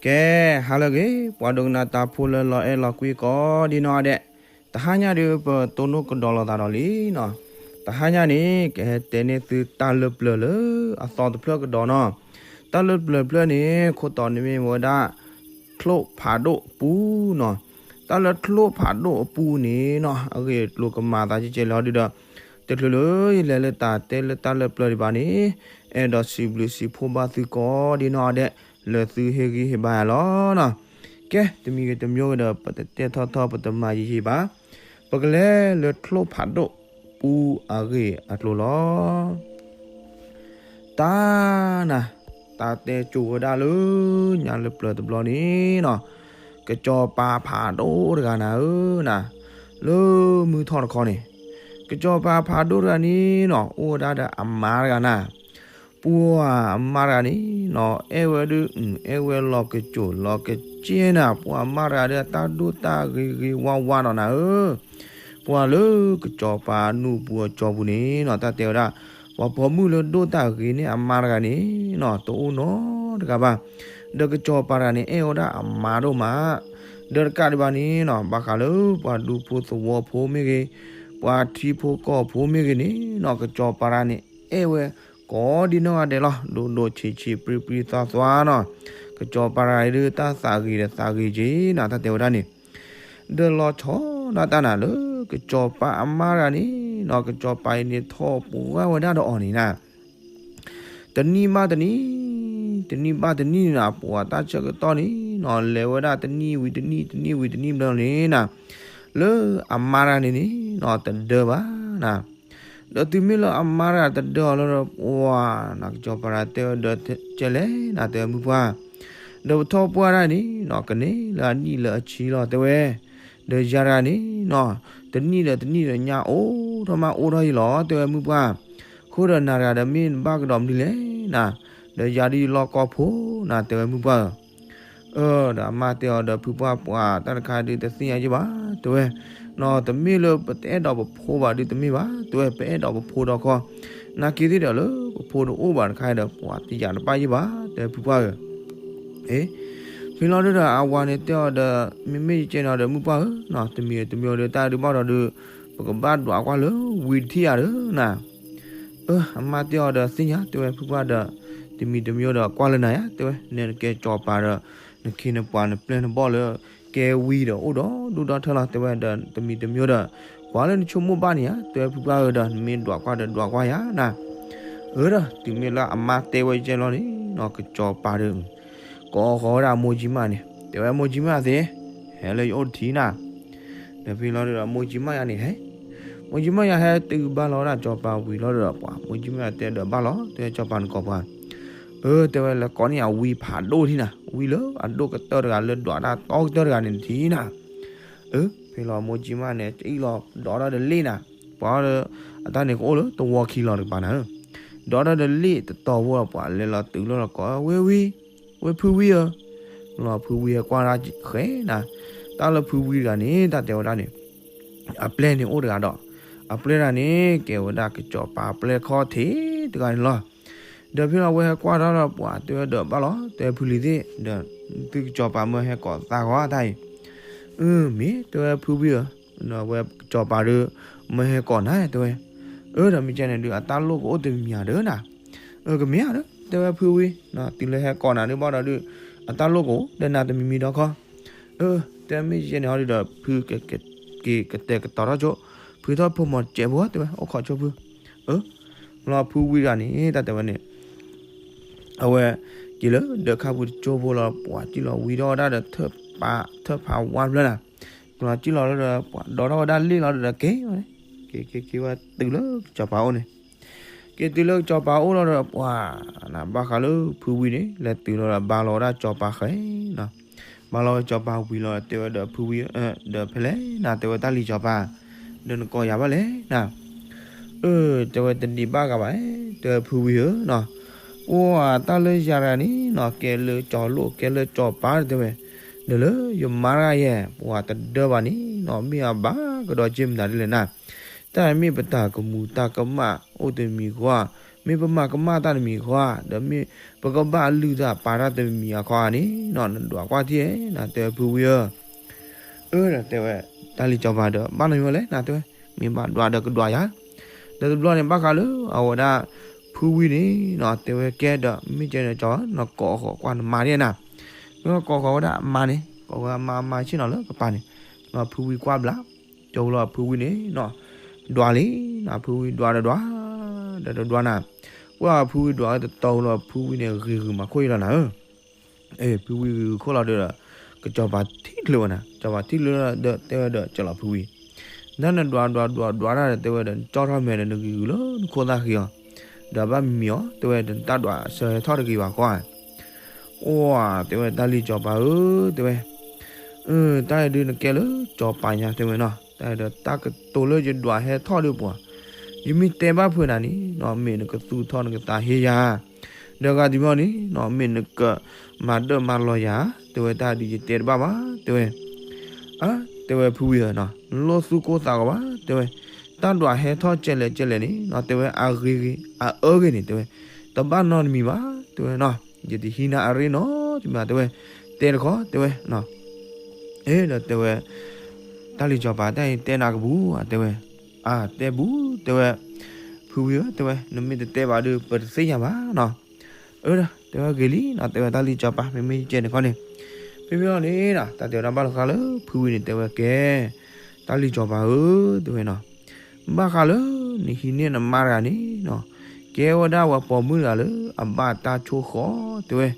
ကဲ, ဟါလၢအဂ့ၤ ပှၤဒိကနၣ်တၢ်ဖိလၢလီၤအဲၣ်လီၤကွံကိးဒံနီၢ်ဒဲး, တဟါညါဒီး ပတိၢ်နီၣ်ကဒီးလိာ်သးဒီးလံနီၤ. တဟါညါန့ၣ် ကဟဲတဲန့ၢ်သုတၢ်လၢပျၢၤလၢအသီတဖျၢၣ်ကဒီးနီၤ. တၢ်လၢပျၢၤတဖျၢၣ်န့ၣ် ခိၣ်တီန့ၣ်မ့ၢ်ဝဲဒၣ် ချိၣ်ဖးဒိၣ်အပူၤနီၤ. တၢ်လၢချိၣ်ဖးဒိၣ်အပူၤန့ၣ်နီၤ အဂ့ၢ်အကျိၤကမၤသးကဲကဲလီၤဒုဒီး တချုးလၢယလဲၤလၢတၢ်တဲလၢတၢ်လၢပျၢၤဒံးဘၣ်န့ၣ်, အဲၣ်ဒိးစံးဘျုးစံးဖှိၣ်ဘၣ်သုကိးဒံနီၢ်ဒဲး လၢသုဟ့ၣ်ဂံၢ်ဟ့ၣ်ဘါယၤလီၤနီၤ. ကဲ, တမံၤဂ့ၤတမံၤဂ့ၤဒီး ပတတဲထီၣ်ထီၣ် ပတမၤယံာ်ယံာ်ဘၣ်. ပကလဲၤလၢချိၣ်ဖးဒိၣ်ပူၤအဂ့ၢ်အကျိၤလီၤ. တၢ်နၤ, တၢ်တဲကိၤဝဲဒၣ်လၢညါလၢပျၢၤတဘျီန့ၣ်နီၤ, ကစီၤပၤဖးဒိၣ်တဂၤနၤဧၢနၤ, လၢမုၢ်ထီၣ်တခီန့ၣ်, ကစီၤပၤဖးဒိၣ်တဂၤန့ၣ်နီၤ အိၣ်ဝဲဒၣ်ဒီးအမါတဂၤနၤ. ပှၤအမါတဂၤန့ၣ်နီၤ အဲၣ်ဝဲဒုး အဲၣ်ဝဲလီၤကစိၤလီၤကစ့နၤ, ပှၤအမါတဂၤဒီး တၢ်ဒိၣ်တၢ်ဂ့ၤဂ့ၤဝါဝါဒီးနၤဧၢ. ပှၤလၢကစီၤပၤနူၢ်ပူၤအကၠီပူၤန့ၣ်နီၤ တၢ်တဲဝဲဒၣ် ပှၤပိာ်မုၣ်လၢဒိၣ်တၢ်ဂ့ၤန့ၢ်အမါတဂၤန့ၣ်နီၤ တအိၣ်နီတဂၤဘၣ်. ဒီးကစီၤပၤတဂၤန့ၣ် အဲၣ်ဝဲဒၣ်အမါဒိၣ်မး, ဒီးတကးဒံးဘၣ်န့ၣ်နီၤ ဘၣ်ဃးလၢပှၤဒူဖိသဝီဖိမ့ၢ်ဂ့ၤ, ပှၤထံဖိကီၢ်ဖိမ့ၢ်ဂ့ၤန့ၣ်နီၤ ကစီၤပၤတဂၤန့ၣ် အဲၣ်ဝဲကိးဒံနီၢ်ဂၤဒဲးလီၤ. ဒိၣ်ဒိၣ်ဆံးဆံး ပြံပြံသွါသွါနီၤ, ကစီၤပၤတဂၤအံၤဒုး တၢ်သးဂ့ၤဒီးသးဂ့ၤက့ၤနၤ တၢ်တဲဝဲဒၣ်န့ၣ်. ဒီးလီၤဆီဒၣ်တၢ်နၤလၢ ကစီၤပၤအမါတဂၤန့ၣ်နီၤ ကစီၤပၤအံၤန့ၣ် ထီၣ်ပှဲၤဝဲဒၣ်ဒီးအီၤန့ၣ်နၤ တနံၣ်ဘၣ်တနံၣ်, တနံၣ်ဘၣ်တနံၣ်န့ၣ်နၤ ပှၤတၢ်ဆၢကတီၢ်န့ၣ်နီၤ လဲၤဝဲဒၣ်တနံၣ်ဝံၤတနံၣ် တနံၣ်ဝံၤတနံၣ်ဘျီန့ၣ်နၤ, လၢအမါတဂၤန့ၣ်န့ၣ်နီၤ တဒၢဘၣ်နၤ. ဒီးတုၤမ့ၢ်လၢအမါတဂၤတဒၢအီၤလီၤဒီး ပှၤနၤ ကစီၤပၤတဂၤတဲဝဲဒီး ကဲလဲၣ်နၤ တဲဝဲမုၢ်ပှၢ်, ဒီးပထီၣ်ပှၢ်တၢ်န့ၣ်နီၤ ကန့ၢ်လၢအနံၣ်လၢအဆံလီၤ တဲဝဲ. ဒီးယၤတဂၤန့ၣ်နီၤ တနံၣ်ဒီးတနံၣ်ဒီးညါအိၣ်ထီၣ်မးအိၣ်ထီၣ်ယံၤလီၤ တဲဝဲမုၢ်ပှၢ်. အဃိဒီးနၤတဂၤဒီးမ့ၢ်နဘၣ်ကဒီးမနုၤလဲၣ်နၤ, ဒီးယၤဒ်ယလီၢ်ကီၢ်ဖိနၤ တဲဝဲမုၢ်ပှၢ်ဧၢ. အၢ ဒီးအမါတဲအီၤဒီး ဖုပှၢ်ပှၢ် တၢ်တခါဒုးတသ့ၣ်ညါယဘၣ် တဲဝဲ, နီၤ တမ့ၢ်လၢပတအဲၣ်ဒိးပဖိဘၣ်ဒုးတမ့ၢ်ဘၣ် တဲဝဲ, ပအဲၣ်ဒိးပဖိဒီးခီ, နာ်က့သ့ၣ်ဒီးလၢပဖိတအိၣ်ဘၣ်တခါဒီး ပှၤတယာ်တဘၣ်ယဘၣ် တဲဝဲဖုပှၢ်ဧၢ. အ့ ဖဲလီၤဒုဒီးအဝၤန့ၣ်တဲအီၤဒီး မ့မ့ၢ်ယကဲန့ၣ်ဒီးမုၢ်ပှၢ်ဧၢ, တမံၤတမံၤဒီးတၢ်ဒုးဘၣ်ဒီးဒုး ပကဘၣ်ဒွးကွၢ်လၢဝံၤတထံၣ်ဧါဒီးနၤ. အၢ အမါတဲအီၤဒီးသ့ၣ်ညါ တဲဝဲဖုပှၢ်ဒီး တမံၤတမံၤဒီးကွၢ်လၢနၤယါ တဲဝဲ, နကဲစီၤပၤဒီး နခ့နပှၤနပျဲၢ်နဘီၣ်လၢ ကဲဝံၤဒီးအိၣ်ဒီးဒူၣ်ဒီထၢလီၤ တဲဝဲဒီး တမံၤတမံၤဒီး ကွၢ်လၢနဆိကမိၣ်ဘၣ်န့ၣ်ဧါ တဲဝဲဖုပှၢ်ဧၢဒီး နမ့ၢ်ဒွးကွၢ်ဒီးဒွးကွၢ်ယါနၤ. အၢဒီး တုၤမ့ၢ်လၢအမါတဲဝဲကဲလီၤန့ၣ်နီၤ ကစီၤပၤဒီး ကိးဃီၤဝဲဒၣ်မိၢ်ကၠံမၣ်န့ၣ် တဲဝဲမိၢ်ကၠံမၣ်သ့ၣ် ဟဲလၢယအိၣ်တထံၣ်နၤ. ဒီးဖဲလီၤဒုဒီးမိၢ်ကၠံမၣ်ယါန့ၣ်ဟဲ, မိၢ်ကၠံမၣ်ယါဟဲတုၤဘါလီၤဝဲဒၣ်စီၤပၤဝံၤလီၤဒီး ပှၤမိၢ်ကၠံမၣ်ယါတဲဒီးဘၣ်လီၤ တဲဝဲစီၤပၤနကိးပှၤ အၢ တဲဝဲလၢကိးန့ၢ်အဝံဖးဒိၣ်ထံၣ်နၤ ဝံလၢအဒိၣ်ကတၢၢ်တဂၤလၢဒွးတၢ်တီကတၢၢ်တဂၤန့ၣ်တထံၣ်နၤ. အၢ ဖဲလီၤမိၢ်ကၠံမၣ်န့ၣ် ကအံၣ်လီၤဒိးထီၣ်ဒီးလ့ၣ်နၤ, ပှၤဒီး အတၢ်န့ၣ်ကအိၣ်လၢတဝီခံလီၤတကပၤနၤဧၢ, ဒိးထီၣ်ဒီးလ့ၣ်တတီၤဖိဒီး ပှၤလဲၤလီၤတုၤလီၤဒီးကိးဝဲဝံ ဝဲဖုဝံဧၢ, လီၤဖုဝံဟဲကွၢ်ဒၣ်ဃဲနၤ, တၢ်လၢဖုဝံတဂၤန့ၣ် တၢ်တဲဝဲဒၣ်န့ၣ် အပျဲၢ်န့ၣ်အိၣ်တဂၤဒီး အပျဲၢ်တဂၤန့ၣ် ကဲဝဲဒၣ်ကစီၤပၤပျဲၢ်ခီၣ်ထံးတဂၤန့ၣ်လီၤ. ဒီးဖဲလီၤဝဲဟဲကွၢ်ထီၣ်ဒီးပှၤတဲဝဲဒီးဘၣ်လီၤ တဲဖုလံၤသ့ၣ်ဒီး သုကစီၤပၤမၢဟဲကိးသးဂီၤတၢ်အံၤ, အၢ မ့ၢ်တဲဝဲဖုဝံဧၢ, ဝဲကစီၤပၤဒီး မၢဟဲကိးနၤတဲဝဲ, အၢ ဒီးမ့ၢ်ကဲန့ၣ်ဒုး အတၢ်လိၣ်ကအိၣ်တမံၤမံၤဧါဒီးနၤ, အၢ ကမ့ၢ်ဧါဒီး တဲဝဲဖုဝံ, တုၤလၢဟဲကိးနၤဒုးဘၣ်ဒီးဒုး အတၢ်လိၣ်ကအိၣ်ဒီးနၤတမံၤမံၤဒီးခီ အၢ တဲမ့ၢ်ယဲန့ၣ်ဟီဒုဒီး ဖုကက့ၤကတဲာ်ကတီၤထီၣ်ဆိ ဖုထီၣ်ဖိမီၤစဲးဖိတဲဝဲ အိၣ်ခိးဆိဖု, အၢ လီၤဖုဝံတဂၤန့ၣ် တၢ်တဲဝဲန့ၣ် အဝဲ က့ၤလၢဒၢးခါပူၤတကၠိဖိလီၤ ပှၤစံၣ်လီၤဝံထီၣ်ဝဲဒၣ်ဒီး ထၢၣ်ဖးဝါဖျၢၣ်နၤ, ကလီၤစံၣ်လီၤလၢဒီး ပှၤဒိးထီၣ်ဝဲဒၣ်လ့ၣ်လီၤဒီးက့ၤဝဲန့ၣ်, က့ၤက့ၤက့ၤဝဲတုၤလၢစီၤပၤအိၣ်န့ၣ် က့ၤတုၤလၢစီၤပၤအိၣ်လီၤဒီး ပှၤနၤဘၣ်ဃးလၢဖုဝံန့ၣ် လဲၤတုၤလီၤဒီးဘါလီၤဝဲဒၣ်စီၤပၤဃဲနီၤ, ဘါလီၤဝဲစီၤပၤဝံၤလီၤ တဲဝဲဒီးဖုဝံ, ဒီးဖဲလဲၣ်နၤ တဲဝဲတၢ်လံၤစီၤပၤ, ဒီးနကိးယၤဘၣ်လဲၣ်နၤ, အၢ တဲဝဲတဒံးဘၣ်ဂၤဘၣ်, တဲဝဲဖုဝံဧၢနီၤ, အိၣ်တၢ်လၢယၤတဂၤန့ၣ်နီၤ ကဲလၢစီၤလိၣ် ကဲလၢစီၤပၤတဲဝဲ, ဒီးလၢယမါတဂၤယဲၢ် ပှၤတဒၢဘၣ်န့ၣ်နီၤ မ့ၢ်အဘၣ်ကဒီးက့ၤမတၤဒ်လဲၣ်နၤ, တၢ်မ့ၢ်ပတၢ်ကမူၤတၢ်ကမၣ်အိၣ်တမံၤဃီ မ့ၢ်ပမၤကမၣ်တၢ်တမံၤဃီဧါ, ဒီးမ့ၢ်ပကဘၣ်လုၢ်တၢ်ပာ်တၢ်တမံၤအခီဧါန့ၣ်နီၤ, နဒွးကွၢ်ထံၣ်ဧါ, နတဲဝဲဖုဝံဧၢ, အၢ ဒီးတဲဝဲ တၢ်လံၤစီၤပၤဒီး ဘၣ်နီတမံၤဝဲလဲၣ် နတဲဝဲ, မ့ၢ်ဘၣ်ဒွးဒီးကဒွးယၤ, ဒီးတဘျီန့ၣ် ဘၣ်ဃးလၢအဝဲဒၣ် ဖုဝံန့ၣ်နီၤ, တဲဝဲကဲဒီး မ့ၢ်ကဲန့ၣ်ကၠီ နကိးဃီၤကွၢ်နမါဒ်နၤ, မ့ၢ်ကိးဃီၤဝဲဒၣ်အမါန့ၣ် ကိးဝဲအမါ အမါဆ့ၣ်နီၤလၢကပၤန့ၣ်, ဒီးဖုဝံကွၢ်ဘျါ, ကၠီလီၤဖုဝံန့ၣ်နီၤ, ဒွးလံနီၤ, ဖုဝံဒွးဒီးဒွး, ဒီးတဒွးနၤ, ပှၢ်ဖုဝံဒွးဝဲတတီၤလီၤ ဖုဝံန့ၣ်ဂ့ၤဂ့ၤမၤခိၣ်အံၤလီၤနၤဧၢ ဖုဝံဂ့ၤဂ့ၤခိၣ်လီၤဒီး ကစီၤပၤထံၣ်ချုးဝဲနၤ, ကစီၤပၤထံၣ်ချုးဒီးတဲဝဲဒီး ကၠီလီၤဖုဝံ, နနဒွးဒွးဒွးဒွးတၢ်ဒီး တဲဝဲဒီး နကၠီထီၣ်မဲာ်ဒီး နဂ့ၤဂ့ၤလၢနခိၣ်သၣ်ဃံအီၤ, ဒီးဘၣ်မံမံအီၤ တဲဝဲဒီး နတၢ်ဒွးဆၢဟဲထီၣ်တဂ့ၤဘၣ်ဃီဧါ, အိၣ်ဧါ တဲဝဲတၢ်လံၤစီၤပၤဧၢ တဲဝဲ တၢ်အံၤဒုးနကဲလၢစီၤပၤညါတဲဝဲနီၤ, တၢ်အံၤဒီးတၢ်ကတိၤလၢယဒွးဟဲထီၣ်ဒုးပှၤ, ယမ့ၢ်တဲဘၣ်ဖုးနၤန့ၣ်နီၤ မ့ၢ်နကသူၣ်ထီၣ်နကသးဟ့ယၤ, ဒီးဂၤတမံၤန့ၣ်နီၤ မ့ၢ်နကမၤဒၢၣ်မၤလီၤယၤ, တဲဝဲတၢ်ဒုးယတဲတဘၣ်ဘၣ် တဲဝဲ, အါ တဲဝဲဖုဝံဧၢနီၤ နလိၣ်သူၣ်ကိၢ်သးဂီၤဘၣ် တဲဝဲ, တၢ်ဒွးဟဲထီၣ်ကဲလဲၣ်ကဲလဲၣ်န့ၣ်နီၤ တဲဝဲအဂ့ၤဂ့ၤ အအၢဂ့ၤန့ၣ် တဲဝဲ, တဘၣ်နီတမံၤဘၣ် တဲဝဲနီၤ, ယတဟံးနၤအရ့နီတမံၤ တဲဝဲ, တဲတခီ တဲဝဲ အ့ ဒီးတဲဝဲ, တၢ်လံၤစီၤပၤ တၢ်အံၤတဲနၤကပူၤ တဲဝဲ, အါ တဲပူၤ တဲဝဲ, ဖုဝံဧၢ တဲဝဲ နမ့ၢ်တတဲဘၣ်ဒီး ပတသ့ၣ်ညါဘၣ်နီၤ, အၢ ဒီးတဲဝဲဂ့ၤလံနီၤ တဲဝဲတၢ်လံၤစီၤပၤ မ့မ့ၢ်ယကဲန့ၣ်ခီန့ၣ်, ဖဲဖဲလီၤန့ၣ်ဒီး တၢ်တဲဝဲဒၣ်ဘၣ်လီၤဃာ်လၢဖုဝံန့ၣ် တဲဝဲကဲ, တၢ်လံၤစီၤပၤဧၢ တဲဝဲနီၤ ဘၣ်ဃးလၢနဟံးန့ၢ်နမါတဂၤန့ၣ်နီၤ, ကဲဝဲဒၣ်ဝဲပိာ်မုၣ်တဂၤလၢအဘၣ်တၢ်ဆိၣ်ဃီ တဲဝဲ,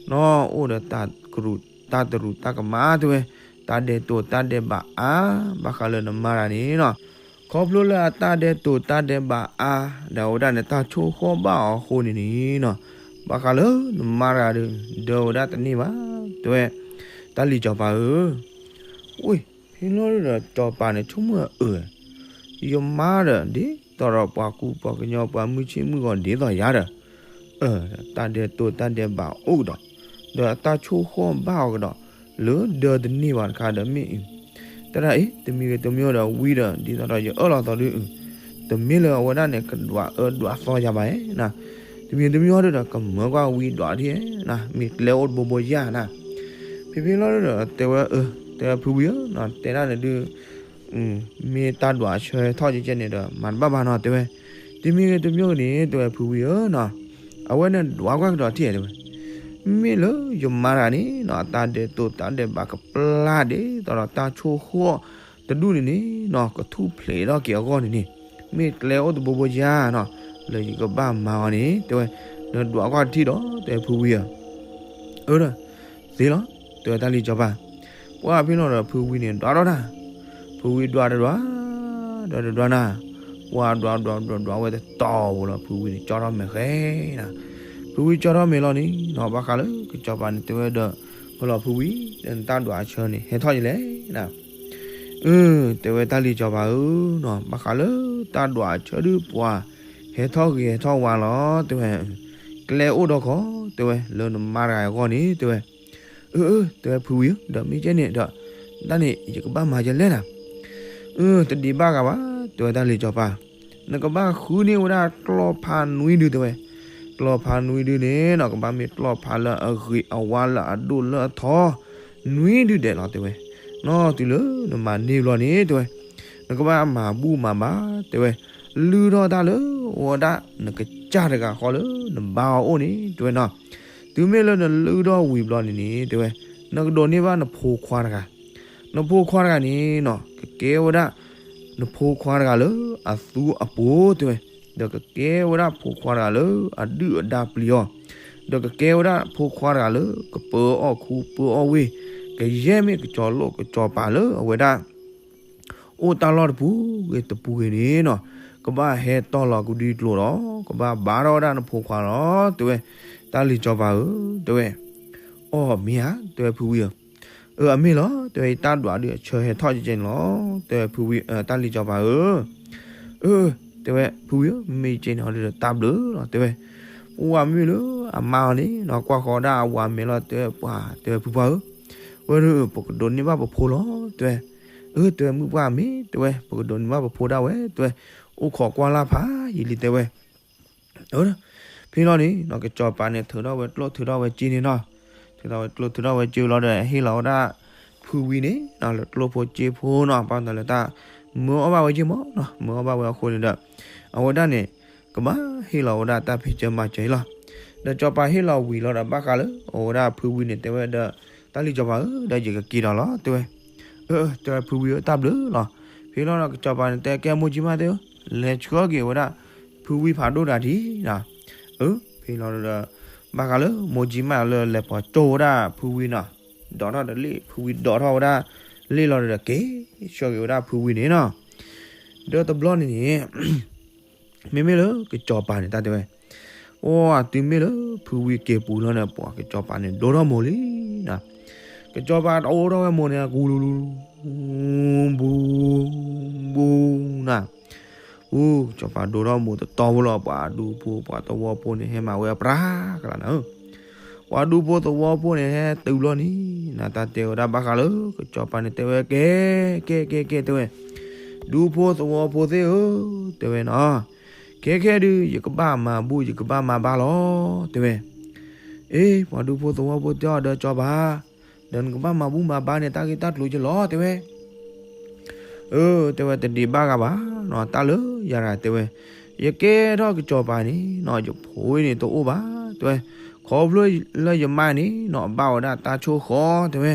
နီၢ်အိၣ်ဒီးတၢ်ကရူၢ်တၢ်တရူးတၢ်ကမၣ် တဲဝဲ, တၢ်ဒဲးတိာ်တၢ်ဒဲးဘးအါ, ဘၣ်ဃးလၢနမါတဂၤန့ၣ်နီၤ, ခီဖျိလၢအတၢ်ဒဲးတိာ်တၢ်ဒဲးဘးအါ, ဒီးအဝဲဒၣ်န့ၣ်တၢ်ဆိၣ်ဃီဘၣ်အီၤအဃိန့ၣ်န့ၣ်နီၤ, ဘၣ်ဃးလၢနမါတဂၤဒီး ဒၢဝဲဒၣ်တန့ၢ်ဘၣ် တဲဝဲ, တၢ်လံၤစီၤပၤဧၢ ဝ့ၢ် ဖဲလီၤဒီးစီၤပၤန့ၣ်ဆိကမိၣ်အၢ, ယမါဒီး ဒ်သိးဒီးပှၤကူပှၤကညီပှၤမုၢ်ဆ့ၣ်မုၢ်ဂီၤဒ်သိးယၤဒီး, တၢ်ဒဲးတိာ်တၢ်ဒဲးဘးအိၣ်ကဒီး, ဒီးအတၢ်ဆိၣ်ဃီဘၣ်အီၤကဒီး, လၢဒၢတန့ၢ်ဘၣ်တခါဒီးမ့ၢ်အံၤ, တၢ်ဒၣ်အံၤ တမံၤဂ့ၤတမံၤဒီးဝံဒီး ဒ်သိးဒီးယအၢၣ်လီၤသီဒုးအံၤ, တမ့ၢ်လၢအဝဲဒၣ်န့ၣ်ကဒွးအၢဒွးသီယၤဘၣ်ဧါ, တမံၤတမံၤဒီး ကမၢကွၢ်ဝံဒွးထံၣ်ဧါ, မ့ၢ်ကျဲအိၣ်တဘိဘိယၤနၤ, ဖဲဖဲလီၤဒီး တဲဝဲအၢ, တဲဝဲဖုဝံဧၢ, တဲဒၣ်န့ၣ်ဒုး မ့ၢ်တၢ်ဒွးဆၢထီၣ်ကဲကဲန့ၣ်ဒီး မၤတဘၣ်ဘၣ်နီၤ တဲဝဲ, တမံၤဂ့ၤတမံၤဂ့ၤန့ၣ် တဲဝဲဖုဝံဧၢနီၤ, အဝဲန့ၣ်ဒွးကွၢ်ကဒီးထံၣ်တဲဝဲ, မ့ၢ်လၢယမါတဂၤန့ၣ်နီၤ အတၢ်ဒဲးတိာ်တၢ်ဒဲးဘးကပျၢ်ဒ်သိးဒီးတၢ်ဆိၣ်ဃီတဒူၣ်န့ၣ်န့ၣ်နီၤ ကထူၣ်ဖျဲးထီၣ်က့ၤအဂီၢ်န့ၣ်န့ၣ်, မ့ၢ်ကျဲအိၣ်တဘိဘိယၤနီၤ, လၢယကဘၣ်မၤအီၤန့ၣ် တဲဝဲ, နဒွးကွၢ်ထံၣ်ဒီး တဲဖုဝံဧၢ အၢ ဒီး သ့လီၤ တဲဝဲတၢ်လံၤစီၤပၤ, ပှၢ်ဖဲလီၤဒီးဖုဝံန့ၣ်ဒွးထီၣ်တၢ်, ဖုဝံဒွးတဒွး, ဒီးတဒွးနၤ, ပှၢ်ဒွးဒွးဒွးဒွးဝဲတတီၤဝဲလီၤ ဖုဝံန့ၣ်ကၠီထီၣ်မဲာ်ဃဲနၤ, ဖုဝံကၠီထီၣ်မဲာ်လီၤန့ၣ်နီၤ ဘၣ်ဃးလၢကစီၤပၤန့ၣ်တဲဝဲဒီး ဖဲလီၤဖုဝံ, ဒီးနတၢ်ဒွးအဆၢန့ၣ် ဟဲထီၣ်ယလဲၣ်နၤ အၢ တဲဝဲတၢ်လံၤစီၤပၤဧၢနီၤ ဘၣ်ဃးလၢတၢ်ဒွးအဆၢဒုးပှၤ ဟဲထီၣ်ဂ့ၤဟဲထီၣ်ဝါလီၤ တဲဝဲ, ကျဲအိၣ်ဒီးခီ တဲဝဲ လၢနမါတဂၤအဂီၢ်န့ၣ် တဲဝဲ, အၢ အၢ တဲဝဲဖုဝံဧၢ ဒီးမ့ၢ်ကဲန့ၣ်ဒီး တၢ်န့ၣ် ယကဘၣ်မၤယလဲၣ်နၤ, အၢ တဒံးဘၣ်ဂၤဘၣ် တဲဝဲတၢ်လံၤစီၤပၤ, နကဘၣ်ဃုန့ၢ်ဝဲဒၣ်ကျီၢ်ဖးနွံဒု တဲဝဲ, ကျီၢ်ဖးနွံဒုန့ၣ်နီၤ ကဘၣ်မ့ၢ်ကျီၢ်ဖးလၢအဂ့ၤအဝါလၢအဒိၣ်လၢအထီ နွံဒုဒဲးလီၤ တဲဝဲ, နီၤတုၤလၢနမၤန့ၢ်ဘျီန့ၣ် တဲဝဲ, နကဘၣ်မၤဘူၣ်မၤဘါ တဲဝဲ, လုၢ်ထီၣ်တၢ်လၢ အဝဲဒၣ်နကစၢ်တဂၤဃီလၢနဘါအီၤအိၣ်န့ၣ် တဲဝဲနီၤ, တုၤမ့ၢ်လၢနလုၢ်ထီၣ်ဝံၤဘျီန့ၣ်န့ၣ် တဲဝဲ, နကဒိးန့ၢ်ဘၣ်နဖိခွါတဂၤ, နဖိခွါတဂၤန့ၣ်နီၤ ကကဲဝဲဒၣ် နဖိခွါတဂၤလၢအသူအပိၤ တဲဝဲ, ဒီးကကဲဝဲဒၣ်ဖိခွါတဂၤလၢအဒုၣ်အဒါပျံၤအီၤ, ဒီးကကဲဝဲဒၣ်ဖိခွါတဂၤလၢ ကပၢအီၣ်ခူပၢအီၣ်ဝ့ၢ်, ကယဲၢ်မ့ၢ်ကစီၤလိၣ်ကစီၤပၤလၢအဝဲဒၣ် အိၣ်တၢ်လီၢ်တပူၤဂ့ၤတပူၤဂ့ၤန့ၣ်နီၤ, ကဘၣ်ဟဲတီၢ်လီၤကဒုကျိၤဒီး ကဘၣ်ဘါထီၣ်ဝဲဒၣ်နဖိခွါလီၤ တဲဝဲ, တၢ်လံၤစီၤပၤဧၢ တဲဝဲ, အီၣ်မ့ၢ်ဧါ တဲဝဲဖုဝံဧၢ အၢ အမ့ၢ်လီၤ တဲဝဲ ယတၢ်ဒွးဒုးအဆၢဟဲထီၣ်ကဲကဲန့ၣ်လီၤ တဲဝဲဖုဝံ တၢ်လံၤစီၤပၤဧၢ, အၢ တဲဝဲဖုဝံဧၢ မ့ၢ်ကဲန့ၣ်အီၤဒီးတၢ်ဘျုးလီၤ တဲဝဲ, ပဝဲမ့ၢ်လၢအမါအီၤန့ၣ်နီၤ ကွၢ်ဃီၤဒၣ်အဝၤမဲာ်လီၤ တဲဝဲပှၤ တဲဝဲဖုပှၢ်ဧၢ, ဝဲဒၣ်ပကဒိးန့ၢ်ဘၣ်ပဖိလီၤ တဲဝဲ, အၢ တဲဝဲမုၣ်ပှၢ်မ့ၢ် တဲဝဲ ပကဒိးန့ၢ်ဘၣ်ပဖိဒၣ်ဝဲ တဲဝဲ, အိၣ်ခိးကွၢ်လၢ်ဖးယံာ်လံ တဲဝဲ အၢ ဖဲလီၤန့ၣ်နီၤ ကစီၤပၤန့ၣ် ထုးထီၣ်ဝဲကျိၣ်ထုးထီၣ်ဝဲစ့န့ၣ်နီၤ, ထုးထီၣ်ဝဲကျိၣ်ထုးထီၣ်ဝဲစ့လီၤဒီး ဟ့ၣ်လီၤဝဲဒၣ် ဖုဝံန့ၣ်နီၤ လၢကျိၣ်ဖိစ့ဖိနီၤ ဘၣ်မနုၤလၢတၢ် မၢအီၣ်ဘၣ်ဝဲယ့ၢ်မးနီၤ, မၢအီၣ်ဘၣ်ဝဲအဃိန့ၣ်ဒီး အဝဲဒၣ်န့ၣ် ကဘၣ်ဟ့ၣ်လီၤဝဲဒၣ်တၢ်ဖံးစၢၤမၤစၢၤအံၤလီၤ. ဒီးစီၤပၤဟ့ၣ်လီၤဝံၤလီၤဒီး ဘၣ်ဃးလၢအဝဲဒၣ်ဖုဝံန့ၣ် တဲဝဲဒီး တၢ်လံၤစီၤပၤဧၢ ဒီးယကက့ၤဒီးလီၤ တဲဝဲ. အၢ တဲဝဲဖုဝံဧၢ တၢ်ဘျုးလီၤ. ဖဲလီၤဒီးကစီၤပၤန့ၣ် တဲကဲမိၢ်ကၠံမးသ့ၣ်ဧၢ, လဲၤဆှၢက့ၤဝဲဒၣ် ဖုဝံဖးဒိၣ်တၢ်ထံးနီၤ. အၢ ဖဲလီၤဒီး ဘၣ်ဃးလၢမိၢ်ကၠံမးလၢလဲၤပိာ်ကၠိဝဲဒၣ်ဖုဝံနီၤ, ဒိးထီၣ်ဒီးလ့ၣ် ဖုဝံဒိးထီၣ်ဝဲဒၣ်လ့ၣ်လီၤဒီး က့ၤဆှၢက့ၤဝဲဒၣ်ဖုဝံန့ၣ်နီၤ. ဒီးတဘျီန့ၣ်န့ၣ် မ့မ့ၢ်လၢကစီၤပၤန့ၣ် တၢ်တဲဝဲ, အိ တုၤမ့ၢ်လၢဖုဝံက့ၤပူၤလီၤန့ၣ် ပှၤကစီၤပၤန့ၣ် ဒိၣ်ထီၣ်မိၢ်လံနီၤ. ကစီၤပၤတအိၣ်ထီၣ်ဝဲမိၢ်န့ၣ် ကူလူလူ ဘူ ဘူနီၤ. အိ ကစီၤပၤဒိၣ်ထီၣ်မိၢ်တတီဖိလီၤ, ပှၤဒူဖိပှၤသဝီဖိန့ၣ် ဟဲမၤဝဲပြးကလါနီၤ. ပှၤဒူဖိသဝီဖိန့ၣ် ဟဲတုၤဘျီန့ၣ်နီၤ တၢ်တဲဝဲဒၣ်ဘၣ်ဃးလၢကစီၤပၤန့ၣ် တဲဝဲကဲ ကဲ ကဲ ကဲ တဲဝဲ, ဒူဖိသဝီဖိသ့ၣ်ဧၢ တဲဝဲနီၤ, ခဲခဲဒုး ယကဘၣ်မၤဘူၣ် ယကဘၣ်မၤဘါလီၤ တဲဝဲ. အ့ ပှၤဒူဖိသဝီဖိတဲအီၤဒီး စီၤပၤ ဒီးနကဘၣ်မၤဘူၣ်မၤဘါန့ၣ် တၢ်ဂ့ၢ်တၢ်ကျိၤက့လီၤ တဲဝဲ. အၢ တဲဝဲ တဒံးဘၣ်ဂၤဘၣ်နီၤ တၢ်လၢယၤတဂၤ တဲဝဲ, ယကဲထီၣ်ကစီၤပၤန့ၣ်နီၤ ယဖိဝံန့ၣ်တအိၣ်ဘၣ် တဲဝဲ, ခီဖျိလၢယမါန့ၣ်နီၤ ဘၣ်ဝဲဒၣ်တၢ်ဆိၣ်ဃီ တဲဝဲ,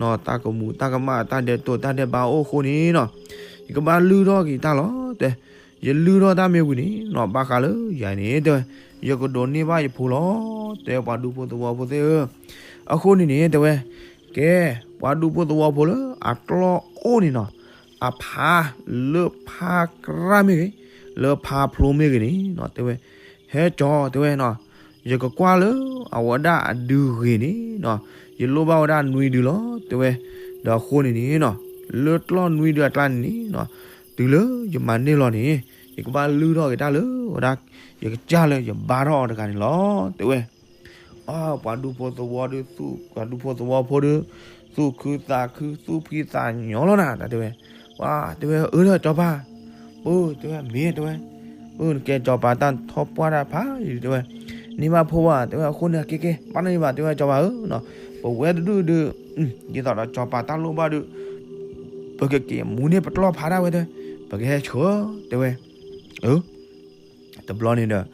နီၤ တၢ်ကမူးတၢ်ကမၣ် တၢ်ဒဲးတိာ်တၢ်ဒဲးဘးအိၣ်အဃိန့ၣ်နီၤ ယကဘၣ်လုၢ်ထီၣ်က့ၤတၢ်လီၤ တဲ, ယလုၢ်ထီၣ်တၢ်မ့ၢ်ဝံၤန့ၣ်နီၤ ဘၣ်ဃးလၢယၤန့ၣ် တဲဝဲ, ယကဒိးန့ၢ်ဘၣ်ယဖိလီၤ တဲဝဲ ပှၤဒူဖိသဝီဖိသ့ၣ်ဧၢ. အဃိန့ၣ်န့ၣ် တဲဝဲ, ကဲ ပှၤဒူဖိသဝီဖိလၢအကျီၢ်အိၣ်န့ၣ်နီၤ အဖါ လၢဖါကြၢ်မ့ၢ်ဂ့ၤ လၢဖါဖျိမ့ၢ်ဂ့ၤန့ၣ်နီၤ တဲဝဲ, ဟဲကၠီ တဲဝဲနီၤ, ယကကွၢ်လၢအဝဲဒၣ်အဒုးဂ့ၤန့ၣ်နီၤ ယလိၣ်ဘၣ်ဝဲဒၣ်နွံဒုလီၤ တဲဝဲ. ဒီးအဃိန့ၣ်န့ၣ်နီၤ လၢကျီၢ်နွံဒုအကျါန့ၣ်နီၤ တုၤလၢယမၤန့ၢ်လီၤန့ၣ် ယကဘၣ်လုၢ်ထီၣ်က့ၤတၢ်လၢဝဲဒၣ် ယကစၢ်လၢယဘါထီၣ်အီၤတဂၤန့ၣ်လီၤ တဲဝဲ. အ ပှၤဒူဖိသဝီဒုးသူၣ် ပှၤဒူဖိသဝီဖိဒုး သူၣ်ခုသးခု သူၣ်ဖှံသးညီလီၤနၤ တၢ်တဲဝဲ. ပှၤတဲဝဲ အၢ လၢစီၤပၤ, ပၢ်တဲဝဲ မ့ၢ်တဲဝဲ, ပၢ်နကဲစီၤပၤ တၢ်ထီၣ်ပှၢ်တၢ်ဖးယံၤတဲဝဲ, န့ၢ်ဘၣ်ဖိဘၣ်တဲဝဲ အဃိန့ၣ် ကဲကဲ ဘၣ်န့ၢ်ဘၣ်တဲဝဲ စီၤပၤဧၢနီၤ, ပဝဲတဒူၣ်ဒုး ဒ်သိးဒီးစီၤပၤတၢ်လိၣ်ဘၣ်ဒုး ပကက့ၤမူန့ၢ်ပကျီၢ်ဖးဒၣ်ဝဲတဲ, ပကဟဲဆှၢတဲဝဲ. အၢ တဘျီန့ၣ်ဒီး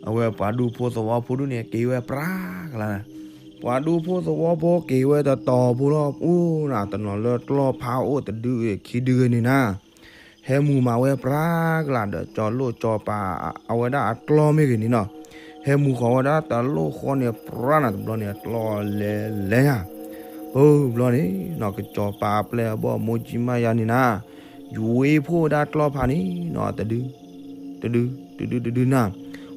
အဝဲပှၤဒူဖိသဝီဖိဒုးန့ၣ် က့ၤဝဲပြးကလါ, ပှၤဒူဖိသဝီဖိက့ၤဝဲတတီၤဖိလီၤ အိၣ်နၤ တနီၤလၢကျီၢ်ဖးအိၣ်တဒုဂ့ၤခံဒုဂ့ၤန့ၣ်နၤ, ဟဲမူမၤဝဲပြးကလါဒီး စီၤလိၣ်စီၤပၤ အဝဲဒၣ်အကျီၢ်မ့ၢ်ဂ့ၤန့ၣ်နီၤ, ဟဲမူဃီၤဝဲဒၣ်တလိၣ်ဃီန့ၣ်ပြးနၤ တဘျီန့ၣ် အကျီၢ်လဲၤလဲၤညါ ပၢ်ဘျီန့ၣ်နီၤ ကစီၤပၤအပျဲၢ်အဘီၣ်မိၢ်ကၠံမးယၤန့ၣ်နၤ, ယွ့ဖိဝဲဒၣ်ကျီၢ်ဖးန့ၣ်နီၤ တဒု တဒု တဒု တဒုနၤ,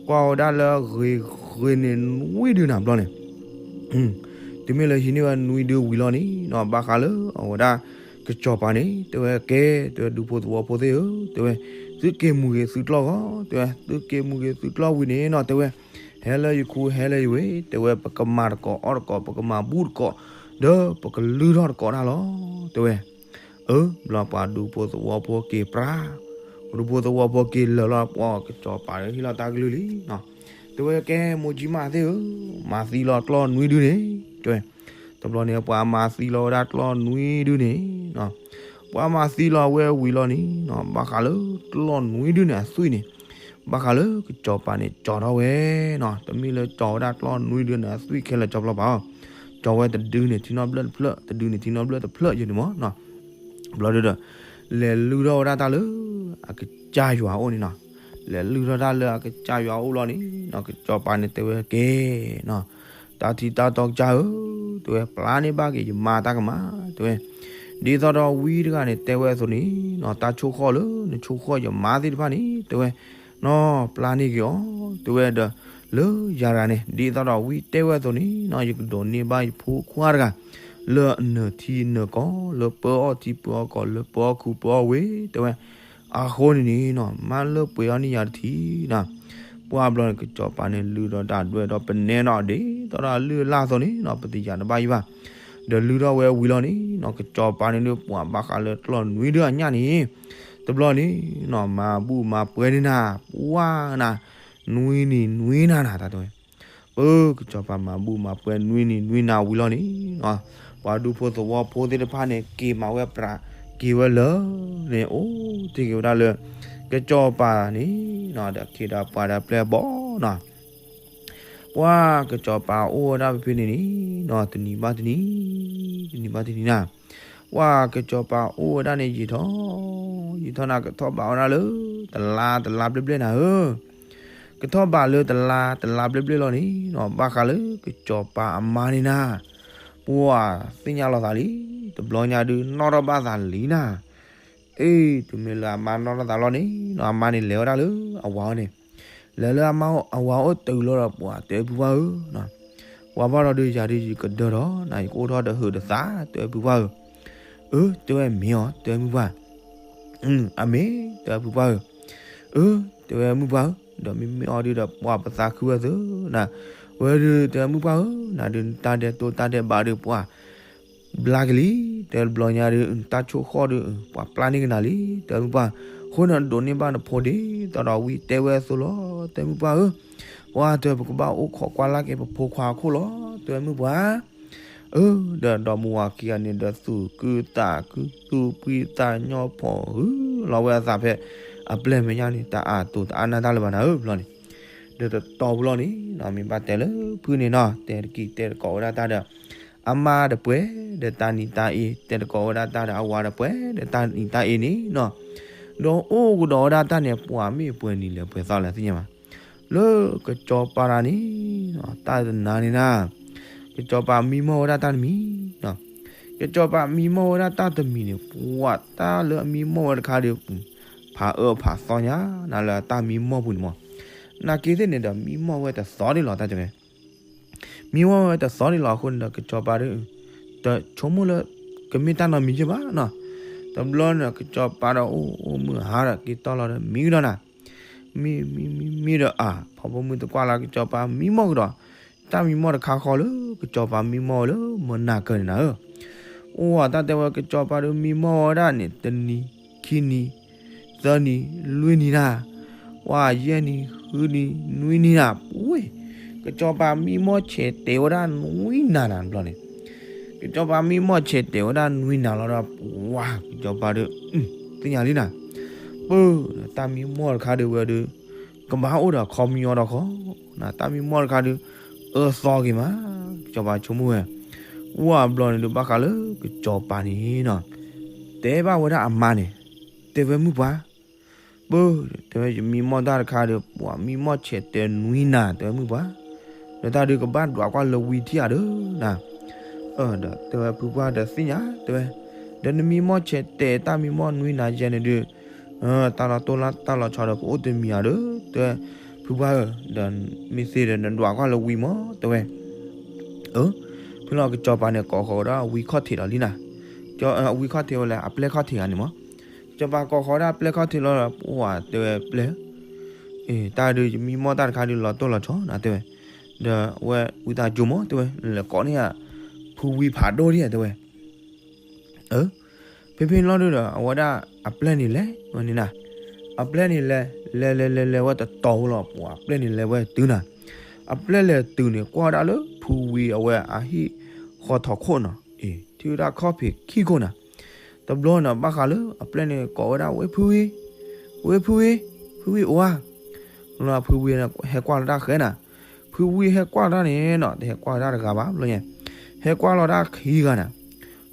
ကွၢ်ဝဲဒၣ်လၢဂ့ၤဂ့ၤန့ၣ်နွံဒုနၤဘျီန့ၣ်, တုၤမ့ၢ်လၢဟံးန့ၢ်ဝဲနွံဒုဝံၤလီၤန့ၣ်နီၤ ဘၣ်ဃးလၢအဝဲဒၣ် ကစီၤပၤန့ၣ် တဲဝဲကဲ တဲဝဲဒူဖိသဝီဖိသ့ၣ်ဧၢ တဲဝဲ, သုက့ၤမူဂ့ၤသုကျီၢ်ဂီၤ တဲဝဲ, သုက့ၤမူဂ့ၤသုကျီၢ်ဝံၤန့ၣ်နီၤ တဲဝဲ, ဟဲလၢယခူ ဟဲလၢယဝ့ၢ် တဲဝဲ, ပကမၤတကိးအီၣ်တကိး ပကမၤဘူၣ်တကိး ဒီးပကလုၢ်ထီၣ်တကိးတၢ်လီၤ တဲဝဲ. အၢ ဘျီပှၤဒူဖိသဝီဖိက့ၤပြး, ပှၤဒူဖိသဝီဖိက့ၤလၢာ်လီၤ ပှၤကစီၤပၤဒီးဟ့ၣ်လီၤတၢ်ကလုၢ်လံနီၤ, တဲဝဲကဲမိၢ်ကၠံမးသ့ၣ်ဧၢ, မၤသံလီၤကျီၢ်နွံဒုန့ၣ် တဲဝဲ, တဘျီန့ၣ် ပှၤမၤသံလီၤဝဲဒၣ်ကျီၢ်နွံဒုန့ၣ်နီၤ, ပှၤမၤသံလီၤဝဲဝံၤလီၤန့ၣ်နီၤ ဘၣ်ဃးလၢကျီၢ်နွံဒုန့ၣ်အသွံၣ်န့ၣ်, ဘၣ်ဃးလၢကစီၤပၤန့ၣ် ကၠီၤထီၣ်ဝဲနီၤ, တမ့ၢ်လၢကၠီၤဝဲဒၣ်ကျီၢ်နွံဒုန့ၣ်အသွံၣ်ခဲလၢာ်ကၠီဖျီဘၣ်, ကၠီၤဝဲတဒုန့ၣ်ထံနီၣ်ဘျၢၣ်တဖျၢၣ် တဒုန့ၣ်ထံနီၣ်ဘျၢၣ်တဖျၢၣ်ယဲန့ၣ်မးနီၤ, ဘျီဒုဒီး လဲၤလုၢ်ထီၣ်ဝဲဒၣ်တၢ်လၢအကစၢ်ယွၤအအိၣ်န့ၣ်နီၤ, လဲၤလုၢ်ထီၣ်တၢ်လၢအကစၢ်ယွၤအအိၣ်လီၤန့ၣ်နီၤ ကစီၤပၤန့ၣ်တဲဝဲကဲနီၤ, တၢ်ထံတၢ်တီကစၢ်ဧၢ, တဲဝဲ ပျၢ်န့ၢ်ဘၣ်က့ၤယမါတၢ်ကမၣ် တဲဝဲ, ဒ်သိးဒီးဝံတဂၤန့ၣ်တဲဝဲအသိးန့ၣ်နီၤ တၢ်ဆိၣ်ဃီၣ်လၢနဆိၣ်ဃီၣ်ယမါသ့ၣ်တဖၣ်န့ၣ် တဲဝဲ နီၤ ပျၢ်န့ၢ်က့ၤအီၤ တဲဝဲဒီး လၢယၤတဂၤန့ၣ် ဒ်သိးဒီးဝံတဲဝဲအသိးန့ၣ်နီၤ ယကဒိးန့ၢ်ဘၣ်ယဖိခွါတဂၤ လၢအနၢၤထံနၢၤကီၢ် လၢပၢအီၣ်ထံပၢအီၣ်ကီၢ် လၢပၢအီၣ်ခူပၢအီၣ်ဝ့ၢ် တဲဝဲ, အဃိန့ၣ်န့ၣ်နီၤ မၢလၢပှဲၤအီၤန့ၢ်ယၤတထံၣ်နီၤ, ပှၢ်ဘျီန့ၣ် ကစီၤပၤန့ၣ်လုၢ်ဒီးတၢ်ဒွဲၣ်ဒီးပနဲဒီးဒ်သိးဒီးအလုၢ်အလၢ်အသိးန့ၣ်နီၤ ပတယၤတဘၣ်ယံၤဘၣ်, ဒီးလုၢ်ထီၣ်ဝဲဝံၤလီၤန့ၣ်နီၤ ကစီၤပၤန့ၣ်ဒုးပှၤဘၣ်ဃးလၢကျီၢ်နွံဒုအညၣ်န့ၣ်, တဘျီန့ၣ်နီၤ မၤဘူၣ်မၤပှဲၤန့ၣ်နၤ ပှၢ်နၤ နွံနံၤနွံနၤနၤ တၢ်တဲဝဲ. ပၢ်ကစီၤပၤမၤဘူၣ်မၤပှဲၤနွံနံၤနွံနၤဝံၤလီၤန့ၣ်နီၤ, ပှၤဒူဖိသဝီဖိသ့ၣ်တဖၣ်န့ၣ် က့ၤမၤဝဲပြး က့ၤဝဲလၢန့ၣ် အိၣ်တ့ၢ်က့ၤဝဲဒၣ်လၢ ကစီၤပၤန့ၣ်နီၤ ဒီးခ့ဒီးပှၤဒီးပျဲၢ်ဘီနီၤ. ပှၤကစီၤပၤအိၣ်ဝဲဒၣ်ဖဲဖဲန့ၣ်န့ၣ်နီၤ တနံၤဘၣ်တနံၤ, တနံၤဘၣ်တနံၤနၤ, ပှၤကစီၤပၤအိၣ်ဝဲဒၣ်န့ၣ် ယံာ်ထီၣ်ယံာ်ထီၣ်နၤ ကထီၣ်ဘးဝဲဒၣ်လၢ တလါတလါဘျဲၣ်ဘျဲၣ်နၤဧၢ, ကထီၣ်ဘးလၢတလါတလါဘျဲၣ်ဘျဲၣ်လီၤန့ၣ်နီၤ ဘၣ်ဃးလၢကစီၤပၤအမါန့ၣ်နၤ, ပှၤသ့ၣ်ညါလီၤသးလံ, တဘျီညါဒုးနီၣ်ထီၣ်ဘၣ်သးလံနၤ. အ့ တုၤမ့ၢ်လၢအမါနီၣ်ထီၣ်သးလီၤန့ၣ်နီၤ အမါန့ၣ်လဲၤဝဲဒၣ်လၢအဝၤအအိၣ်န့ၣ်, လဲၤလၢအမါအဝၤအအိၣ်တုၤလီၤဒီး ပှၤတဲဖုပှၢ်ဧၢ, ပှၤဘၣ်ထီၣ်ဒုးယၤဒုးယကဒၢထီၣ်နၤ ယကအိၣ်ထီၣ်ဒီးဟုးဒီးသး တဲဖုပှၢ်ဧၢ. အၢ တဲဝဲမ့ၢ်အီၤ တဲဖုပှၢ်, အမ့ၢ် တဲဖုပှၢ်ဧၢ. အၢ တဲဝဲမုၣ်ပှၢ်ဧၢ, ဒီးမ့မ့ၢ်အီၤဒုးဒီး ပှၤပသးခုဝဲသၢနၤ, ဝဲဒုးတဲဝဲမုၣ်ပှၢ်ဧၢ, နၤဒုးနတၢ်ဒဲးတိၢ်တၢ်ဒဲးဘးဒုး ပှၤ ဘျါက့ၤလံ, တဲတဘျီညါဒုး တၢ်ဆိၣ်ဃီၣ်ဒုး ပှၤပျၢ်န့ၢ်ကနၤလံ တဲမုၣ်ပှၢ်, အဃိန့ၣ်ဒိးန့ၢ်ဘၣ်နဖိဒ်သိးဒီးဝံတဲဝဲအသိးလီၤ တဲမုၣ်ပှၢ်ဧၢ. ပှၤတဲပကဘၣ်အိၣ်ခိးကွၢ်လၢ်က့ၤပဖိခွါအခိၣ်လီၤ တဲမုၣ်ပှၢ်. အၢ ဒီးဒီမါဝၤခံဂၤန့ၣ်ဒီး သူၣ်ကုသးကု သူၣ်ဖှံသးညီ ဖီၣ်ဟုလီၤဝဲအသးဖဲ အပျဲၢ်မဲာ်ညါန့ၣ် တၢ်အါတိၤတအါနၢ်တၢ်လၢၤဘၣ်နၤဧၢ ဘျီန့ၣ်, ဒီးတတီၤပူၤလီၤန့ၣ်နီၤ မ့ၢ်ဘၣ်တဲလၢဖုန့ၣ်နီၤ တဲတကံၢ်တဲတကိးဝဲဒၣ်တၢ်ဒီး အမါတပှဲၤဒီးတၢ်နံၤတၢ်အ့ တဲတကိးဝဲဒၣ်တၢ်ဒီး အဝၤတပှဲၤဒီးတၢ်နံၤတၢ်အ့န့ၣ်နီၤ, ဒီးအိၣ်ကဒီးဝဲဒၣ်တၢ်န့ၣ် ပှၤမ့ၢ်ပှဲၤနံၤလဲၣ်ပှဲၤသီလဲၣ်သ့ၣ်ညါဘၣ်, လၢကစီၤပၤတဂၤန့ၣ်နီၤ တၢ်တနၤန့ၣ်နၤ ကစီၤပၤမံမီၢ်ဝဲဒၣ်တၢ်တမံၤနီၤ, ကစီၤပၤမံမီၢ်ဝဲဒၣ်တၢ်တမံၤန့ၣ် ပှၤတၢ်လၢအမံမီၢ်ဝဲတခါဒီး ဖးအၢဖးသီညါနၤလၢအတၢ်မံမီၢ်ပူၤန့ၣ်မး, နာ်က့သ့ၣ်န့ၣ်ဒီး မံမီၢ်ဝဲတသီဒံးလီၤ တၢ်တဲဝဲ မံမီၢ်ဝဲတသီဒံးလီၤအဃိန့ၣ်ဒီး ကစီၤပၤဒီး တဆိကမိၣ်လၢ ကမ့ၢ်တၢ်နီတမံၤယဲၢ်ဘၣ်နီၤ, တဘျီန့ၣ် ကစီၤပၤဒီးအိၣ်အိၣ်မုာ်ဟါဒီး က့ၤတီၢ်လီၤဒီးမံကဒီးနၤ မံ မံ မံ မံဒီးအါ ဖီဖိမုၣ်တကွၢ်လၢကစီၤပၤမံမီၢ်ကဒီး, တၢ်မံမီၢ်တခါဃီလၢ ကစီၤပၤမံမီၢ်ဝဲလၢမုၢ်နၤကၢၤန့ၣ်နၤဧၢ, အိၣ်ဝဲတၢ်တဲဝဲကစီၤပၤဒီးမံမီၢ်ဝဲဒၣ်န့ၣ် တနံၤ ခံနံၤ သၢနံၤ လွံၢ်နံၤနၤ, ပှၤယဲၢ်နံၤ ဃုနံၤ နွံနံၤနၤ ပှ့ၤ, ကစီၤပၤမံမီၢ်ဆဲးတဲာ်ဝဲဒၣ်နွံနၤနၤတဘျီန့ၣ် ကစီၤပၤမံမီၢ်ဆဲးတဲာ်ဝဲဒၣ်နွံနၤလီၤဒီး ပှၤ ကစီၤပၤဒီး သ့ၣ်ညါလံနၤ, ပၢ် တၢ်မံမီၢ်တခါဒုးဝဲဒီး ကဘၣ်အိၣ်ဒီးခီပညီဒီးခီ, တၢ်မံမီၢ်တခါဒုး အၢသီက့ၤမး, ကစီၤပၤဆိကမိၣ်ဝဲ, ဝဲဘျီန့ၣ်ဒုးဘၣ်ဃးလၢကစီၤပၤန့ၣ်နီၤ, တဲဘၣ်ဝဲဒၣ်အမါန့ၣ်, တဲဝဲမုၣ်ပှၢ် ပၢ် တဲဝဲယမံမီၢ်တၢ်တခါဒီး ပှၤမံမီၢ်ဆဲးတဲာ်နွံနၤ တဲဝဲမုၣ်ပှၢ်, ဒီးတၢ်ဒုးကဘၣ်ဒွးကွၢ်လၢဝံထံၣ်ဧါဒီးနၤ, ဒီးတဲဝဲဖုပှၢ်ဒီးသ့ၣ်ညါ တဲဝဲ, ဒီးနမံမီၢ်ဆဲးတဲာ်တၢ်မံမီၢ်နွံနၤယဲန့ၣ်ဒုး တၢ်လီၤတိၢ်လၢတၢ်လီၤဆီဒီးကအိၣ်တမံၤဧါဒီး တဲဝဲ, ဖုပှၢ်ဧၢ, ဒီးမ့ၢ်သ့ဒီးနဒွးကွၢ်လၢဝံမး တဲဝဲ, အၢ, ဖဲလီၤကစီၤပၤန့ၣ်ကိးဃီၤဝဲဒၣ်ဝံခီၣ်ထံးလီၤလံနၤ, ဝံခီၣ်ထံးဝဲလဲၣ် အပျဲၢ်ခီၣ်ထံးဂၤန့ၣ်မး, ကစီၤပၤကိးဃီၤဝဲဒၣ်ပျဲၢ်ခီၣ်ထံးလီၤဒီး ပှၤတဲဝဲပျဲၢ် တၢ်ဒုးယမံမီၢ်တၢ်တခါဒုးလီၤတိၢ်လီၤဆီနၤ တဲဝဲ, ဒီးအဝဲဝံသးစူၤမး တဲဝဲ, လဲၤကိးန့ၢ်ယၤ ဖုဝံဖးဒိၣ်ဒံးဧါ တဲဝဲ အၢ, ဖဲဖဲန့ၣ်လီၤဒုးဒီး အဝဲဒၣ်အပျဲၢ်န့ၣ်လဲၤဝဲန့ၣ်နၤ, အပျဲၢ်န့ၣ်လဲၤ လဲၤလဲၤလဲၤလဲၤဝဲတတီၤဝဲလီၤ ပှၤအပျဲၢ်န့ၣ်လဲၤဝဲတုၤနၤ, အပျဲၢ်လဲၤတုၤန့ၣ် ကွၢ်ဝဲဒၣ်လၢဖုဝံအဝဲအဟံၣ်ဃီထီၣ်ခိၣ်နီၤ, အ့ ထံၣ်ဝဲဒၣ်ခီၣ်ဖံးခံခိၣ်နၤ, တဘျီန့ၣ် ဘၣ်ဃးလၢအပျဲၢ်န့ၣ်ကိးဝဲဒၣ်ဝဲဖုဝံ, ဝဲဖုဝံ, ဖုဝံအိၣ်ဧါ, ဖုဝံဟဲကွၢ်လီၤတၢ်ဃဲနၤ, ဖုဝံဟဲကွၢ်လီၤတၢ်န့ၣ်နီၤ တဟဲကွၢ်လီၤတၢ်တဂၤဘၣ်ဘျီညါ, ဟဲကွၢ်လီၤတၢ်ခံဂၤနၤ,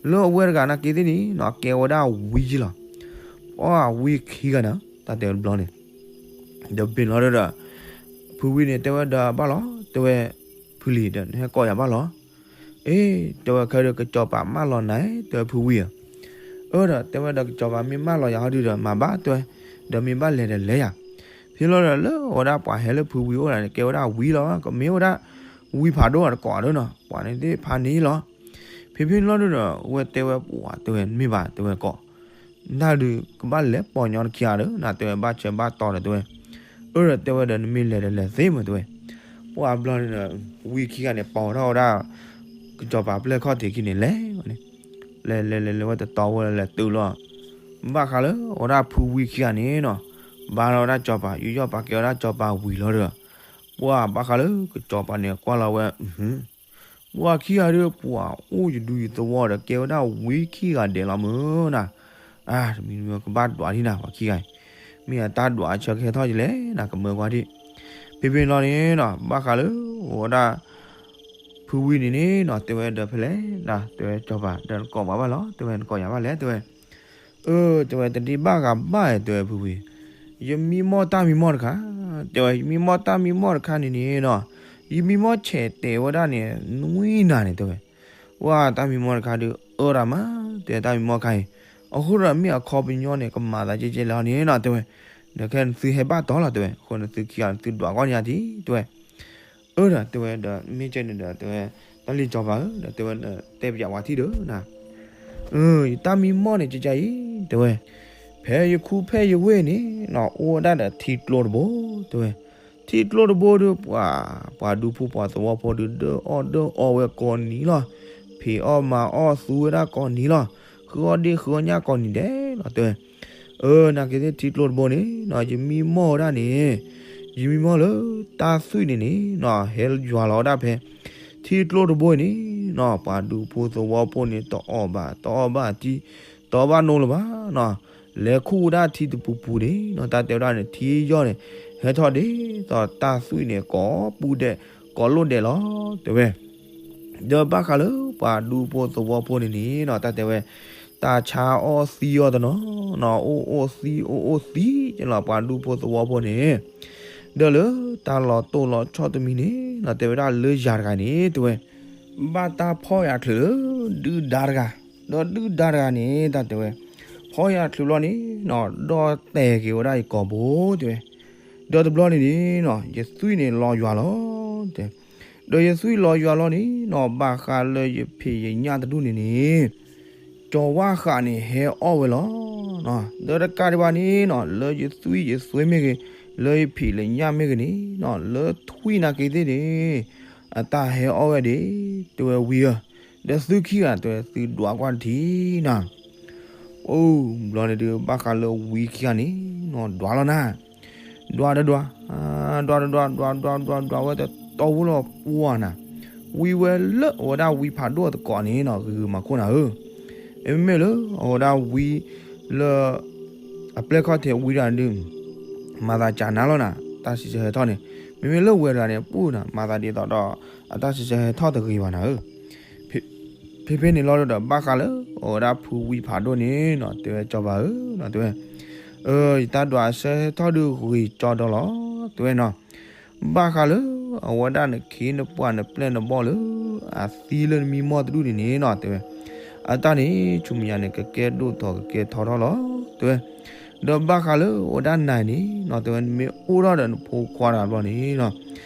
လၢအဝဲတဂၤနာ်က့သ့ၣ်န့ၣ်နီၤ ကဲဝဲဒၣ်ဝံယ့ၢ်လီၤ, အဝံခံဂၤနၤ တၢ်တဲဝဲတဘျီန့ၣ် ဒီးဘ့ၣ်လီၤဒီး ဖုဝံန့ၣ်တဲဝဲဒီးဘၣ်လီၤ တဲဝဲ ဖုလံၤဒီးနဟဲကိးယၤဘၣ်လီၤ, အ့ တဲဝဲခဲဒီးကစီၤပၤမၢလီၤနၤ တဲဝဲဖုဝံဧၢ, အၢဒီးတဲဝဲဒီးကစီၤပၤမ့ၢ်မၢလီၤယၤဟီဒုးဒီးမၤဘၣ်တဲဝဲ, ဒီးမ့ၢ်ဘၣ်လဲၤဒီးလဲၤယၤ, ဖဲလီၤဒီးလၢအဝဲဒၣ်ပှၤဟဲလၢဖုဝံအိၣ်ဒၣ်န့ၣ် ကဲဝဲဒၣ်ဝံလီၤ ကမ့ၢ်ဝဲဒၣ် ဝံဖးဒိၣ်တကိးဒီးနီၤ ပှၤန့ၣ်သ့ၣ်ဖးန့ၣ်လီၤ, ဖဲဖဲလီၤဒုးဒီး အဝဲတဲဝဲပှၤတဲဝဲမ့ၢ်ဘၣ်တဲဝဲကိး နၢ်ဒုးကဘၣ်လဲၤပိာ်ညီတခံဂၤဒီး နတဲဝဲဘၣ်ဆၢဘၣ်တီၤဒီးတဲဝဲ, အၢဒီးတဲဝဲဒီးနမ့ၢ်လဲၤဒီးလဲၤသ့မးတဲဝဲ, ပှၤဘျီန့ၣ်ဒီး ဝံခံဂၤန့ၣ် ပိာ်ထီၣ်ဝဲဒၣ် ကစီၤပၤပျဲၢ်ခီၣ်ထံးခံန့ၣ်လဲၤဝဲန့ၣ်, လဲၤလဲၤလဲၤလဲၤဝဲတတီၤဝဲလဲၤတုၤလီၤ, ဘၣ်ဃးလၢအဝဲဒၣ်ဖုဝံခံဂၤန့ၣ်နီၤ, ဘါထီၣ်ဝဲဒၣ်ကစီၤပၤ ယူးယီၣ်ပာ်ကဲဝဲဒၣ်ကစီၤပၤဝံၤလီၤဒီး ပှၢ်ဘၣ်ဃးလၢကစီၤပၤန့ၣ်ကွၢ်လီၤဝဲ, ပှၢ်ခံဂၤဒီး ပှၤအိၣ်ယဒူယသဝီဒီး ကဲဝဲဒၣ်ဝံခံဂၤဒဲးလီၤမုၢ်နၤ, အါ တမံၤမံၤကဘၣ်ဒွးဒံးနၤ ပှၤခံဂၤအံၤ, မ့ၢ်အတၢ်ဒွးအဆၢကဟဲထီၣ်ယလဲၣ်နၤ ကမၢကွၢ်ဒံး, ဖဲဖဲန့ၣ်လီၤန့ၣ်နီၤ ဘၣ်ဃးလၢ အဝဲဒၣ် ဖုဝံန့ၣ်န့ၣ်နီၤ တဲဝဲဒီးဖဲလဲၣ်နၤ တဲဝဲစီၤပၤ ဒီးနကိးပှၤဘၣ်လီၤ တဲဝဲ နကိးယၤဘၣ်လဲၣ် တဲဝဲ, အၢ တဲဝဲ တဒ့ဘၣ်ဂၤဘၣ် တဲဝဲဖုဝံ, ယမံမီၢ်တၢ်မံမီၢ်တခါ, တဲဝဲ ယမံမီၢ်တၢ်မံမီၢ်တခါန့ၣ်န့ၣ်နီၤ, ယမံမီၢ်ဆဲးတဲာ်ဝဲဒၣ်န့ၣ် နွံနၤန့ၣ် တဲဝဲ, ပှၢ်တၢ်မံမီၢ်တခါဒီး အၢဒၣ်မး တဲတၢ်မံမီၢ်တခါအံၤ, အဃိဒီးမ့ၢ်အခီပညီန့ၣ် ကမၤသးကဲကဲလဲၣ်န့ၣ်နီၤ တဲဝဲ, ဒီးခဲနသုဟဲဘၣ်တီလီၤ တဲဝဲ, အဃိနသုခံဂၤနသုဒွးကွၢ်န့ၢ်ယၤထံ တဲဝဲ အၢဒီး တဲဝဲဒီး မ့ၢ်ကဲန့ၣ်ဒီး တဲဝဲ, တၢ်လံၤစီၤပၤဧၢ ဒီး တဲဝဲ တဲပယးဝဲထံၣ်ဒီးနၤ, ယတၢ်မံမီၢ်န့ၣ် ကကါအံၤ တဲဝဲ, ဖဲယခူဖဲယဝ့ၢ်န့ၣ်နီၤ အိၣ်ဝဲဒၣ်ဒီးထံကျိတဘိ တဲဝဲ, ထံကျိတဘိဒီး ပှၤ ပှၤဒူဖိပှၤသဝီဖိဒီး ဒၢအီၣ်ဒၢအီဝဲကိးနံၤလီၤ, ဖံးအီၣ်မၤအီၣ်သူဝဲဒၣ်ကိးနံၤလီၤ, ဃုအီၣ်ဒ့ဃုအီၣ်ညၣ်ကိးနံၤဒဲးလီၤ တဲဝဲ အၢ နာ်က့သ့ၣ်ထံကျိတဘိန့ၣ်နီၤ ယမံမီၢ်ဝဲဒၣ်န့ၣ်, ယမံမီၢ်လၢတၢ်သွံၣ်န့ၣ်န့ၣ်နီၤ ဟဲယွၤလီၤဝဲဒၣ်ဖဲ ထံကျိတဘိအံၤန့ၣ်နီၤ ပှၤဒူဖိသဝီဖိန့ၣ် တအီၣ်ဘၣ် တအီၣ်ဘၣ်တံၢ် တအီၣ်ဘၣ်နိလၢၤဘၣ်နီၤ, လဲၤခူၣ်ဝဲဒၣ်ထံတပူၤပူၤန့ၣ်နီၤ တၢ်တဲဝဲဒၣ်န့ၣ် ထံယီၢ်န့ၣ် ဟဲထီၣ်ဒ်သိးတၢ်သွံၣ်န့ၣ် ကိးပူၤဒဲး ကိးလိၣ်ဒဲးလီၤ တဲဝဲ ဒီးဘၣ်ဃးလၢပှၤဒူဖိသဝီဖိန့ၣ်န့ၣ်နီၤ တၢ်တဲဝဲ, တၢ်ဆါအီၣ်သံအီၣ်တနီၤနီၤ အိၣ်အိၣ်သံအိၣ်အိၣ်သံကလီၤ ပှၤဒူဖိသဝီဖိန့ၣ်, ဒီးလၢတၢ်လီၤတိၢ်လီၤဆီတမံၤန့ၣ်နီၤ တဲဝဲဒၣ်လၢယၤတဂၤန့ၣ် တဲဝဲ, ဘၣ်တၢ်ဖီၣ်ယၤချုးလၢ ဒုၣ်ဒါတဂၤ, ဒီးဒုၣ်ဒါတဂၤန့ၣ် တၢ်တဲဝဲ, ဖီၣ်ယၤချုးဘျီန့ၣ်နီၤ ဒီၣ်တဲာ်က့ၤဝဲဒၣ်ယကိာ်ဘိ တဲဝဲ ဒီးတဘျီန့ၣ်န့ၣ်နီၤ ယသွံၣ်န့ၣ်လီၤယွၤလီၤ တဲ, ဒီးယသွံၣ်လီၤယွၤလီၤန့ၣ်နီၤ ဘၣ်ဃးလၢယဖံးယညၣ်တဒူၣ်န့ၣ်န့ၣ်, ကၠီၤဝါဃးန့ၣ်ဟဲအီၣ်ဝဲလီၤ. ဒီးတကးဒံးဘၣ်န့ၣ်နီၤ လၢယသွံၣ်ယသွဲမ့ၢ်ဂ့ၤ, လၢယဖံးလၢညၣ်မ့ၢ်ဂ့ၤန့ၣ်နီၤ လၢထွံၣ်နာ်က့သ့ၣ်န့ၣ် အတၢ်ဟဲအီၣ်ဝဲဒၣ်, တဲဝဲဝံဧၢ, ဒီးသုခံဂၤတဲဝဲသုဒွးကွၢ်တထံၣ်နၤ အိၣ်ဘျီန့ၣ်ဒုး ဘၣ်ဃးလၢဝံခံဂၤန့ၣ်နီၤ ဒွးလီၤနၤ, ဒွးဒီးဒွး, ဒွးဒီးဒွး ဒွးဒွးဒွးဒွးဝဲတတီဖိလီၤပှၢ်နၤ, ဝံဝဲလၢအဝဲဒၣ်ဝံဖးဒိၣ်တကိးန့ၣ်နီၤ ဂ့ၤဂ့ၤမၤခိၣ်နၤဧၢ, မ့မ့ၢ်လၢအဝဲဒၣ်ဝံလၢ အပျဲၢ်ခီၣ်ထံးဝံတဂၤဒုး မၤသးကနၤလီၤနၤ တၢ်စံးဆၢဟဲထီၣ်န့ၣ်, မ့မ့ၢ်လၢဝဲတဂၤန့ၣ် ပူၣ်နၤ မၤသးဒ်သိးဒီး အတၢ်စံးဆၢဟဲထီၣ်တဂ့ၤဘၣ်နၤဧၢ ဖဲဖဲန့ၣ်လီၤဒီး ဘၣ်ဃးလၢအဝဲဒၣ်ဖုဝံဖးဒိၣ်န့ၣ်နီၤ တဲဝဲ စီၤပၤဧၢနီၤ တဲဝဲ, အၢ ယတၢ်ဒွးအဆၢဟဲထီၣ်ဒုးဂ့ၤကၠီဒီလီၤ တဲဝဲနီၤ, ဘၣ်ဃးလၢအဝဲဒၣ်နခ့နပှၤနပျဲၢ်နဘီၣ်လၢ အသံလၢနမံမီၢ်တဒူၣ်န့ၣ်န့ၣ်နီၤ တဲဝဲ, အတၢ်န့ၣ် ဆူမဲာ်ညါန့ၣ် ကကဲဒိၣ်ထီၣ်ကကဲထီထီၣ်လီၤ တဲဝဲ, ဒီးဘၣ်ဃးလၢအဝဲဒၣ်နၤန့ၣ်နီၤ တဲဝဲ နမ့ၢ်အိၣ်ထီၣ်ဒီးနဖိခွါတဂၤဘျီန့ၣ်နီၤ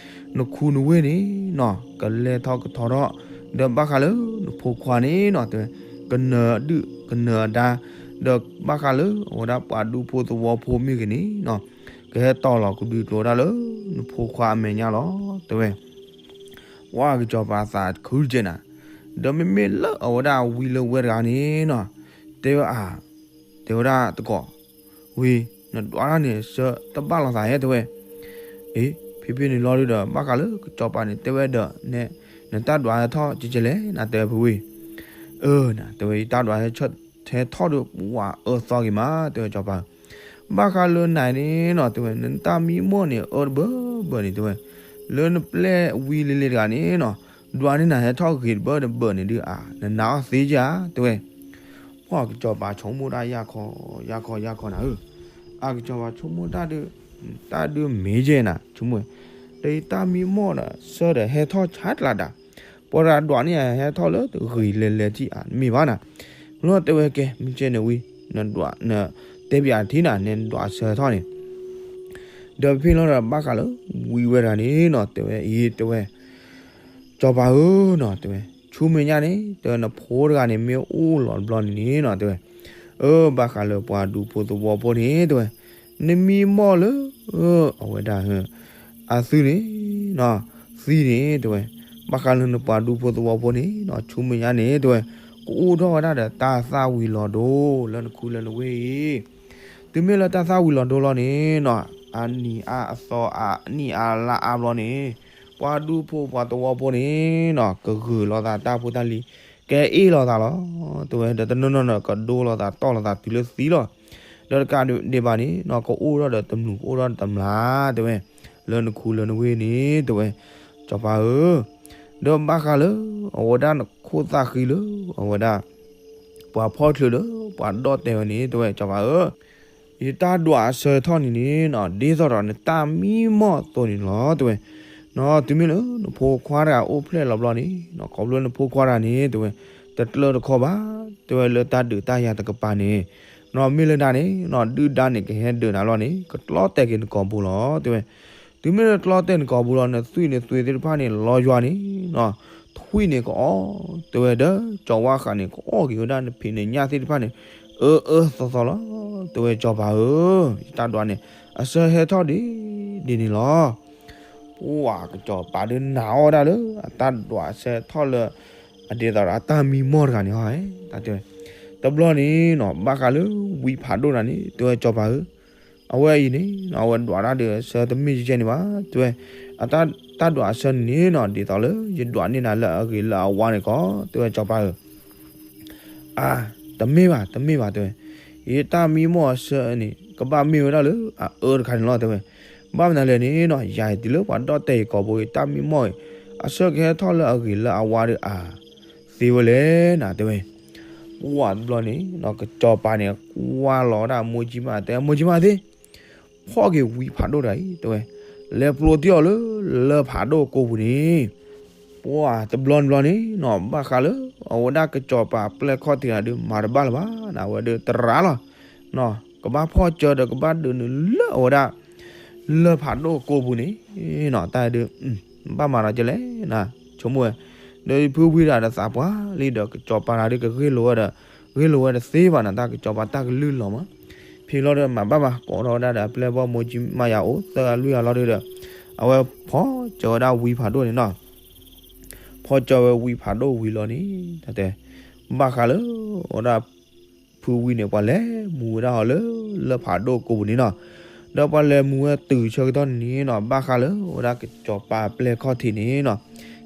နခူနဝ့ၢ်န့ၣ်နီၤ ကလဲၤထီၣ်ကထီထီၣ်, ဒီးဘၣ်ဃးလၢနဖိခွါန့ၣ်နီၤ တဲဝဲ ကနၢၤဒုၣ်ကနၢၤဒါ, ဒီးဘၣ်ဃးလၢအဝဲဒၣ်ပှၤဒူဖိသဝီဖိမ့ၢ်ဂ့ၤန့ၣ်နီၤ ကဟဲတီၢ်လီၤကဒုးကျိၤဒၣ်လၢနဖိခွါအမဲာ်ညါလီၤ တဲဝဲ, ဝါကစီၤပၤသးခုကဲနၤ, ဒီးမ့မ့ၢ်လၢအဝဲဒၣ်ဝံလၢဝဲတဂၤန့ၣ်နီၤ တဲဝဲအ တဲဝဲဒၣ်တကိး, ဝံၤ နဒွးတၢ်န့ၣ်ဆၢတဘၣ်လိာ်သးဧဲ တဲဝဲ, အ့ ဖဲဖဲန့ၣ်လီၤဒုးဒီး ဘၣ်ဃးလၢကစီၤပၤန့ၣ် တဲဝဲဒီး နတၢ်ဒွးဟဲထီၣ်ကဲကဲလဲၣ် နတဲဖုဝံၤ, အၢ နတဲဝဲ ယတၢ်ဒွးဟဲထီၣ်ဒီး ပှၤအၢသီဂ့ၤမး တဲဝဲစီၤပၤ, ဘၣ်ဃးလၢနၤန့ၣ်နီၤ တဲဝဲ နတၢ်မံမီၢ်န့ၣ် အၢတဘၢဘၢန့ၣ် တဲဝဲ, လၢနပျဲၢ်ဝံလ့လ့တဂၤန့ၣ်နီၤ ဒွးန့ၢ်နၤဟဲထီၣ်ဂ့ၤတဘၢတဘၢန့ၣ်ဒုး အါ နနာ်အီၤသ့ဧါ တဲဝဲ ပှၤကစီၤပၤဆိကမိၣ်တၢ်ယၢ်ခီယၢ်ခီယၢ်ခီနၤဧၢ, အကစီၤပၤဆိကမိၣ်တၢ်ဒုး, တၢ်ဒုးမ့ၢ်ယဲနၤ ဆိကမိၣ်, ဒီးယတၢ်မံမီၢ်ဒီး ဆၢဒီးဟဲထီၣ်ဆါတလးဒၣ်, ပှၤတဂၤဒွးန့ၢ်ယၤဟဲထီၣ်လၢဂ့ၤလဲၤလဲၤထံၣ်အါ မ့ၢ်ဘၣ်နၤ, လီၤတဲဝဲကဲ မ့ၢ်ကဲန့ၣ်ဝံၤ နဒွး နတဲပယးထံၣ်နၤ နဲနဒွးဆၢထီၣ်န့ၣ် ဒီးဖဲလီၤဒီး ဘၣ်ဃးလၢ ဝံဝဲတဂၤန့ၣ်နီၤ တဲဝဲအံၤ တဲဝဲ စီၤပၤဧၢနီၤ တဲဝဲ ဆူမဲာ်ညါန့ၣ် တဲဝဲ နဖိတဂၤန့ၣ် မ့ၢ်အိၣ်လီၤတဘျီန့ၣ်နီၤ တဲဝဲ အၢ ဘၣ်ဃးလၢပှၤဒူဖိသဝီဖိန့ၣ် တဲဝဲ နမံမီၢ်လၢ အဝဲဒၣ် အသုန့ၣ် သံန့ၣ် တဲဝဲ ဘၣ်ဃးလၢနပှၤဒူဖိသဝီဖိန့ၣ်နီၤ ဆူမဲာ်ညါန့ၣ် တဲဝဲ ကအိၣ်ထီၣ်ဝဲဒၣ်ဒီးတၢ်သၣ်ဝံၤလီၤဒိ လၢနခူလၢနဝ့ၢ်အံၤ တုၤမ့ၢ်လၢတၢ်သၣ်ဝံၤလီၤဒိလီၤန့ၣ်နီၤ အနံၤအါအသီအါ အနံၣ်အါလါအါဘျီန့ၣ်, ပှၤဒူဖိပှၤသဝီဖိန့ၣ်နီၤ ကဂုာ်လိာ်သးတၢ်ဖိတၢ်လံၤ, ကအဲၣ်လိာ်သးလီၤ. တဲဝဲဒီးတနီၤနီၤဒီး ကဒိလိာ်သးတီၢ်လိာ်သးတုၤလၢသံလီၤ. ဒီးတကးဒံးဘၣ်န့ၣ်နီၤ ကအိၣ်ထီၣ်ဒီးတမျူး ကအိၣ်ထီၣ်ဒီးတမျး, တဲဝဲ, လၢနခူလၢနဝ့ၢ်န့ၣ် တဲဝဲ, စီၤပၤဧၢ, ဒီးဘၣ်ဃးလၢ အဝဲဒၣ်နခိၣ်သၣ်ဃံလၢ အဝဲဒၣ် ပှၤဖီၣ်ချုးလၢ ပှၤဒီၣ်တဲာ်ဝဲန့ၣ် တဲဝဲ စီၤပၤဧၢ, ယတၢ်ဒွးအဆၢထီၣ်န့ၣ်န့ၣ်နီၤ ဒ်သိးဒီးနတၢ်မံမီၢ်အသိးန့ၣ်လီၤ တဲဝဲ. နီၤ တုၤမ့ၢ်လၢနဖိခွါတဂၤအိၣ်ဖျဲၣ်လီၤဘျီန့ၣ်နီၤ ခီဖျိနဖိခွါတဂၤန့ၣ် တဲဝဲ, တကျၢတခီဘၣ်, တဲဝဲလၢတၢ်ဒုးတၢ်ယၤတကပၤန့ၣ်, နီၤ မ့ၢ်လၢနၤန့ၣ်နီၤ ဒုၣ်ဒါန့ၣ်ကဟဲဒုးနၤလီၤန့ၣ် ကကျီတဲာ်က့ၤနကိာ်ပူၤလီၤ တဲဝဲ. တုၤမ့ၢ်လၢကျီတဲာ်နကိာ်ပူၤလီၤ နသွံၣ်နသွ့သ့ၣ်တဖၣ်န့ၣ် လီယွၤန့ၣ်နီၤ ထွံၣ်န့ၣ်ကအီၣ်, တဲဝဲဒီး ကၠီၤဝါဃးန့ၣ် ကအီၣ်က့ၤဝဲဒၣ်နဖံးနညၣ်သ့ၣ်တဖၣ်န့ၣ် အၢအၢသီသီလီၤ. တဲဝဲ စီၤပၤဧၢ, ယတၢ်ဒွးန့ၣ် အဆၢဟဲထီၣ်ဒ်ဒ်န့ၣ်လီၤ. ပှၤကစီၤပၤဒုးနာ်အီၣ်ဒၣ်လၢ အတၢ်ဒွးအဆၢထီၣ်လၢ အဒ်သိးဒီးအတၢ်မံမီၢ်တဂၤန့ၣ်ဟီ, တၢ်တဲဝဲ, တဘျီန့ၣ်နီၤ ဘၣ်ဃးလၢဝံဖးဒိၣ်တဂၤန့ၣ် တဲဝဲ စီၤပၤဧၢ, အဝဲအံၤန့ၣ်နီၤ အဝဲဒွးတၢ်ဒီးအဆၢတမ့ၢ်ကဲကဲန့ၣ်ဘၣ်, တဲဝဲ, အတၢ် တၢ်ဒွးအဆၢန့ၣ်န့ၣ်နီၤ ဒ်သိးလၢယဒွးန့ၢ်နၤလၢအဂ့ၤလၢအဝါန့ၣ်ကီး, တဲဝဲ စီၤပၤဧၢ, အါ, တမ့ၢ်ဘၣ် တမ့ၢ်ဘၣ် တဲဝဲ, ယတၢ်မံမီၢ်အဆၢန့ၣ် ကဘၣ်မ့ၢ်ဝဲဒၣ်လၢအအၢတခါန့ၣ်လီၤ တဲဝဲ, ဘၣ်မနုၤလဲၣ်န့ၣ်နီၤ ယၤအံၤတုၤလၢပှၤဒီၣ်တဲာ်ယကိာ်ပူၤ ယတၢ်မံမီၢ်အံၤ အဆၢကဟဲထီၣ်လၢအဂ့ၤလၢအဝါဒီးအါ သ့ဝဲလဲၣ်နၤ တဲဝဲ. ပှၤတဘျီန့ၣ်နီၤ ကစီၤပၤန့ၣ် ကွၢ်လီၤဝဲဒၣ်မိၢ်ကၠံမၣ် တဲ မိၢ်ကၠံမၣ်သ့ၣ် ဖီၣ်က့ၤဝံဖးဒိၣ်တဂၤအံၤ တဲဝဲ, လဲၤပျိးတ့ၢ်အီၤလၢ လၢၢ်ဖးဒိၣ်ကိာ်ပူၤန့ၣ်, ပှၤတဘျီတဘျီန့ၣ်နီၤ ဘၣ်ဃးလၢ အဝဲဒၣ်ကစီၤပၤအပျဲၢ်ခီၣ်ထံးတဂၤဒီး မၤတဘၣ်လၢၤဘၣ်နၤ အဝဲဒီးတရးလီၤ, ကဘၣ်ဖီၣ်စၢၤဒီး ကဘၣ်ဒုးနုာ်လၢအဝဲဒၣ် လၢၢ်ဖးဒိၣ်ကိာ်ပူၤန့ၣ်နီၤ တၢ်ဒုး ဘၣ်မၤဒီးကဲလဲၣ်နၤ ဆိကမိၣ်ဝဲ, ဒီးဖုဝံတဂၤဒီးသးပှၢ်လံဒီး ကစီၤပၤတဂၤဒီးကဂ့ၢ်လိာ်ဝဲဒီး ဂ့ၢ်လိာ်ဝဲတသ့ဘၣ်နၤ တၢ်ကစီၤပၤတၢ်ကလုၢ်လီၤမး, ဖဲလီၤဒီးမၤဘၣ်မး ကိးထီၣ်ဝဲဒၣ်ဒီးအပျဲၢ်ဘီၣ်မိၢ်ကၠံမၣ်ယၤအိၣ်သၢဂၤလွံၢ်ဂၤလီၤဒီး အဝဲဖီၣ်စၢၤဝဲဒၣ်ဝံဖးဒိၣ်န့ၣ်နီၤ, ဖီၣ်စၢၤဝဲဝံဖးဒိၣ်ဝံၤလီၤန့ၣ် တၢ်တဲ, ဘၣ်ဃးလၢ အဝဲဒၣ် ဖုဝံန့ၣ် ပှၤလဲၤမူဝဲဒၣ်ဟီလၢ လၢၢ်ဖးဒိၣ်ကိာ်ပူၤန့ၣ်နီၤ, ဒီးပှၤလဲၤမူဝဲတုၤဆၢကတီၢ်န့ၣ်နီၤ ဘၣ်ဃးလၢ အဝဲဒၣ်ကစီၤပၤအပျဲၢ်ခီၣ်ထံးန့ၣ်နီၤ,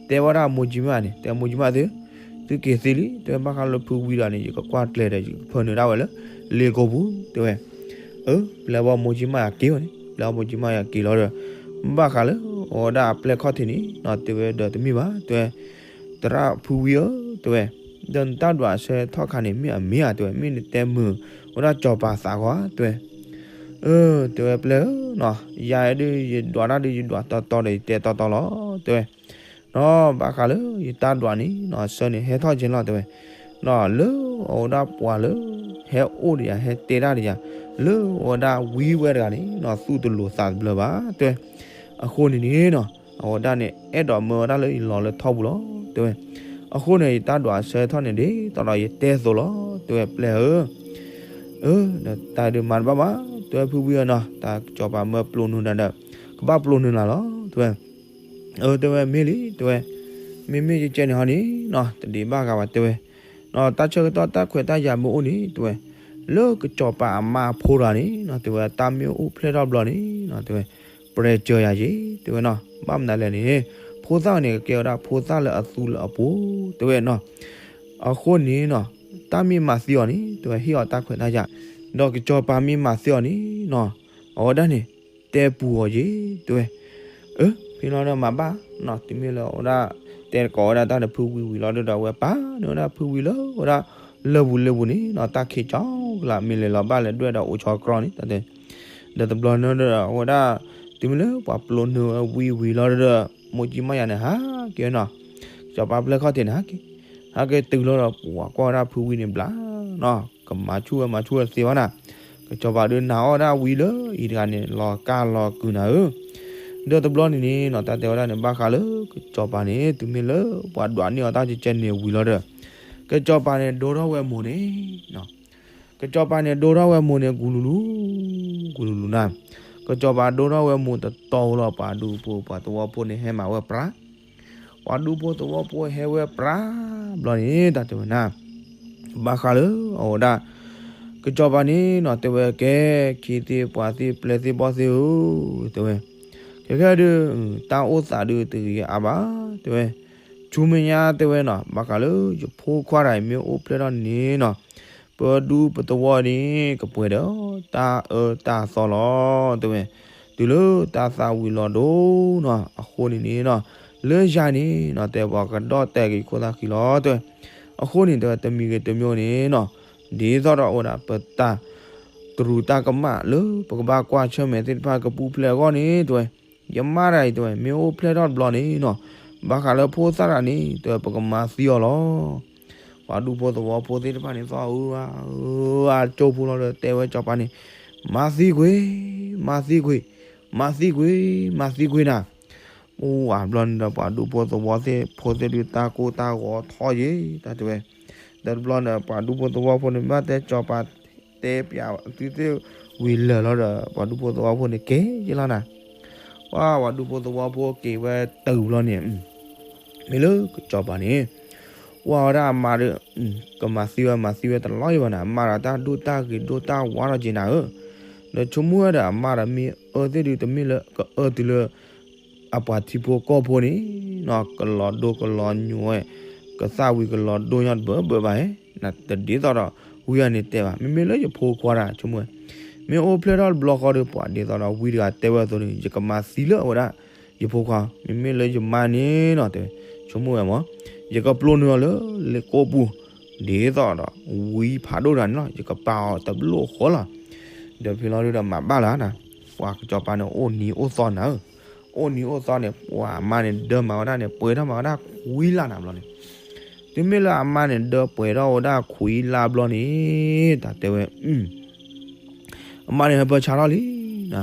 တဲဝဲဒၣ်မိၢ်ကၠံမၣ်န့ၣ် တဲမိၢ်ကၠံမၣ်သု, သုက့ၤသ့လံ တဲဘၣ်ဃးလၢဖုဝံဒီးန့ၣ် ယကကွၢ်ကျဲၤဒီး ယကဖၢနုာ်ဒၣ်ဝဲလၢ လ့ကိာ်ပူၤ တဲဝဲ, အၢ ပျဲၢ်ဘီၣ်မိၢ်ကၠံမၣ်ယၤက့ၤဝဲန့ၣ် ပျဲၢ်ဘီၣ်မိၢ်ကၠံမၣ်ယၤက့ၤလီၤဒီး ဘၣ်ဃးလၢ အဝဲဒၣ်အပျဲၢ်ခီၣ်ထံးန့ၣ်နီၤ တဲဝဲဒီးတမ့ၢ်ဘၣ် တဲဝဲ သရၣ်ဖုဝံဧၢ တဲဝဲ, ဒီးနတၢ်ဒွးအဆၢထီၣ်ခါန့ၣ် မ့ၢ်အမ့ၢ်ဧါ တဲဝဲ, မ့ၢ်နတဲမုာ်ဝဲဒၣ်စီၤပၤသးဂီၤဧါ တဲဝဲ, အၢ တဲဝဲ ပျဲၢ်ဧၢနီၤ ယၤဒုး ယဒွးတၢ်ဒုး ယဒွးတီတီဒီး ယတဲတီတီလီၤ တဲဝဲ, နီၤ ဘၣ်ဃးလၢယတၢ်ဒွးန့ၣ်နီၤ အဆၢန့ၣ် ဟဲထီၣ်ကဲလီၤ တဲဝဲ, နီၤ လၢအဝဲဒၣ်ပှၤလၢ ဟဲအိၣ်ဒီးယၤ ဟဲတဲတၢ်ဒီးယၤ လၢအဝဲဒၣ်ဝံဝဲတဂၤန့ၣ်နီၤ သူၣ်တလိာ်သးတဘျၢဘၣ် တဲဝဲ, အဃိန့ၣ်န့ၣ်နီၤ အဝဲဒၣ်န့ၣ် အဲၣ်ဒိးမၢဝဲဒၣ်လၢယလီၤလၢထီပူၤလီၤ တဲဝဲ, အဃိန့ၣ် ယတၢ်ဒွးအဆၢထီၣ်န့ၣ် ဒ်သိးဒီးယတဲအသိးလီၤ တဲဝဲ ပျဲၢ်ဧၢ, အၢ ဒီးတၢ်ဒုးမၤတဘၣ်ဘၣ် တဲဝဲဖုဝံဧၢနီၤ တၢ်ကစီၤပၤမၢပျိးနုာ်နၤဒီး ကဘၣ်ပျိးနုာ်နၤလီၤ တဲဝဲ, အၢ တဲဝဲ မ့ၢ်လံ တဲဝဲ, မ့မ့ၢ်ကဲကဲန့ၣ်ဟီန့ၣ်နီၤ တဒံးဘၣ်ဂၤဘၣ် တဲဝဲ, တၢ်ဆၢကတီၢ်တၢ်ခွဲးတၢ်ယာ်မ့ၢ်အိၣ်န့ၣ် တဲဝဲ, လၢကစီၤပၤအမါအဖိတဂၤန့ၣ်နီၤ တဲဝဲ တၢ်မ့ၢ်အိၣ်ဖျဲၣ်ထီၣ်ဘျီန့ၣ်နီၤ တဲဝဲ, ပျဲၢ်စၢၤယၤက့ၤ တဲဝဲနီၤ ဘၣ်မနုၤလဲၣ်န့ၣ် ဖိသၣ်န့ၣ် ကကဲဝဲဒၣ်ဖိသၣ်လၢအသူလၢအပှိၤ တဲဝဲနီၤ, အဃိန့ၣ်နီၤ တၢ်မ့ၢ်မၤသံအီၤန့ၣ် တဲဝဲ ဟ့ၣ်အီၤတၢ်ခွဲးတၢ်ယာ်, ဒီးကစီၤပၤမ့ၢ်မၤသံအီၤန့ၣ်နီၤ အဝဲဒၣ်န့ၣ် တဲပူၤအီၤက့ၤ တဲဝဲ, အၢ ဖဲလီၤဒီးမၤဘၣ်နီၤ တုၤမ့ၢ်လၢအဝဲဒၣ် တဲကိးဝဲဒၣ်တၢ်ဒီးဖုဝံဝံၤလီၤဒီး အဝဲပာ်န့ၢ်ဝဲဒၣ်ဖုဝံလၢအဝဲဒၣ် လၢၢ်ပူၤလၢၢ်ပူၤန့ၣ်နီၤ တၢ်ခံးကၠီကလး မ့ၢ်လဲၤလီၤဘၣ်လဲၤဒွဲၣ်ဒီးအိၣ်ဆီကြီန့ၣ် တၢ်တဲ ဒီးတဘျီန့ၣ်ဒီး အဝဲဒၣ် တုၤမ့ၢ်လၢပှၤပျိးနုာ်ဝဲဝံဝံၤလီၤဒီး မိၢ်ကၠံမါယၤန့ၣ် ဟးက့ၤနီၤ, စီၤပၤပျဲၢ်ခီၣ်ထံးန့ၣ် ဟးက့ၤ, ဟးက့ၤတုၤလီၤဒီး ပှၤကွၢ်ဝဲဒၣ်ဖုဝံန့ၣ်ဘျးနီၤ, ကမၤဆူၣ်ဝဲမၤဆူၣ်ဝဲတသ့ဘၣ်နၤ, ကစီၤပၤဒုးနာ်အီၣ်ဒၣ်ဝံလၢအံၤတဂၤန့ၣ် လီၤကၢ်လီၤကုၤနၤဧၢ, ဒီးတဘျီန့ၣ်န့ၣ်နီၤ တၢ်တဲဝဲဒၣ်န့ၣ် ဘၣ်ဃးလၢကစီၤပၤန့ၣ် တုၤမ့ၢ်လၢပှၤဒွးန့ၢ်အီၤတၢ်ကဲကဲန့ၣ်ဝံၤလီၤဒီး ကစီၤပၤန့ၣ် ဒိထီၣ်ဝဲမိၢ်န့ၣ် ကစီၤပၤန့ၣ် ဒိထီၣ်ဝဲမိၢ်န့ၣ် ဂူၤလူၤလူၤ, ဂူၤလူၤလူၤနၤ, ကစီၤပၤဒိထီၣ်ဝဲမိၢ်တတီၤလီၤ ပှၤဒူဖိပှၤသဝီဖိန့ၣ် ဟဲမၤဝဲပြး, ပှၤဒူဖိသဝီဖိဟဲဝဲပြး, ဘျီန့ၣ် တၢ်တဲဝဲနၤ, ဘၣ်ဃးလၢအဝဲဒၣ် ကစီၤပၤန့ၣ်နီၤ တဲဝဲ ကဲ ခ့သ့ၣ်ပှၤသ့ၣ်ပျဲၢ်သ့ၣ်ဘီၣ်သ့ၣ်ဧၢ, တဲဝဲ, ခဲခဲဒုး တၢ်အိၣ်သးဒုးတဂ့ၤအါဘၣ်, တဲဝဲ, ဆူမဲာ်ညါ တဲဝဲနီၤ ဘၣ်ဃးလၢယဖိခွါတဂၤအံၤမ့ၢ်အိၣ်ဖျဲၣ်ထီၣ်န့ၣ်နီၤ ပဒူပသဝီန့ၣ် ကပှဲၤဒီးတၢ်အၢတၢ်သီလီၤ, တဲဝဲ, တုၤလၢတၢ်သၣ်ဝံၤလီၤဒိၣ်နီၤ အဃိန့ၣ်န့ၣ်နီၤ လၢယၤန့ၣ်နီၤ တဲပှၤကဒီၣ်တဲာ်က့ၤခိၣ်သၣ်ဃံလီၤ တဲဝဲ, အဃိန့ၣ် တဲဝဲ တမံၤဂ့ၤတမံၤဂ့ၤန့ၣ်နီၤ ဒ်သိးဒီးအိၣ်ဝဲဒၣ်ပတၢ်တရူးတၢ်ကမၣ်လၢပကဘၣ်ကွၢ်ဆၢၣ်မဲာ်သ့ၣ်တဖၣ်ကပူၤဖျဲးအဂီၢ်န့ၣ် တဲဝဲ, ယမါတဂၤအံၤ တဲဝဲ မ့ၢ်အိၣ်ဖျဲၣ်ထီၣ်တဘျီန့ၣ်နီၤ ဘၣ်ဃးလၢဖိသၣ်တဂၤန့ၣ် တဲဝဲ ပကမၤသံအီၤလီၤ. ပှၤဒူဖိသဝီဖိသ့ၣ်တဖၣ်န့ၣ် သီၣ်အၢအၢအကၠိဖိလီၤဒီး တဲဝဲစီၤပၤန့ၣ်, မၤသံကွံာ်, မၤသံကွံာ်, မၤသံကွံာ်, မၤသံကွံာ်နၤ အိၣ်ဝဲဘျီန့ၣ်ဒီး ပှၤဒူဖိသဝီဖိသ့ၣ်ဒုးတၢ်ကိၢ်တၢ်ဂီၤထီၣ်ယံၤ တၢ်တဲဝဲ, ဒီးတဘျီန့ၣ် ပှၤဒူဖိသဝီဖိန့ၣ် ဘၣ်တဲစီၤပၤတဲပျးသုသ့ၣ်ဝံၤလၢာ်လီၤဒီး ပှၤဒူဖိသဝီဖိန့ၣ်က့ၤယလီၤနၤ, ပှၤ ပှၤဒူဖိသဝီဖိက့ၤဝဲတုၤဘျီန့ၣ် မ့ၢ်လၢကစီၤပၤန့ၣ် ကွၢ်ဝဲဒၣ်အမါဒီး ကမၤသံဝဲမၤသံဝဲတလီၤအံၤဘၣ်နၤ အမါဒီးတၢ်ဒိၣ်တၢ်ဂ့ၤဒိၣ်တၢ်ဝါထီၣ်က့ၤနၤဧၢ, ဒီးဆိကမိၣ်ဝဲဒီးအမါဒီးမ့ၢ်အၢသ့ၣ်ဒုး တမ့ၢ်လၢကအၢတုၤလၢ အပှၤထံဖိကီၢ်ဖိန့ၣ်နီၤ ကလီၤဒိကလီၤညိးဝဲ ကသၣ်ဝံၤကလီၤဒိညီတဘၢဘၢဘၣ်ဧဲ, တဒ်သိးဒီး ဝံအံၤန့ၣ်တဲဘၣ် မ့မ့ၢ်လၢယဖိခွါတဂၤဆိကမိၣ်ဝဲ, မ့ၢ်အိၣ်ဖျဲၣ်ထီၣ်တဘျီဃီဒီး ပှၤဒ်သိးဒီးဝံတဂၤတဲဝဲအသိးန့ၣ် ယကမၤသံလၢအဝဲဒၣ် ယဖိခွါ မ့မ့ၢ်လၢယမါန့ၣ်နီၤ တဲဝဲ ဆိကမိၣ်ဝဲမး ယကပျိနုာ်အီၤလၢလ့ကိပူၤ ဒ်သိးဒီးဝံဖးဒိၣ်တဂၤန့ၣ်လီၤ ယကပာ်အီၤတဘျီဃီလီၤ, ဒီးဖဲလီၤဒုးဒီးမၤဘၣ်လၢနၤ, ပှၤကစီၤပၤန့ၣ် အိၣ်နံၤအိၣ်သီနၤဧၢ, အိၣ်နံၤအိၣ်သီန့ၣ် ပှၤအမါန့ၣ် ဒၢမၤဝဲဒၣ်န့ၣ် ပှဲၤထီၣ်မၤဝဲဒၣ်ခွံလါနၤဘျီန့ၣ်, တုၤမ့ၢ်လၢအမါန့ၣ် ဒၢပှဲၤထီၣ်ဝဲဒၣ်ခွံလါဘျီန့ၣ် တၢ်တဲဝဲ အမါန့ၣ်ဟဲဖၢဆါထီၣ်လံနၤ,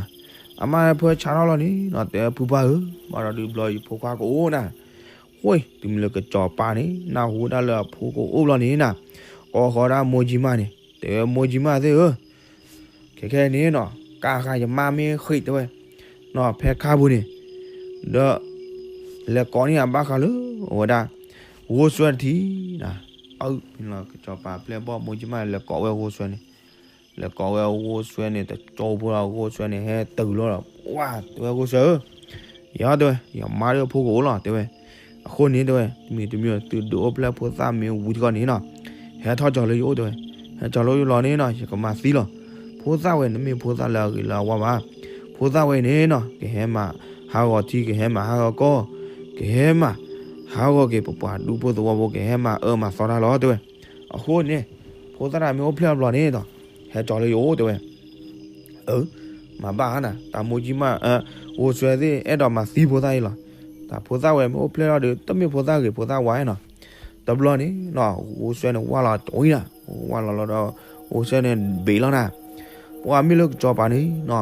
အမါဟဲဖၢဆါထီၣ်လီၤန့ၣ်နီၤ တဲဝဲ ဖုပှၢ်ဧၢ, ဘၣ်ဒီးဒုးဘျီယဖိခွါကအိၣ်နၤ, ဃိ တုၤမ့ၢ်လၢကစီၤပၤန့ၣ် နၢ်ဟူဝဲဒၣ်လၢအဖိကအိၣ်ဘျီန့ၣ်နၤ, ကိးဃီၤဒၣ်မိၢ်ကၠံမၢ်န့ၣ် တဲဝဲ မိၢ်ကၠံမၢ်သ့ၣ်ဧၢ, ခဲခဲန့ၣ်နီၤ ကးဃာ်ယမါမ့ၢ်ဃ့ၢ်တဲဝဲ, နီၤ ဖဲခါပူၤန့ၣ်, ဒီး လဲၤကိးန့ၢ်အဘၣ်ဃးလၢ အဝဲဒၣ် ဂိၢ်စွဲတထံၣ်နၤ, အၢ မ့ၢ်လီၤ ကစီၤပၤပျဲၢ်ဘီၣ်မိၢ်ကၠံမၢ်န့ၣ် လဲၤကိးဝဲဂိၢ်စွဲန့ၣ်, လဲၤကိးဝဲဂိၢ်စွဲန့ၣ် တကၠိဖိဒီး ဂိၢ်စွဲန့ၣ် ဟဲတုၤလီၤဒီး ဝါ တဲဝဲ ဂိၢ်စွဲဧၢ, ယၤတဲဝဲ ယမါဒီးအဖိကအိၣ်လီၤ တဲဝဲ, အဃိန့ၣ်တဲဝဲ တမံၤတမံၤ သုဒုးအိၣ်ဖျဲၣ်ဖိသၣ်မ့ၢ်ဝံတခီန့ၣ်နီၤ, ဟဲထီၣ်ကၠီၤလၢယအိၣ်တဲဝဲ, ဟဲကၠီၤလၢယအိၣ်လီၤန့ၣ်နီၤ ယကမၤသံလီၤ, ဖိသၣ်ဝဲန့ၣ် တမ့ၢ်ဖိသၣ်လၢအဂ့ၤလၢအဝါဘၣ်, ဖိသၣ်ဝဲန့ၣ်နီၤ ကဟဲမၤဟးဂီၤထံ ကဟဲမၤဟးဂီၤကီၢ်, ကဟဲမၤဟးဂီၤက့ၤပပှၤဒူဖိသဝီဖိ ကဟဲမၤအၢမၤသီတၢ်လီၤ တဲဝဲ, အဃိန့ၣ် ဖိသၣ်တဂၤမ့ၢ်အိၣ်ဖျဲၣ်ဘျီန့ၣ်ဒီး ဟဲကၠီၤလၢယအိၣ်တဲဝဲ, အၢ မၤဘၣ်ဧါနၤ တၢ်မိၢ်ကၠံမၢ် ဂိၢ်စွဲသ့ၣ် အဲၣ်ဒိးမၤသံဖိသၣ်အံၤလီၤ, တၢ်ဖိသၣ်ဝဲမ့ၢ်အိၣ်ဖျဲၣ်ထီၣ်ဒီး တမ့ၢ်ဖိသၣ်ဂ့ၤဖိသၣ်ဝါနီၤ, တဘျီန့ၣ်နီၤ ဂိၢ်စွဲန့ၣ် ဝၢ်လီၤတဝံၤနၤ, ဝၢ်လီၤလီၤဒီး ဂိၢ်စွဲန့ၣ်ဘ့းလီၤနၤ, ပှၤမ့ၢ်လၢကစီၤပၤန့ၣ်နီၤ,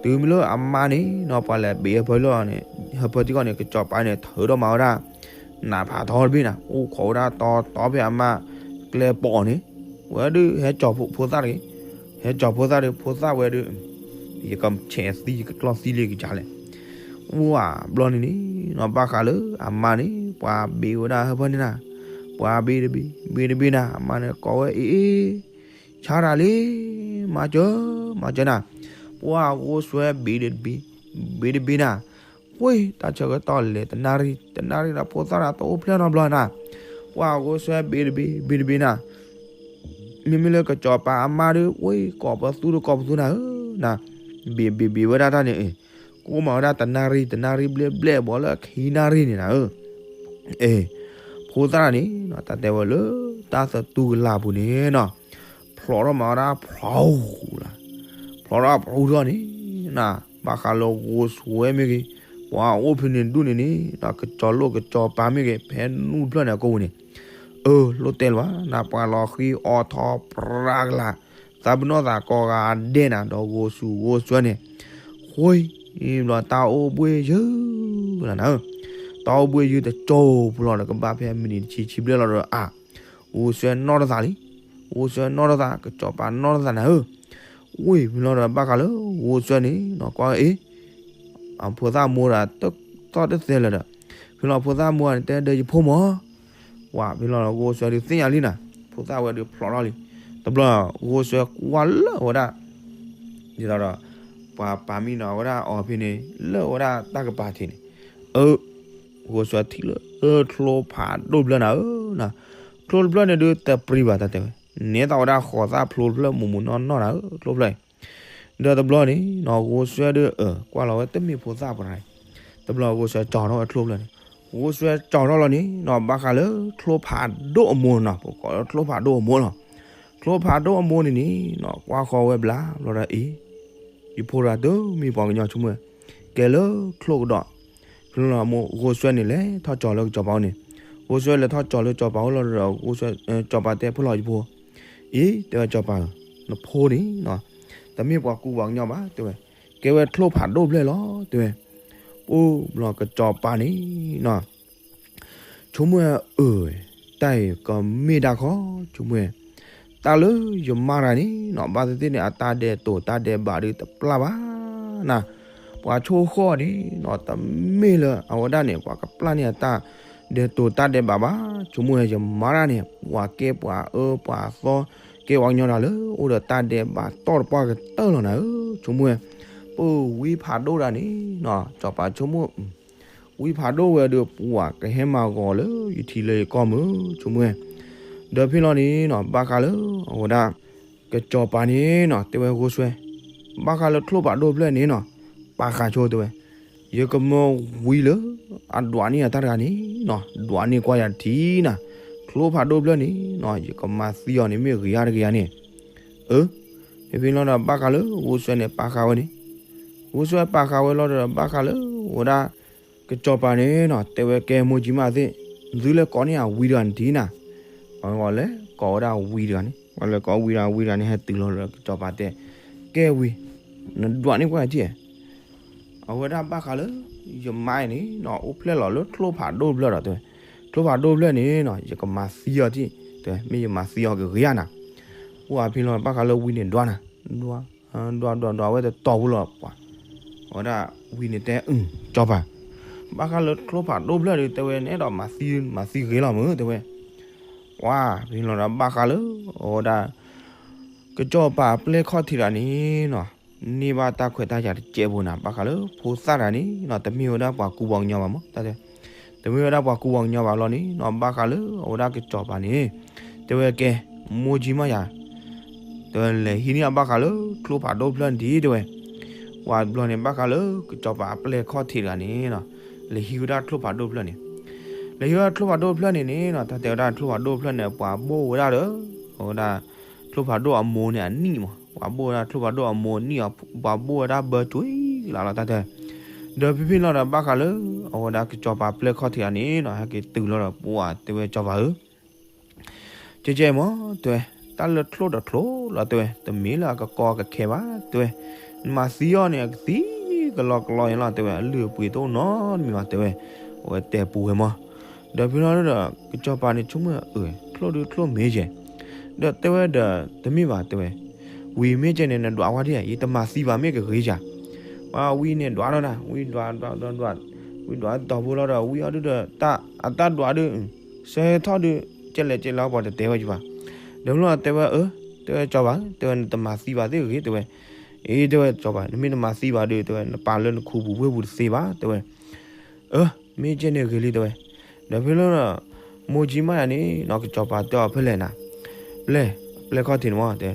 တုၤမ့ၢ်လၢအမါန့ၣ်နီၤ ပှၤလဲၤဘ့းဟၢဖၢလီၤန့ၣ် ဟၢဖၢထံကီၢ်န့ၣ် ကစီၤပၤန့ၣ် ထုးထီၣ်မၤဝဲဒၣ် နးဖးထီတဘ့ၣ်နၤ အိၣ်ခိးဝဲဒၣ်တီတီဖဲအမါကျဲပိာ်န့ၣ်, ဝဲဒုးဟဲကၠီၤဖိသၣ်တဂ့ၤ, ဟဲကၠီၤဖိသၣ်ဒီး ဖိသၣ်ဝဲဒုး ယကဆဲးသံ ယကကျီၢ်သံလံကစၢ်လဲၣ်, ဝၢ်ဘျီန့ၣ်န့ၣ်နီၤ ဘၣ်ဃးလၢအမါန့ၣ် ပှၤဘ့းဝဲဒၣ်ဟၢဖၢန့ၣ်နၤ, ပှၤဘ့းတဘ့း ဘ့းတဘ့းနၤ အမါန့ၣ်ကိးဝဲအ့ၣ်အ့ၣ် ဆါတၢ်လံ, မၤစၢၤ မၤစၢၤနၤ, ပှၤဂိၢ်စွဲဘ့းတဘ့း ဘ့းတဘ့းနၤ, ဝ့ၢ် တၢ်ဆၢကတီၢ်လဲၤတနၣ်ရံၣ် တနၣ်ရံၣ်ဒီး ဖိသၣ်တဂၤတအိၣ်ဖျဲၣ်နီတဘျီနၤ, ပှၤဂိၢ်စွဲဘ့းတဘ့း ဘ့းတဘ့းနၤ, မ့မ့ၢ်လၢကစီၤပၤအမါဒီး ဝ့ၢ် ကိးပသူဒီးကိးပသူနၤဧၢ, နၤ ဘ့းဘ့းဘ့းဝဲဒၣ်တၢ်န့ၣ် ကိးမၤဝဲဒၣ်တနၣ်ရံၣ် တနၣ်ရံၣ်ဘျဲၣ်ဘျဲၣ် ဘီလၢခံနၣ်ရံၣ်န့ၣ်နၤဧၢ, အ့ၣ် ဖိသၣ်န့ၣ် တၢ်တဲဝဲလၢ တၢ်သတူၢ်ကလာ်ပူၤန့ၣ်နီၤ, ဖျိးထီၣ်မၤဝဲဒၣ်ဖျိးလၢ်, ဖျိးထီၣ်ဖျိးထီၣ်န့ၣ်နၤ, ဘၣ်ဃးလၢဂိၢ်စွဲမ့ၢ်ဂ့ၤ, ပှၤအိၣ်ဖဲန့ၣ်ဒူၣ်န့ၣ်န့ၣ် ကစီၤလိၣ်ကစီၤပၤမ့ၢ်ဂ့ၤ ဖဲနူၢ်ဖျၢၣ်န့ၣ်အကိာ်ပူၤန့ၣ်, အၢ လိၣ်တဲလၢၤဘၣ် နၤ ပှၤလီၤဃံအီထီပြးကလာ်, သးပနီၣ်သးကိးဂၤဒဲးနၤ ဒီးဂိၢ်ဆူၣ်ဂိၢ်စွဲန့ၣ်, ဃိ ဘျီတၢ်အိၣ်ဘှ့ၣ်ယုၢ်လီၤနၤဧၢ, တၢ်အိၣ်ဘှ့ၣ်ယုၢ်တကၠိဖိလီၤဒီး ကဘၣ်ဖဲမံးနံးတဆံဆံဘျဲၣ်လီၤဒီး အါ ဂိၢ်စွဲနီၢ်တသးလံ, ဂိၢ်စွဲနီၢ်တသး ကစီၤပၤနီၢ်တသးနၤဧၢ, ဝ့ၢ်ဖဲလီၤဒီး ဘၣ်ဃးလၢဂိၢ်စွဲန့ၣ်နီၤ ကွၢ်အ့ၣ် အဖိသၣ်မိၢ်ဒီး တသီၣ်တသဲလၢၤဒီး, ဖဲလီၤဖိသၣ်မိၢ်န့ၣ် တဲဒီးယဖိမၢ်, ဝဲဖဲလီၤဂိၢ်စွဲဒုးသ့ၣ်ညါလံနၤ, ဖိသၣ်ဝဲဒုးဖျိးထီၣ်လံ, တဘျီ ဂိၢ်စွဲကွၢ်လၢအဝဲဒၣ် ဒ်သိးဒီး ပှၤပာ်မံနီၤအဝဲဒၣ်အီၤဖဲန့ၣ် လၢအဝဲဒၣ်တၢ်ကပၤထံးန့ၣ်, အၢ, ဂိၢ်စွဲထံၣ်လၢ ချိဖးဒိၣ်တဖျၢၣ်နၤဧၢ, ချိတဖျၢၣ်န့ၣ်ဒုးတပျံၤဘၣ်တၢ်တဲဝဲ, နဲသးဝဲဒၣ်ဃိးသၣ်ဖျိတဖျၢၣ်မူးမူးနီၢ်နီၢ်နၤဧၢ ချိဖျၢၣ်အံၤ, ဒီးတဘျီန့ၣ်နီၤ ဂိၢ်စွဲဒုးအၢ ကွၢ်လီၤဝဲတမ့ၢ်ဖိသၣ်ပှၤတဂၤအံၤ, တဘျီဂိၢ်စွဲကၠီထီၣ်ဝဲချိဖျၢၣ်န့ၣ်, ဂိၢ်စွဲကၠီထီၣ်လီၤန့ၣ်နီၤ ဘၣ်ဃးလၢချိဖးဒိၣ်အမိၢ်နီၤ ပကိးလၢချိဖးဒိၣ်အမိၢ်လီၤ. ချိဖးဒိၣ်အမိၢ်န့ၣ်န့ၣ်နီၤ ကွၢ်ဃီဝဲဘျါဘျီဒီးအံၤ ယဖိတဂၤတမ့ၢ်ပှၤကညီဆိကမိၣ်ဝဲ, ကဲလၢချိကဒီး, ဖဲန့ၣ်လီၤအမိၢ် ဂိၢ်စွဲန့ၣ်လဲၤထီၣ်ကၠီလၢကစီၤပၤအိၣ်န့ၣ်, ဂိၢ်စွဲလဲၤထီၣ်ကၠီလၢကစီၤပၤအိၣ်လီၤဒီး ကစီၤပၤတဲဖိလီၤယဖိ, အံၤ တဲဝဲကစီၤပၤဧၢ, နဖိန့ၣ်နီၤ တမ့ၢ်ပှၤကူပှၤကညီဘၣ် တဲဝဲ, ကဲဝဲချိဖးဒိၣ်တဖျၢၣ်လီၤ တဲဝဲ, အိၣ်ဘျီကစီၤပၤန့ၣ်နီၤ ဆိကမိၣ်ဝဲအၢ, တၢ်အံၤကမ့ၢ်ဒၣ်ခီ ဆိကမိၣ်ဝဲ, တၢ်လၢယမါတဂၤန့ၣ်နီၤ ဘၣ်သ့ၣ်သ့ၣ်န့ၣ် အတၢ်ဒဲးတိၤတၢ်ဒဲးဘးဒုးတပျၢ်ဘၣ်နၤ, ပှၤဆိၣ်ဃီၣ်န့ၣ်နီၤ တမ့ၢ်လၢအဝဲဒၣ်န့ၣ် ပှၤကပျၢ်န့ၢ်အတၢ်ဒဲးတိၤတၢ်ဒဲးဘးဘၣ်, ဆိကမိၣ်ဝဲယမါတဂၤန့ၣ် ပှၤကဲပှၤအၢပှၤသီ ကဲပှၤကညီတဂၤလၢအိၣ်ဒီးတၢ်ဒဲးဘးတီၢ်တပှၢ်ကတၢၢ်လီၤနၤဧၢ, ဆိကမိၣ်ဝဲ, ပဝံဖးဒိၣ်တဂၤန့ၣ်နီၤ စီၤပၤဆိကမိၣ် ဝံဖးဒိၣ်ဝဲဒီး ပှၤကဟဲမၤဂီၤလၢယထံလၢယကီၢ်မုၢ် ဆိကမိၣ်ဝဲ, ဒီးဖဲလီၤန့ၣ်နီၤ ဘၣ်ဃးလၢအဝဲဒၣ် ကစီၤပၤန့ၣ်နီၤ တဲဝဲဂိၢ်စွဲ, ဘၣ်ဃးလၢချိဖးဒိၣ်တဖျၢၣ်န့ၣ်နီၤ ပာ်ဃာ်ဆိ တဲဝဲ, ယကမၢဝံလၢ အဒွးန့ၢ်အတၢ်တဂၤန့ၣ်နီၤ ဒွးန့ၢ်ကွၢ်ယၤတထံၣ်နၤ, ချိဖးဒိၣ်တဖျၢၣ်န့ၣ်နီၤ ယကမၤသံအီၤန့ၣ်မ့ၢ်ဂ့ၤဧါတဂ့ၤဧါန့ၣ်, အၢ, ဖဲဖဲလီၤဒီးဘၣ်ဃးလၢဂိၢ်စွဲန့ၣ် ပာ်ဃာ်ဝဲန့ၣ်, ဂိၢ်စွဲပာ်ဃာ်ဝဲလီၤဒီး ဘၣ်ဃးလၢအဝဲဒၣ် ကစီၤပၤန့ၣ်နီၤ တဲဝဲကဲမိၢ်ကၠံမးသ့ၣ်, သုလဲၤကိးန့ၢ်အဝံတဂၤန့ၣ်တထံၣ်နၤ, ပှၤလဲၤကိးဝဲဒၣ်ဝံတဂၤန့ၣ် ပှၤလဲၤကိးဝံတဂၤ ဝံတဂၤန့ၣ် ဟဲတုၤလီၤဒီးကစီၤပၤတဲ, ကဲဝံ, နဒွးန့ၢ်ကွၢ်ယၤတထံၣ်, အဝဲဒၣ်ဘၣ်ဃးလၢ ယမါအံၤန့ၣ်နီၤ အိၣ်ဖျဲၣ်လီၤလၢချိဖးဒိၣ်တဖျၢၣ်ဒီး တဲဝဲ, ချိဖးဒိၣ်တဖျၢၣ်န့ၣ်နီၤ ယကမၤသံအီၤတထံၣ်, တဲဝဲ မ့ၢ်ယမၤသံအီၤကဂ့ၤဧါနၤ, ပှၤဖဲလီၤဘၣ်ဃးလၢဝံန့ၣ်ဒွးနၤ, ဒွး ဒွးဒွးဒွးဝဲတတီၤဖိလီၤပှၤ, အဝဲဒၣ်ဝံန့ၣ်တဲ အၢ ကစီၤပၤ, ဘၣ်ဃးလၢချိဖးဒိၣ်တဖျၢၣ်ဒီး တဲဝဲ နအဲၣ်ဒိးမၤသံ မၤသံဂ့ၤလီၤမုၢ် တဲဝဲ, ပှၤဖဲလီၤဒီးဘၣ်ဃးလၢ အဝဲဒၣ် ကစီၤပၤအပျဲၢ်ခီၣ်ထံးတဂၤန့ၣ်နီၤ န့ၢ်ဘၣ်တၢ်ခွဲးတၢ်ယာ်တစဲးဖိနၤ ဘၣ်ဃးလၢဖိသၣ်တဂၤန့ၣ်နီၤ တမ့ၢ်ဝဲဒၣ်ပှၤကူပှၤကညီဘၣ်မး တၢ်တဲ, တမ့ၢ်ဝဲဒၣ်ပှၤကူပှၤကညီဘၣ်လီၤန့ၣ်နီၤ ဘၣ်ဃးလၢအဝဲဒၣ်ကစီၤပၤန့ၣ် တဲဝဲကဲ မိၢ်ကၠံမးယၤ တဲဝဲ လဲၤဟံးန့ၢ်အဘၣ်ဃးလၢချိဖးဒိၣ်တဖျၢၣ်န့ၣ်တထံၣ် တဲဝဲ, ပှၤတဘျီန့ၣ် ဘၣ်ဃးလၢကစီၤပၤအပျဲၢ်ခီၣ်ထံးတဂၤန့ၣ်နီၤ လဲၤဟံးဝဲဒၣ်ချိဖးဒိၣ်တဖျၢၣ်န့ၣ်, လဲၤဟံးဝဲဒၣ်ချိဖးဒိၣ်တဖျၢၣ်န့ၣ်န့ၣ်နီၤ တၢ်တဲဝဲဒၣ်ချိဖးဒိၣ်တဖျၢၣ်န့ၣ် ပှၤဘိၣ်ဝဲဒၣ်ဒီး အဝဲဒၣ် ချိဖးဒိၣ်အမိၢ်န့ၣ်အနံၣ်မး ပှၤဘိၣ်ဝဲဒၣ်ချိဖးဒိၣ်အမိၢ်အနံၣ် ပှၤဘိၣ်ဝဲဒၣ်ဘၢကွံာ်လၢ်လီၤ တၢ်တဲ, ဒီးဖဲဖဲလီၤဒီးဘၣ်ဃးလၢ အဝဲဒၣ်ကစီၤပၤပျဲၢ်ခီၣ်ထံးတဂၤန့ၣ်နီၤ ဟဲက့ၤတုၤလီၤဒီးပှၤတဲဝဲကစီၤပၤဧၢ ကဲကဲမး တဲဝဲ, တၢ်လၢချိဒီးချိလီၤ တဲဝဲ, တမ့ၢ်လၢအကကီအကခဲဘၣ် တဲဝဲ, နမၤသံအီၤန့ၣ် အကသံကလီကလီန့ၣ်လီၤ တဲဝဲ, အလုၢ်အပှ့ၤတအိၣ်နီတမံၤဘၣ် တဲဝဲ, အဝဲတဲပူၤဝဲမး, ဒီးဖဲလီၤဒီး ကစီၤပၤန့ၣ်ဆိကမိၣ် အၢ ချိဒုးချိမ့ၢ်ကဲ, ဒီးတဲဝဲဒီး တမ့ၢ်ဘၣ် တဲဝဲ, ဝံၤမ့ၢ်ကဲန့ၣ် နဒွးဝဲဒ်ဧါ ယတမၤသံဘၣ်မ့ၢ်ကဂ့ၤဧါ, ပှၤဝံၤန့ၣ်ဒွးလီၤနၤ ဝံၤဒွးဒွးဒွးဒွး, ဝံၤဒွးတတီၤဖိလီၤဒီး ဝံၤအီၤဒုဒီး တၢ်အတၢ်ဒွးဒု ဆၢထီၣ်ဒု ကဲလဲၣ်ကဲလဲၣ်ပှၤတတဲဝဲကဘၣ်, ဒီးဖဲလီၤတဲဝဲ အၢ တဲဝဲကစီၤပၤ တဲဝဲ နတမၤသံဘၣ်သ့ၣ်ဂ့ၤ တဲဝဲ, အ့ တဲဝဲကစီၤပၤ နမ့ၢ်တမၤသံဘၣ်ဒု တဲဝဲ နပာ်လၢနခူပူၤဝ့ၢ်ပူၤတသ့ဘၣ် တဲဝဲ, အၢ မ့ၢ်ကဲန့ၣ်ဂ့ၤလံ တဲဝဲ, ဒီးဖဲလီၤဒီး မိၢ်ကၠံမးယၤန့ၣ်နီၤ ကစီၤပၤတဲအီၤဖဲလဲၣ်နၤ, ပျဲၢ် ပျဲၢ်ခီၣ်ထံးန့ၣ်မး တဲ,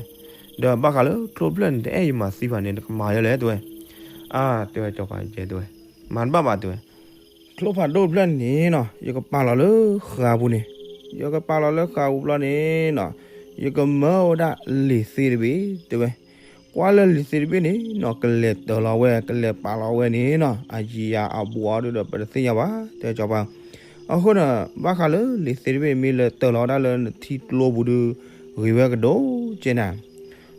ဒီးဘၣ်ဃးလၢချိတဖျၢၣ်န့ၣ် တအဲၣ်ယမၤသံဘၣ်န့ၣ် နကမၤယဲလဲၣ် တဲဝဲ, အါ တဲဝဲကစီၤပၤကဲ တဲဝဲ, မၤတဘၣ်ဘၣ် တဲဝဲ ချိဖးဒိၣ်တဖျၢၣ်န့ၣ်နီၤ ယကပာ်လီၤလၢဃာ်ပူၤန့ၣ်, ယကပာ်လီၤလၢဃာ်ပူၤဘျီန့ၣ်နီၤ, ယကမၢဝဲဒၣ်လံာ်သ့တဘ့ၣ် တဲဝဲ, ကွၢ်လၢလံာ်သ့တဘ့ၣ်န့ၣ်နီၤ ကလဲၤတၢၤလီၤဝဲ ကလဲၤပာ်လီၤဝဲန့ၣ်နီၤ အယံၤယၤအဘူးအီၤဒုဒီး ပတသ့ၣ်ညါဘၣ် တဲကစီၤပၤ, အဃိန့ၣ် ဘၣ်ဃးလၢလံာ်သ့တဘ့ၣ် မ့ၢ်လဲၤတၢၤလီၤဝဲဒၣ်လၢနထံကျိပူၤဒု ဂ့ၤဝဲကဒိၣ်ကဲနၤ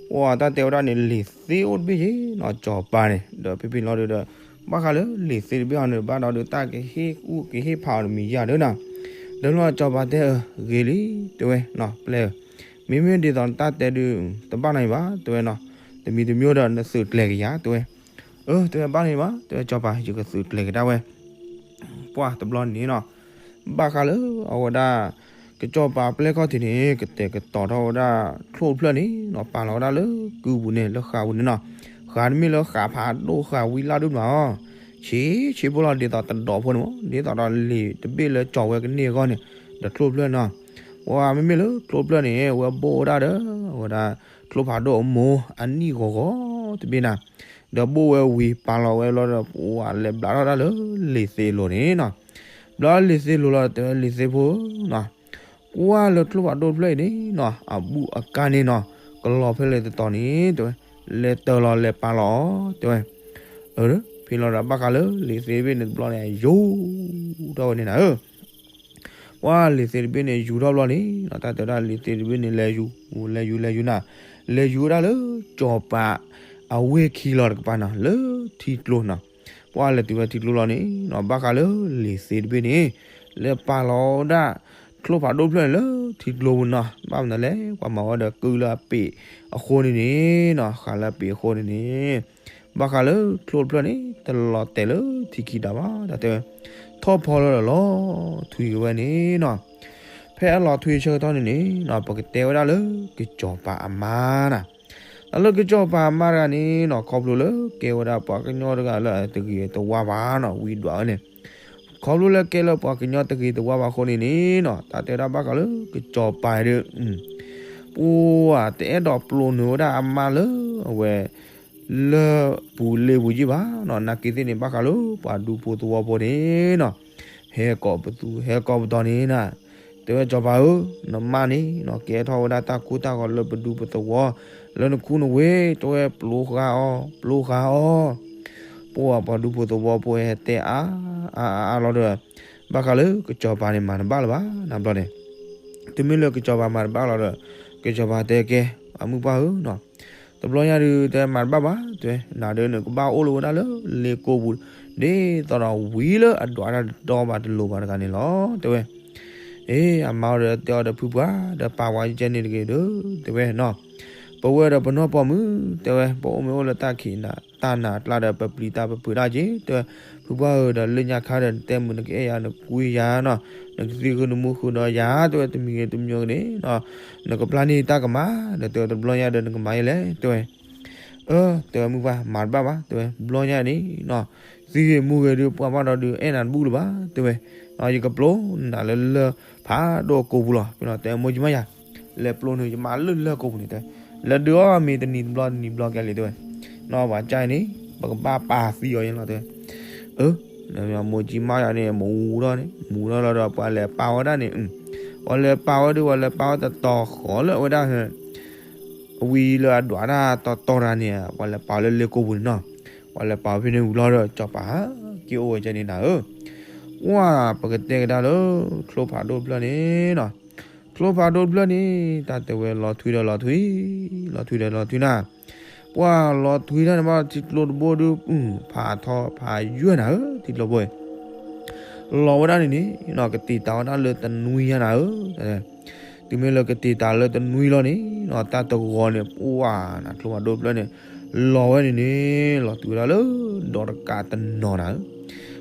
ပှၤတၢ်တဲဝဲဒၣ်န့ၣ် လံာ်သ့အိၣ်တဘ့ၣ်ယ့ၣ်နီၤ ကစီၤပၤန့ၣ် ဒီးဖဲဖဲလီၤဒုဒီး ဘၣ်ဃးလၢလံာ်သ့တဘ့ၣ်အီၤန့ၣ် ဘၣ်ဒီးဒု တၢ်ကဟ့ၣ်ကူၣ်ကဟ့ၣ်ဖးအီၤတမံၤယၤဒုနီၤ, ဒီးလီၤကစီၤပၤတဲအၢ ဂ့ၤလံ တဲဝဲနီၤ ပျဲၢ်ဧၢ, မ့မ့ၢ်ဒ်သိးနတၢ်တဲဒု တဘၣ်နီတမံၤဘၣ် တဲဝဲနီၤ, တမံၤတမံၤဒီးနသုးကျဲၤကယၤ တဲဝဲ, အၢ တဲဝဲဘၣ်န့ၣ်ဘၣ် တဲဝဲကစီၤပၤ ယကသုးကျဲၤကဒါဝဲ ပှၤတဘျီန့ၣ်နီၤ, ဘၣ်ဃးလၢအဝဲဒၣ် က ကစီၤပၤပျဲၢ်ခီၣ်ထံးန့ၣ် ကတဲာ်ကတီၤထီၣ်ဝဲဒၣ်ချိၣ်တဖျၢၣ်န့ၣ်နီၤ ပာ်လီၤဝဲဒၣ်လၢကုပူၤန့ၣ် လၢဃာ်ပူၤန့ၣ်နီၤ. ဃာ်တမ့ၢ်လၢဃာ်ဖးဒိၣ်ဃာ်ဝံလၢ်ဒိၣ်မးအီၤ, ဆံးဆံးဖိလီၤ ဒ်သိးတဒီးဖိန့ၣ်မး ဒ်သိးဒီးလံာ်တဘ့ၣ်လၢကၠီၤဝဲကန့ၢ်အဂီၢ်န့ၣ် ဒီးချိၣ်တဖျၢၣ်နီၤ. ပှၤမ့မ့ၢ်လၢချိၣ်တဖျၢၣ်န့ၣ် အဝဲဘိၣ်ဝဲဒၣ်ဒီး အဝဲဒၣ် ချိၣ်ဖးဒိၣ်အမိၢ်အနံၣ်ဂီၤဂီၤတဘ့ၣ်နၤ, ဒီးဘိၣ်ဝဲဝံၤပာ်လီၤဝဲလီၤဒီး ပှၤလဲၤဘျးထီၣ်ဒၣ်လၢလံာ်သ့အလိၤန့ၣ်နီၤ. ဘျးလံာ်သ့လိၤလီၤ တဲဝဲလံာ်သ့ဖိနီၤ, ကွၢ်လၢချိၣ်ဖးဒိၣ်တဖျၢၣ်အံၤန့ၣ်နီၤ အဘူးအကါန့ၣ်နီၤ ကလီၤဖဲလဲၣ်တတီၤန့ၣ် တဲဝဲ, လဲၤတၢၤလီၤလဲၤပာ်လီၤအီၤ တဲဝဲ. ဖဲလီၤဒီးဘၣ်ဃးလၢလံာ်သ့တဘ့ၣ်န့ၣ်တဘျီန့ၣ် ယူၤထီၣ်ဝဲန့ၣ်နၤဧၢ ပှၤလံာ်သ့တဘ့ၣ်န့ၣ် ယူၤထီၣ်ဘျီန့ၣ်နီၤ တၢ်တဲဝဲဒၣ်လံာ်သ့တဘ့ၣ်န့ၣ် လဲၤယူၤ လဲၤယူၤ လဲၤယူၤနၤ, လဲၤယူၤဝဲဒၣ်လၢကစီၤပၤအဝ့ၢ်ခံလီၤတကပၤနီၤ လၢထံကျိနီၤ. ပှၤလဲၤတုၤဝဲထံကျိလီၤန့ၣ်နီၤ ဘၣ်ဃးလၢလံာ်သ့တဘ့ၣ်န့ၣ် လဲၤပာ်လီၤဝဲဒၣ် ချိၣ်ဖးဒိၣ်တဖျၢၣ်န့ၣ်လၢထံကျိပူၤနီၤ. ဘၣ်မနုၤလဲၣ် ပှၤမၤဝဲဒီးကုလၢအပ့ၤအဃိန့ၣ်န့ၣ်နီၤ ဃာ်လၢအပ့ၤအဃိန့ၣ်န့ၣ် ဘၣ်ဃးလၢချိၣ်တဖျၢၣ်န့ၣ် တလီၤတဲာ်လၢထံခံတၢ်ဘၣ် တၢ်တဲဝဲ, ထီၣ်ဖီလီၤဒီးလီၤထွံက့ၤဝဲန့ၣ်နီၤ. ဖဲအလီၤထွံဆၢကတီၢ်န့ၣ်န့ၣ်နီၤ ပကတဲဝဲဒၣ်လၢကစီၤပၤအမါနၤ, တၢ်လၢကစီၤပၤအမါတဂၤန့ၣ်နီၤ ခီဖျိလၢကဲဝဲဒၣ်ပှၤကညီတဂၤလၢအတဂ့ၤတဝါဘၣ်နီၤ ဝံဒွးဝဲန့ၣ် ခီဖျိလၢကဲလၢပှၤကညီတဂ့ၤတဝါဘၣ်အဃိန့ၣ်န့ၣ်နီၤ တၢ်တဲဝဲဒၣ်ဘၣ်ဃးလၢကစီၤပၤဒီး ပှၤတအဲၣ်ဒိးပျိနုာ်ဝဲဒၣ်အမါလၢအဝဲ လၢပူၤလ့ပူၤယံၢ်ဘၣ်နီၤ. နာ်က့သ့ၣ်န့ၣ် ဘၣ်ဃးလၢပှၤဒူဖိသဝီဖိန့ၣ်နီၤ ဟဲကိးပသူ ဟဲကိးပတီၤန့ၣ်နၤ, တဲဝဲစီၤပၤဧၢ, နမါန့ၣ်နီၤ ကဲထီၣ်ဝဲဒၣ်တၢ်ခူတၢ်ဂီၤလၢပဒူပသဝီ လၢနခူနဝ့ တဲဝဲပျိဃာ်အီၤ ပျိဃာ်အီၤ ပှၤပှၤဒူဖိသဝီဖိဟဲတဲအါအါအါအါလီၤဒီး ဘၣ်ဃးလၢကစီၤပၤန့ၣ် မၤတဘၣ်လၢၤဘၣ် နဘျီန့ၣ် တမ့ၢ်လၢကစီၤပၤမၤတဘၣ်လီၤဒီး ကစီၤပၤတဲကဲ အမုၢ်ပှၢ်ဧၢနီၤ, တဘျီညါဒုးတဲမၤတဘၣ်ဘၣ် တဲဝဲ နၤဒုးနကဘၣ်အိၣ်လၢဝဲဒၣ်လၢလ့ကိပူၤ ဒ်သိးဒီးဝံလၢအဒွးတၢ်တတီဘၣ်တလိၤဘၣ်တဂၤန့ၣ်လီၤ တဲဝဲ. အ့ အမါအီၤဒီးတဲအီၤဒီး ဖုပှၢ် ဒီးပာ်ဝဲကဲန့ၣ်တဂ့ၤဒီး တဲဝဲနီၤ, ပဝဲဒီးပနီၢ်ပိာ်မုၣ် တဲဝဲ ပအိၣ်မ့ၢ်အိၣ်လၢတၢ်ခံးနးတၢ်နးကျါဒီး ပပျံၤတၢ်ပဖုးတၢ်က့ၤ တဲဝဲ, ဖုပှၢ်ဧၢ ဒီးလၢညါခါဒီး နတဲမုာ်နကအဲၣ်ယၤ နကွံယၤနီၤ, နကသံဃုနမူဃုဒီးယၤ တဲဝဲ တမံၤဂ့ၤတမံၤဂ့ၤန့ၣ်နီၤ, နကပျၢ်န့ၢ်တၢ်ကမၣ် ဒီးတဲဝဲတဘျီညါဒီးနကမၤယဲလဲၣ် တဲဝဲ. အၢ တဲဝဲမုၢ်ပှၢ် မၤတဘၣ်ဘၣ် တဲဝဲ ဘျီညါန့ၣ်နီၤ, သံဂ့ၤမူဂ့ၤဒုး ပှၤဘၣ်ဒီးဒုး အဲၣ်နၤတဘူၣ်လၢၤဘၣ် တဲဝဲ, ယကပျိနၤလၢလၢၢ်ဖးဒိၣ်ကိပူၤလီၤ တဲဝဲ မိၢ်ကၠံမါယၤ လဲၤပျိနုာ်ယမါလၢလၢၢ်ကိပူၤန့ၣ် တဲဝဲ, လဲၤဒုးအီၣ်မ့ၤတနံၤတဘျီတနံၤတဘျီကဲလံ တဲဝဲ, နီၢ်ပှၤကၢ်အံၤန့ၣ် ပကဘၣ်ပာ်သံအီၤယဲလီၤ တဲဝဲ. အၢ မိၢ်ကၠံမါယၤန့ၣ် မူၤထီၣ်န့ၣ် မူၤထီၣ်လီၤဒီး ပှၤလဲၤပာ်ဝဲဒၣ်န့ၣ်, ပှၤလဲၤပာ်ဝဲဒုး ပှၤလဲၤပာ်ဝဲတတီၤဃီလၢအဝဲဒၣ် အဝံလၢအဒွးတၢ်တီတီတဂၤန့ၣ် ပှၤလဲၤပာ်ဝဲလၢလ့ကိပူၤန့ၣ်နီၤ, ပှၤလဲၤပာ်ဝဲဖဲန့ၣ်ဝံၤလီၤဒီး စီၤပၤက့ၤအိၣ်ဝဲကဲန့ၣ်နၤဧၢ, ပှၢ်ပကတဲကဒါလၢ ချိၣ်ဖးဒိၣ်တဖျၢၣ်န့ၣ်နီၤ, ချိၣ်ဖးဒိၣ်တဖျၢၣ်န့ၣ် တၢ်တဲဝဲလီၤထွံဒီးလီၤထွံ, လီၤထွံဒီးလီၤထွံနၤ, ပှၢ်လီၤထွံတၢ်န့ၣ်ဘၣ် ထံကျိတဘိဒုး ဖးထီဖးယွဲၢ်နၤဧၢ ထံကျိဘိ လီၤဝဲဒၣ်န့ၣ်န့ၣ်နီၤ ကတံာ်တာ်ဝဲဒၣ်လၢတနွံညါနၤဧၢ, တုၤမ့ၢ်လၢကတံာ်တာ်လၢတနွံလီၤန့ၣ်နီၤ တၢ်တဂီၤန့ၣ် ပှၢ်နၤ ချိၣ်ဖးဒိၣ်တဖျၢၣ်န့ၣ် လီၤဝဲန့ၣ်န့ၣ် လီၤတုၤဝဲဒၣ်လၢ ဒီးတကးတနီၤနၤဧၢ,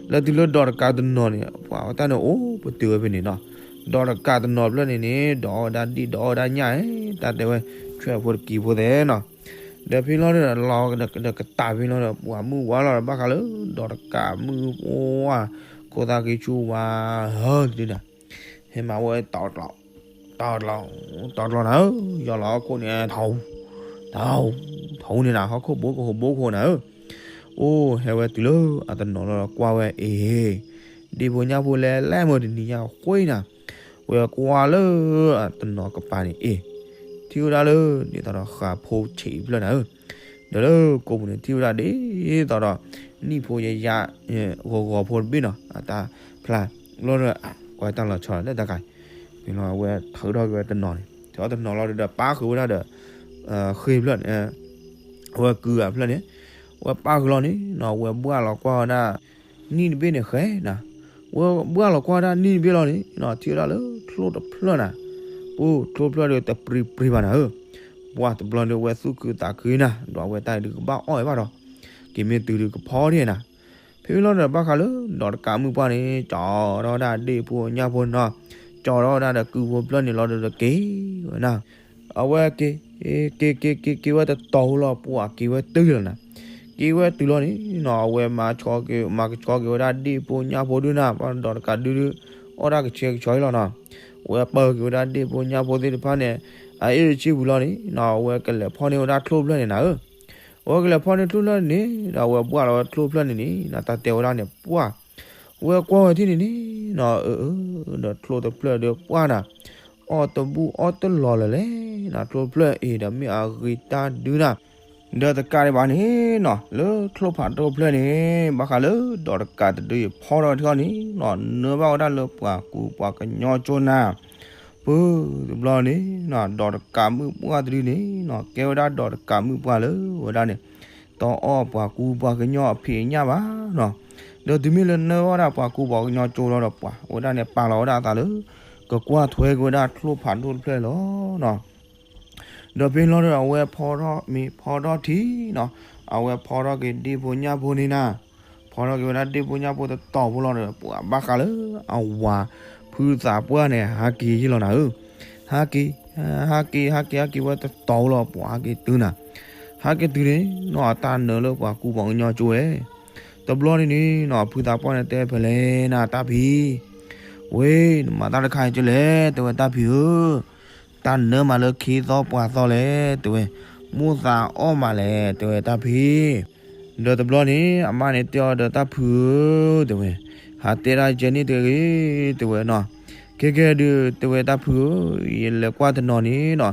လီၤတုၤလၢဒီးတကးတနီၤန့ၣ် ပှၢ်ဝဲတၢ်န့ၣ်အိၣ်ပတုာ်ဝဲဖဲန့ၣ်နီၤ, ဒီးတကးတနီၤတဖျၢၣ်န့ၣ်န့ၣ် ဒီးဝဲဒၣ်ဒံၣ်ဒီးဝဲဒၣ်ညၣ် တၢ်တဲဝဲ ဆွဲၣ်ဖိတကံၤဖိသဲးနီၤ ဒီးဖဲလီၤဒီး လီၤဒီးကတၢၢ်ဖဲလီၤဒီး ပှၤမုၢ်ဝါလီၤဒီး ဘၣ်ဃးလၢ ဒီးတကးမုၢ်ပှၢ် ခိၣ်သၣ်ဃံဆူၣ်ဝါ ဟၢဒုးနၤ ဟဲမၤဝဲ တီတီ တီတီနၤဧၢ, ယီၤလီၤဟီၣ်ခိၣ်န့ၣ် ထီ ထီ ထီန့ၣ်နၤ ဟီၣ်ခိၣ်ဘိကဟိဘိကဟိနၤဧၢ, အိၣ်ဟဲဝဲတုၤလၢအတနီၤလီၤဒီး ကွၢ်ဝဲအ့ၣ် ဒ့ၣ်ဖိညၣ်ဖိလဲၤလဲၤမုၢ်တနံၤညါဃ့နၤ ဝဲကွၢ်လၢအတနီၤကပၤန့ၣ် အ့ၣ် ထံၣ်ဝဲဒၣ်လၢ ဒ်သိးဒီးဃးဖိဆံးဖျၢၣ်နၤဧၢ, ဒီးလၢကိးပူၤန့ၣ် ထံၣ်ဝဲဒၣ်ဒ်သိးဒီး နံၣ်ဖိယယါ ဂီၤဂီၤဖိတဘ့ၣ်နီၤ အတၢ်ဖျါ လီၤဒီး ကွၢ်တၢ်လီၤဆီလီၤလၢတၢ်ကါ ဖဲလီၤအဝဲထုးထီၣ်က့ၤဝဲတနီၤန့ၣ် ထုးထီၣ်တနီၤလီၤဒီး ပာ်ဃုာ်ဝဲဒၣ်ဒီး ဃ့ဖျၢၣ်န့ၣ် အဝဲကုၢ်အဖျၢၣ်န့ၣ် အဝဲပာ်ဃုာ်လီၤန့ၣ်နီၤ အဝဲဘှၣ်လီၤကွၢ်ဝဲဒၣ် နံၣ်တဘ့ၣ်န့ၣ်ဃဲနၤ, အဝဲဘှၣ်လီၤကွၢ်ဝဲဒၣ်နံၣ်တဘ့ၣ်လီၤန့ၣ်နီၤ ထံၣ်ဝဲဒၣ်လၢချိၣ်တဖျၢၣ်နၤ, ပူချိၣ်ဖျၢၣ်ဒီးတပြံပြံဘၣ်နၤဧၢ, ပှၢ်တဘျီဒီးအဝဲသူၣ်ခုသးခုနၤ ဒီးအဝဲတၢ်ဒုးကဘၣ်အီၣ်ဝဲဘၣ်ဒီး က့ၤမ့ၢ်တုၤဒုးကဖီဒၣ်နၤ, ဖဲလီၤဒီးဘၣ်ဃးလၢ ဒီးတကးမုၢ်ပှၢ်န့ၣ် ကၠီထီၣ်ဝဲဒၣ်ဒ့ၣ်ဖိညၣ်ဖိနီၤ, ကၠီထီၣ်ဝဲဒၣ်ဒီးကုဖိတဖျၢၣ်န့ၣ်လီၤဒီးက့ၤဝဲနၤ, အဝဲက့ၤ, က့ၤက့ၤက့ၤက့ၤက့ၤဝဲတတီၤဖိလီၤ ပှၤက့ၤဝဲတုၤလီၤနၤ, က့ၤဝဲတုၤလီၤန့ၣ်နီၤ အဝဲမၤကဆှီက့ၤ မၤကဆှီက့ၤဝဲဒၣ်ဒ့ၣ်ဖိညၣ်ဖိဒုနၤ ပှၤဒီးတကးဒုဒု, အီၣ်ဒၣ်ကဆှဲကဆှီအံၤလီၤနီၤ, အဝဲပၢၤက့ၤဝဲဒၣ်ဒ့ၣ်ဖိညၣ်ဖိသ့ၣ်တဖၣ်န့ၣ်, အအ့ၣ်ဆံပူၤလီၤန့ၣ်နီၤ အဝဲကလဲၤဖီၣ်န့ၢ်ဝဲဒၣ်ချိၣ်ဖျၢၣ်န့ၣ်နၤဧၢ အဝဲကလဲၤဖီၣ်န့ၢ်ချိၣ်ဖျၢၣ်န့ၣ်နီၤ အဝဲဘှၣ်လီၤဝဲချိၣ်ဖျၢၣ်န့ၣ်န့ၣ်နီၤ တၢ်တဲဝဲဒၣ်န့ၣ် ပှၢ်, ဝဲကွၢ်ဝဲထံၣ်န့ၣ်န့ၣ်နီၤ အၢ ဒီးချိၣ်တဖျၢၣ်ဒီးပှၢ်နၤ, အီၣ်တဘူၣ်အီၣ်တလီၤလၢၤလဲၣ်နီၤ ချိၣ်ဖျၢၣ်အံၤဒီးမ့ၢ်အဂ့ၤတၢ်ဒုနၤ, ဒီးတကးဒံးဘၣ်န့ၣ်နီၤ လၢချိၣ်ဖးဒိၣ်ဖျၢၣ်န့ၣ် ဘၣ်ဃးလၢဒီးတကးတဒုအံၤဖီထီၣ်ထံအီၤန့ၣ်နီၤ နၢဘၣ်ဝဲဒၣ်လၢပှၤကူပှၤကညီကၠိနၤ ပၢ်တဘျီန့ၣ်နီၤ ဒီးတကးမုၣ်ပှၢ်တဒုန့ၣ်နီၤ ကဲဝဲဒၣ်ဒီးတကးမုၣ်ပှၢ်လၢဝဲဒၣ်န့ၣ် တအီၣ်ပှၤကူပှၤကညီအဖံးအညၣ်ဘၣ်နီၤ, ဒီးတုၤမ့ၢ်လၢနၢဘၣ်ဝဲဒၣ်ပှၤကူပှၤကညီကၠိလီၤဒီးပှၢ်ဝဲဒၣ်န့ၣ် ပာ်လီၤဝဲဒၣ်အသးလၢ ကကွၢ်ထွဲက့ၤဝဲဒၣ်ချိၣ်ဖးဒိၣ်တဖျၢၣ်လီၤနီၤ ဒီးဖဲလီၤဒီးအဝဲဖီထီၣ်မ့ၤဖီထီၣ်ထံနီၤ, အဝဲဖီထီၣ်က့ၤဒ့ၣ်ဖိညၣ်ဖိန့ၣ်နၤ, ဖီထီၣ်က့ၤဝဲဒၣ်ဒ့ၣ်ဖိညၣ်ဖိတတီၤဖိလီၤဒီး ပှၤဘၣ်ဃးလၢအဝၤဖုသးပှၢ်န့ၣ် ဟးက့ၤယ့ၢ်လီၤနၤဧၢ, ဟးက့ၤ, ဟးက့ၤ ဟးက့ၤ ဟးက့ၤဝဲတတီၤဖိလီၤ ပှၤဟးက့ၤတုၤနၤ, ဟးက့ၤတုၤန့ၣ်နီၤ အတၢ်နၢလၢပှၤကူပှၤကညီကၠိဝဲ, တဘျီန့ၣ်န့ၣ်နီၤ ဖုသးပှၢ်န့ၣ်တဲဖဲလဲၣ်နၤတၢ်ဖံ ဝ့ၢ် နမၤတၢ်တခါအံၤကလဲၣ် တဲဝဲတၢ်ဖံဧၢ, တၢ်နၢမးလၢခံသီပှၤသီလဲၣ် တဲဝဲ, မိၣ်သးအီၣ်မးလဲၣ် တဲဝဲတၢ်ဖံ, ဒီးတဘျီန့ၣ် အမါန့ၣ်တဲအီၤဒီးတၢ်ဖံဧၢ, တဲဝဲ, ဟးတဲဒၣ်ကဲန့ၣ်တဂ့ၤ တဲဝဲနီၤ, ကဲကဲဒုး တဲဝဲတၢ်ဖံဧၢ, ယလဲၤကွၢ်တနီၤန့ၣ်နီၤ,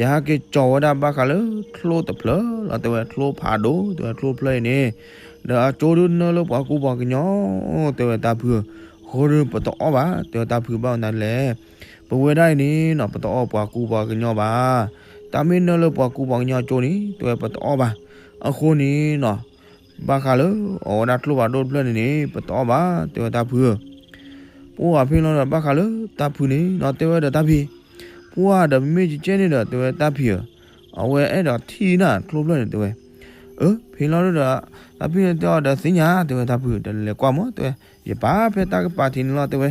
ယဟဲက့ၤကၠီၤဝဲဒၣ်ဘၣ်ဃးလၢချိၣ်တဖျၢၣ်လီၤ တဲဝဲချိၣ်ဖးဒိၣ် တဲဝဲချိၣ်ဖျၢၣ်အံၤန့ၣ်, ဒီးအကၠိဒုးနၢလၢပှၤကူပှၤကညီ တဲဝဲတၢ်ဖံဧၢ, အဃိဒီးပတအီၣ်ဘၣ် တဲဝဲတၢ်ဖံဘၣ်မနုၤလဲၣ်, ပဝဲဒၣ်အံၤန့ၣ်နီၤ ပတအီၣ်ပှၤကူပှၤကညီဘၣ်, တၢ်မ့ၢ်နၢလၢပှၤကူပှၤကညီကၠိန့ၣ် တဲဝဲပတအီၣ်ဘၣ်, အဃိန့ၣ်နီၤ ဘၣ်ဃးလၢအီၣ်ဝဲဒၣ်ချိၣ်ဖးဒိၣ်တဖျၢၣ်န့ၣ်န့ၣ် ပတအီၣ်ဘၣ် တဲဝဲတၢ်ဖံဧၢ, ပှၤဖဲလီၤဒီးဘၣ်ဃးလၢတၢ်ဖံန့ၣ်နီၤ တဲဝဲဒီးတၢ်ဖံ, ပှၤဒီးပမ့ၢ်ကကဲန့ၣ်ဒီး တဲဝဲတၢ်ဖံဧၢ, အဝဲအဲၣ်ဒိးထံၣ်နၤချိၣ်ဖျၢၣ်န့ၣ် တဲဝဲ, အၢ ဖဲလီၤဒီး တၢ်ဖံန့ၣ်တဲအီၤဒီးသ့ၣ်ညါ တဲဝဲတၢ်ဖံ ဒီးလဲၤကွၢ်မး တဲဝဲ, ယပာ်ဖဲတၢ်ကပၤထံးန့ၣ်လီၤ တဲဝဲ,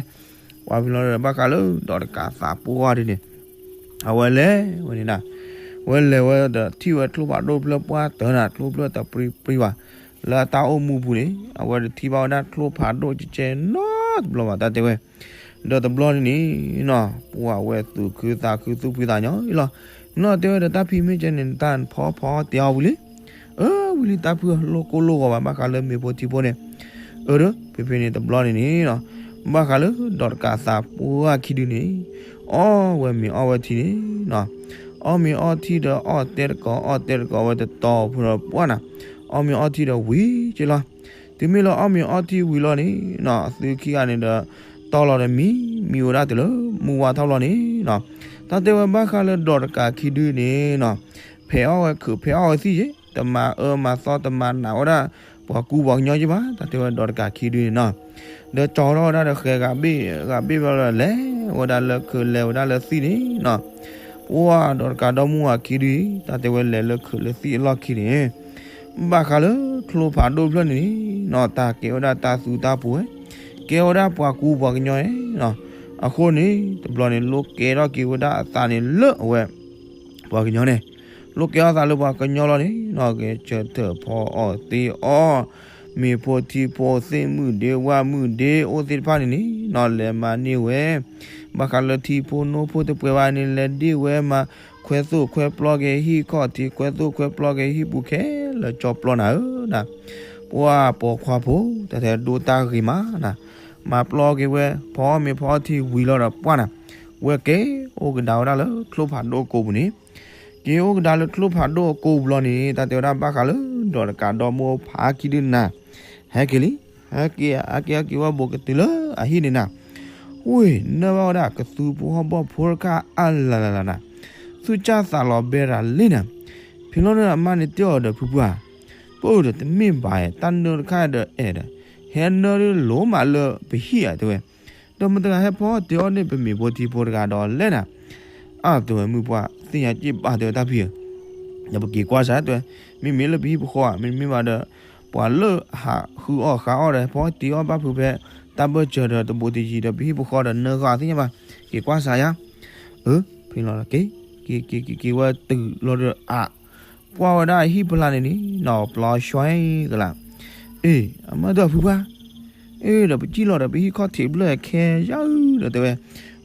ပှၤဖဲလီၤဒီးဘၣ်ဃးလၢဒီးတကးသးပှၢ်ဒ်န့ၣ် အဝဲလဲၤဝဲန့ၣ်နၤ, ဝဲလဲၤဝဲဒီးထံၣ်ဝဲချိၣ်ဖးဒိၣ်တဖျၢၣ်ပှၢ်တၢၢ်နၤ ချိၣ်ဖျၢၣ်တပြံပြံဘၣ်, လၢအတၢ်အိၣ်မူပူၤန့ၣ် အဝဲတထံၣ်ဘၣ်ဝဲဒၣ်ချိၣ်ဖးဒိၣ်ကကဲနီတဘျီဘၣ် တၢ်တဲဝဲ, ဒီးတဘျီန့ၣ်န့ၣ်နီၤ ပှၤဝဲသူၣ်ခုသးခုသူၣ်ဖှံသးညီအံၤလီၤ, နီၤတဲဝဲဒီးတၢ်ဖံမ့ၢ်ကဲန့ၣ် နတၢ်ဖီဖီတဲအီၤဝံၤလံ, အၢ ဝံၤလံတၢ်ဖံဧၢ လိၣ်ကိၢ်လိၣ်ဂီၤဘၣ် ဘၣ်ဃးလၢမ့ၤဖိထံဖိန့ၣ်, အၢ ဒီးဖဲဖဲန့ၣ်တဘျီန့ၣ်န့ၣ်နီၤ ဘၣ်ဃးလၢဒီးတကးသးပှၢ်ခံဒုန့ၣ်, အီၣ်ဝဲမ့ၤအီၣ်ဝဲထံန့ၣ်နီၤ, အီၣ်မ့ၤအီၣ်ထံဒီးအီၣ်တဲတကိး အီၣ်တဲတကိးဝဲတတီၤဖိဒီးပှၢ်နၤ, အီၣ်မ့ၤအီၣ်ထံဒီးဝံၤက့လီၤ, တုၤမ့ၢ်လၢအီၣ်မ့ၤအီၣ်ထံဝံၤလီၤန့ၣ်နီၤ အသုခံဂၤန့ၣ်ဒီး တီလီၤဒီးမံ မံဝဲဒၣ်တုၤလၢမူဝါထီၣ်လီၤန့ၣ်နီၤ, တၢ်တဲဝဲဘၣ်ဃးလၢဒီးတကးခံဒုန့ၣ်နီၤ, ဖဲးအီၣ်ဝဲခုးဖဲးအီၣ်ဝဲသံၣ်က့ တမၤအၢမၤသီတမၤနးဝဲဒၣ် ပှၤကူပှၤကညီက့ဘၣ် တၢ်တဲဝဲဒီးတကးခံဒုန့ၣ်နီၤ, ဒီးကၠီထီၣ်ဝဲဒၣ်ဒီးဃဲၤဂၤဘ့ၣ် ဂၤဘ့ၣ်ဘျီဒီးလဲၤဝဲဒၣ်လၢခုးလဲၤဝဲဒၣ်လၢသံၣ်န့ၣ်နီၤ, ပှၤဒီးတကးဒီမါဝၤခံဒုအံၤ တၢ်တဲဝဲလဲၤလၢခုးလၢသံၣ်အလီၢ်ခံန့ၣ် ဘၣ်ဃးလၢချိၣ်ဖးဒိၣ်တဖျၢၣ်န့ၣ်နီၤ တၢ်ကဲဝဲဒၣ်တၢ်သူတၢ်ပူၤဝဲ, ကဲဝဲဒၣ်ပှၤကူပှၤကညီန့ၣ်နီၤ, အဃိန့ၣ် တဘျီန့ၣ် လိၣ်ကဲထီၣ်က့ၤဝဲဒၣ်အသးန့ၣ်လၢအဝဲ ပှၤကညီန့ၣ်, လိၣ်ကဲထီၣ်သးလၢပှၤကညီလီၤန့ၣ်နီၤ ကဲဆၢထၢၣ်ဖီအီၣ်သ့အီၣ်, မ့ၤဖိထံဖိသ့ၣ်မုၢ်ဒ့ဝၣ်မုၢ်ဒ့အိၣ်သ့ၣ်တဖၣ်န့ၣ်န့ၣ်နီၤ လဲၤမၤန့ၢ်ဝဲ ဘၣ်ဃးလၢထံဖိနိဖိတပှဲၤဘၣ်န့ၣ် လဲၤဒ့ၣ်ဝဲမၤ ခွဲသိၣ်ခွဲပျီက့ၤဟံၣ်ခီၣ်ထံး ခွဲသိၣ်ခွဲပျီက့ၤဟံၣ်ပူၤခဲလၢာ်ကၠီပျီနၤဧၢနၤ, ပှၤပိာ်ခွါဖိ တၢ်ထဲဒိၣ်တၢ်ဂ့ၤမးနၤ, မၤပျီက့ၤဝဲ ဖီအီၣ်မ့ၤဖီအီၣ်ထံဝံၤလီၤဒီးပှၢ်နၤ, ဝဲက့ၤအိၣ်ကဒါဝဲဒၣ်လၢချိၣ်ဖးဒိၣ်အကိာ်ပူၤန့ၣ်, က့ၤအိၣ်ကဒါလၢချိၣ်ဖးဒိၣ်အကိာ်ပူၤလီၤန့ၣ် တၢ်တဲဝဲဒၣ်ဘၣ်ဃးလၢဒီးတကးဒီမါဖးခံဒုနၤ, ဟဲက့ၤလံ, ဟဲက့ၤ ဟဲက့ၤ ဟဲက့ၤဝဲဘူးကတုၤလၢအဟံၣ်န့ၣ်နၤ, ဝ့ၢ်နၢ်ဘၣ်ဝဲဒၣ်ကသူဖိဟီၣ်ဘီၣ်ဖိတခါအါလၢ်လၢ်လၢ်နၤ, သူၣ်စၢ်သးလီၤဘဲရၤလံနၤ, ဖဲလီၤန့ၣ်အမါန့ၣ်တဲအီၤဒီးဖုပှၢ်, ပၢ်ဒီးတမ့ၢ်ဘၣ်ဧါ တၢ်နၢတခါဒီးအဲၣ်ဒီး, ဟဲနၢဒ်လိၤမးလၢပဟံၣ်ဧါ တဲဝဲ, ဒီးမတၤတဂၤဟဲဖီအီၣ်တ့ၢ်အီၣ်န့ၢ်ပမ့ၤဖိထံဖိတဂၤဒီးလဲၣ်နၤ, အါ တဲဝဲမုၢ်ပှၢ်သ့ၣ်ညါက့ၣ်ဘၣ် တဲဝဲတၢ်ဖံဧၢ, ဒီးပက့ၤကွၢ်စၢ် တဲဝဲ, မ့မ့ၢ်လၢပဟံၣ်ပဃီဧါ မ့တမ့ၢ်ဘၣ်ဒီး ပှၤလၢဟးဃုအီၣ်ဃါအီၣ်ဒီး ဟဲဖီအီၣ်တ့ၢ်အီၣ်ဘၣ်ဖုးဖဲ တၢ်ဘၢၣ်စၢၤဒီးတဘူးတယံၤဒီး ပဟံၣ်ပဃီဒီးနၢဂၤသ့ၣ်ညါဘၣ်, က က့ၤကွၢ်စးယါ, အၢ ဖဲလီၤက့ၤ က့ၤက့ၤက့ၤက့ၤဝဲတုၤလီၤဒီး အ ကွၢ်ဝဲဒၣ်ဟံၣ်ဖီလာ်န့ၣ်န့ၣ် နီၢ်ပျီဆွဲကလး, အ့ အမါတဲအီၤဖုပှၢ်, အ့ ဒီးပစံၣ်လီၤဒီး ပဟံၣ်ခီၣ်ထံးဘျၢၣ်ခဲယါဒီးတဲဝဲ,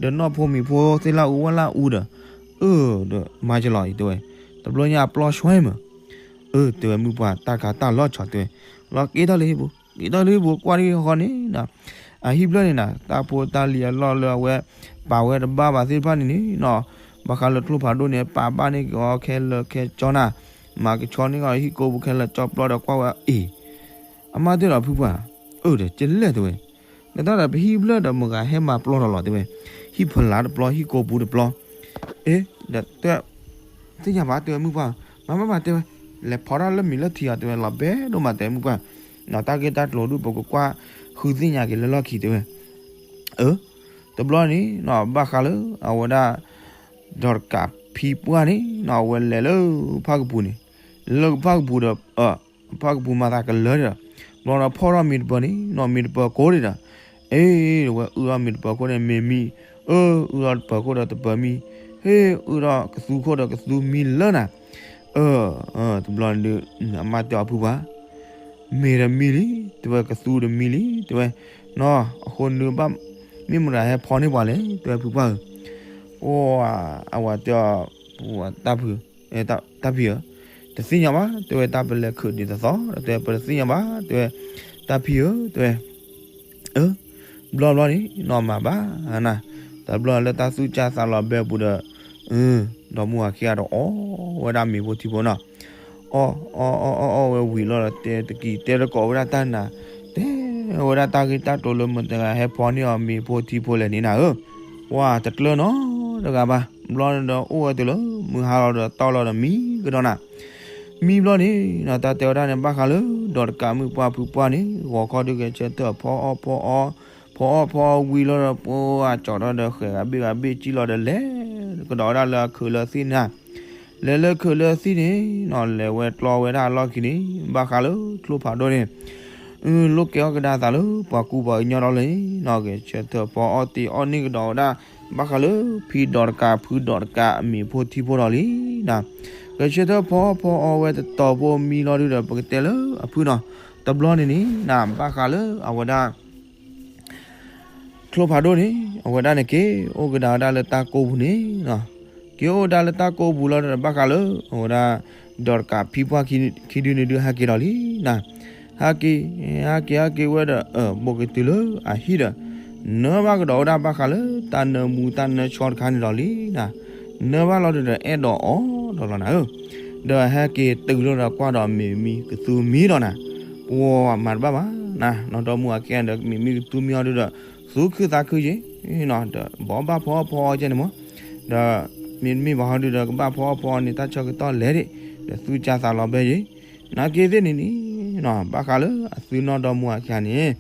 ဒီးနီၢ်ဖိမံၤဖိသ့ၣ်လၢအူဝဲလၢအူဒီး, အၢ ဒီးမၤကလီၤအံၤတဲဝဲ, တဘျီညါအပျီဆွဲမး, အၢ တဲဝဲမုၢ်ပှၢ် တၢ်ကၤတၢ်လီၤဆီတဲဝဲ, လီၤက့ၤထီၣ်လၢဟံၣ်ပူၤ က့ၤထီၣ်လၢဟံၣ်ပူၤ ကွၢ်ဒ်ဃီန့ၣ် အဟံၣ်ဖျၢၣ်န့ၣ်နၤ တၢ်ဖိတၢ်လံၤအလီၢ်လၢအဝဲ ပာ်ဝဲတဘၣ်ဘၣ်သ့ၣ်တဖၣ်န့ၣ်န့ၣ်နီၤ, ဘၣ်ဃးလၢချိၣ်ဖးဒိၣ်န့ၣ် ပာ်ဘၣ်န့ၢ်က့ၤအီၤခဲလၢာ်ခဲဆ့နၤ, မၤကဆှီန့ၢ်က့ၤအီၤဟံၣ်ကိာ်ပူၤခဲလၢာ်ကၠီပျီဒီးကွၢ်ဝဲအံၤ, အမါတဲဒီးဖုပှၢ်, အၢ ဒီးကလဲၣ်တဲဝဲ, နတၢ်ဒီးပဟံၣ်ဖျၢၣ်ဒီးမတၤဂၤဟဲမၤပျီထီၣ်လီၤတဲဝဲ, ဟံၣ်ဖီလာ်တပျီ ဟံၣ်ကိာ်ပူၤတပျီ, အ့ ဒီးတဲ သ့ၣ်ညါဘၣ်တဲဝဲမုၢ်ပှၢ်, မၤမၤမၤတဲဝဲ, လဲၤဖီတၢ်လၢမံၤလၢထံအီၤတဲဝဲ လီၤဘဲဒိၣ်မးတဲမုၢ်ပှၢ်, နီၤတၢ်ဂ့ၢ်တၢ်ကျိၤဒုးပကကွၢ်ဃုသ့ၣ်ညါက့ၤလၢလီၢ်ခံတဲဝဲ, အၢ တဘျီန့ၣ်နီၤ ဘၣ်ဃးလၢအဝဲဒၣ် ဒီးတကးဖံပှၢ်န့ၣ်နီၤ အဝဲလဲၤလၢဖၣ်ကပူၤန့ၣ်, လဲၤလၢဖၣ်ကပူၤဒီး ဖၣ်ကပူၤမၤသးကလၢာ်ဒီး, ဘျီဒီးဖီၣ်ထီၣ်မ့ၤတပၢၤန့ၣ်နီၤ မ့ၤတပၢၤကိးဒံးဒီး, အ့ ဝဲအုၣ်ထီၣ်မ့ၤတပၢၤခိၣ်န့ၣ်မ့ၤမံ, အၢ အုၣ်ထီၣ်တပၢၤခိၣ်ဒီးတပၢၤမံ, ဟ့ၣ် အုၣ်ထီၣ်ကသူခိၣ်ဒီးကသူမံလၢနၤ, အၢ တဘျီန့ၣ်ဒုး အမါတဲအီၤဖုပှၢ်, မ့ၤဒီးမံလံ တဲဝဲ ကသူဒီးမံလံ တဲဝဲ, နီၤ အဃိနဘၣ် မ့ၢ်မတၤဟဲဖီန့ၢ်ပှၤလဲၣ် တဲဝဲဖုပှၢ်ဧၢ, ပှၤ အဝဲတဲအီၤ တၢ်ဖု တၢ်ဖံဧၢ, တသ့ၣ်ညါဘၣ် တဲဝဲ တၢ်ပလဲၤခုးဒံးတသီဒီး တဲဝဲ ပတသ့ၣ်ညါဘၣ် တဲဝဲ တၢ်ဖံဧၢ တဲဝဲ အၢ ဘျီဘျီန့ၣ် နီၢ်မၤဘၣ်နၤ, တဘျီလၢတၢ်သူၣ်ကၢ်သးလီၤဘဲပူၤဒီး, ဒီမါဝၤခံဂၤဒီးအီၣ်ဝဲဒၣ်မ့ၤဖိထံဖိနီၤ, အီၣ်အီၣ်အီၣ်အီၣ်ဝဲဝံၤလီၤဒီး တဲတကံၤတဲတကိးဝဲဒၣ်တၢ်နၤ, တဲဝဲဒၣ်တၢ်ဂ့ၢ်တၢ်ကျိၤလၢမတၤဂၤဟဲဖီန့ၢ်အီၤမ့ၤဖိထံဖိလဲၣ်န့ၣ်နၤဧၢ, ပှၤတကျၢၤနီတဂၤဘၣ်, ဘျီန့ၣ်ဒီးအိၣ်ဝဲတုၤလၢ မုၢ်ဟါလီၤဒီးတီၢ်လီၤဒီးမံကဒီးနၤ မံဘျီန့ၣ်နီၤ တၢ်တဲဝဲဒၣ်န့ၣ် ဘၣ်ဃးလၢ ဒီးတကးမုၣ်ပှၢ်ဖုပှၢ်န့ၣ် ဂီၤခီဒုးဂဲၤဆၢထၢၣ်ဖီအီၣ်ဖီအီၣ်, ဖီအီၣ်ဖီအီၣ်ဝံၤလီၤဒီး ပှၤကၠီၣ်ထီၣ်ဒီးဃဲၤဂၤဘ့ၣ်ဂၤဘ့ၣ် ကံၣ်လီၤဒီးလဲၤကဒီးဝဲဒၣ်လၢအခုးလၢသံၣ်န့ၣ်, လဲၤလၢခုးလၢသံၣ်န့ၣ်နီၤ လဲၤဝဲကျီဝဲဒၣ်အလီၢ်ခံန့ၣ် ဘၣ်ဃးလၢချိၣ်ဖးဒိၣ်န့ၣ် လိၣ်ကဲအီၣ်ကဒါသးလၢပှၤကူပှၤကညီဒီးလၢန့ၣ်နီၤ ဂဲၤဆၢထၢၣ်ဖီအီၣ်တ့ၢ်အီၣ်န့ၢ်ကဒီးဝဲဒၣ် ဘၣ်ဃးလၢဖံဒီးတကးဖုဒီးတကးအမ့ၤဖိထံဖိဒီးလံနၤ, ဂဲၤဆၢထၢၣ်ဖီအီၣ်ဖီအီၣ်ဝဲတတီၤဖိမံလီၤဒုးဒီး ပကတဲလၢအဖုနီၤ, တဘျီန့ၣ်န့ၣ်နၤ ဘၣ်ဃးလၢအဝဲဒၣ် ချိၣ်ဖးဒိၣ်န့ၣ် အဝဲဒၣ်န့ၣ်က့ၤအိၣ်ကဒါဝဲဒၣ်လၢတၢ်ကိးပူၤန့ၣ်နီၤ, က့ၤအိၣ်ဝဲဒၣ်လၢတၢ်ကိးပူၤလီၤဒီး ဘၣ်ဃးလၢအဝဲဒၣ် ဒီးတကးဖံပှၢ်ခံဒုန့ၣ်ဒုး ဟဲက့ၤဒီးလံနၤ, ဟဲက့ၤ ဟဲက့ၤဟဲက့ၤဝဲဒီး အၢ ဘိးကတုၤလၢအဟံၣ်ဒီး နၢဘၣ်ကဒီးဝဲဒၣ်ဘၣ်ဃးလၢ တၢ်နၢမူတၢ်နၢဆှီတခါန့ၣ်ဒီးလံနၤ, နၢဘၣ်လီၤဒုးဒီး အဲၣ်ဒိးအီၣ်ဒီးလီၤနၤဧၢ, ဒီးဟဲက့ၤတုၤလီၤဒီးကွၢ်ဒီးမ့ၤမံကသူမံဒီးနၤ, ပှၤမၤတဘၣ်ဘၣ်နၤ, နီၢ်ဒီမါဝၤခံဂၤဒီး မ့ၤမံကသူမံအီၤဒုးဒီး သူခုသးခုက့ၤ, နီၤ ဒီးဘီဘၣ်ဖီအီၣ်ဖီအီၣ်ကဲန့ၣ်မး, ဒီးမ့တမ့ၢ်ဘၣ်ဟီဒုးဒီး ကဘၣ်ဖီအီၣ်ဖီအီၣ်န့ၣ် တၢ်ဆၢကတီၢ်လဲၤဒံး, ဒီးသူၣ်ကၢ်သးလီၤဘဲယ့ၤ, နာ်က့သ့ၣ်န့ၣ်န့ၣ်နီၤ ဘၣ်ဃးလၢအသုနီၢ်ဒီမါဝၤခံဂၤန့ၣ်,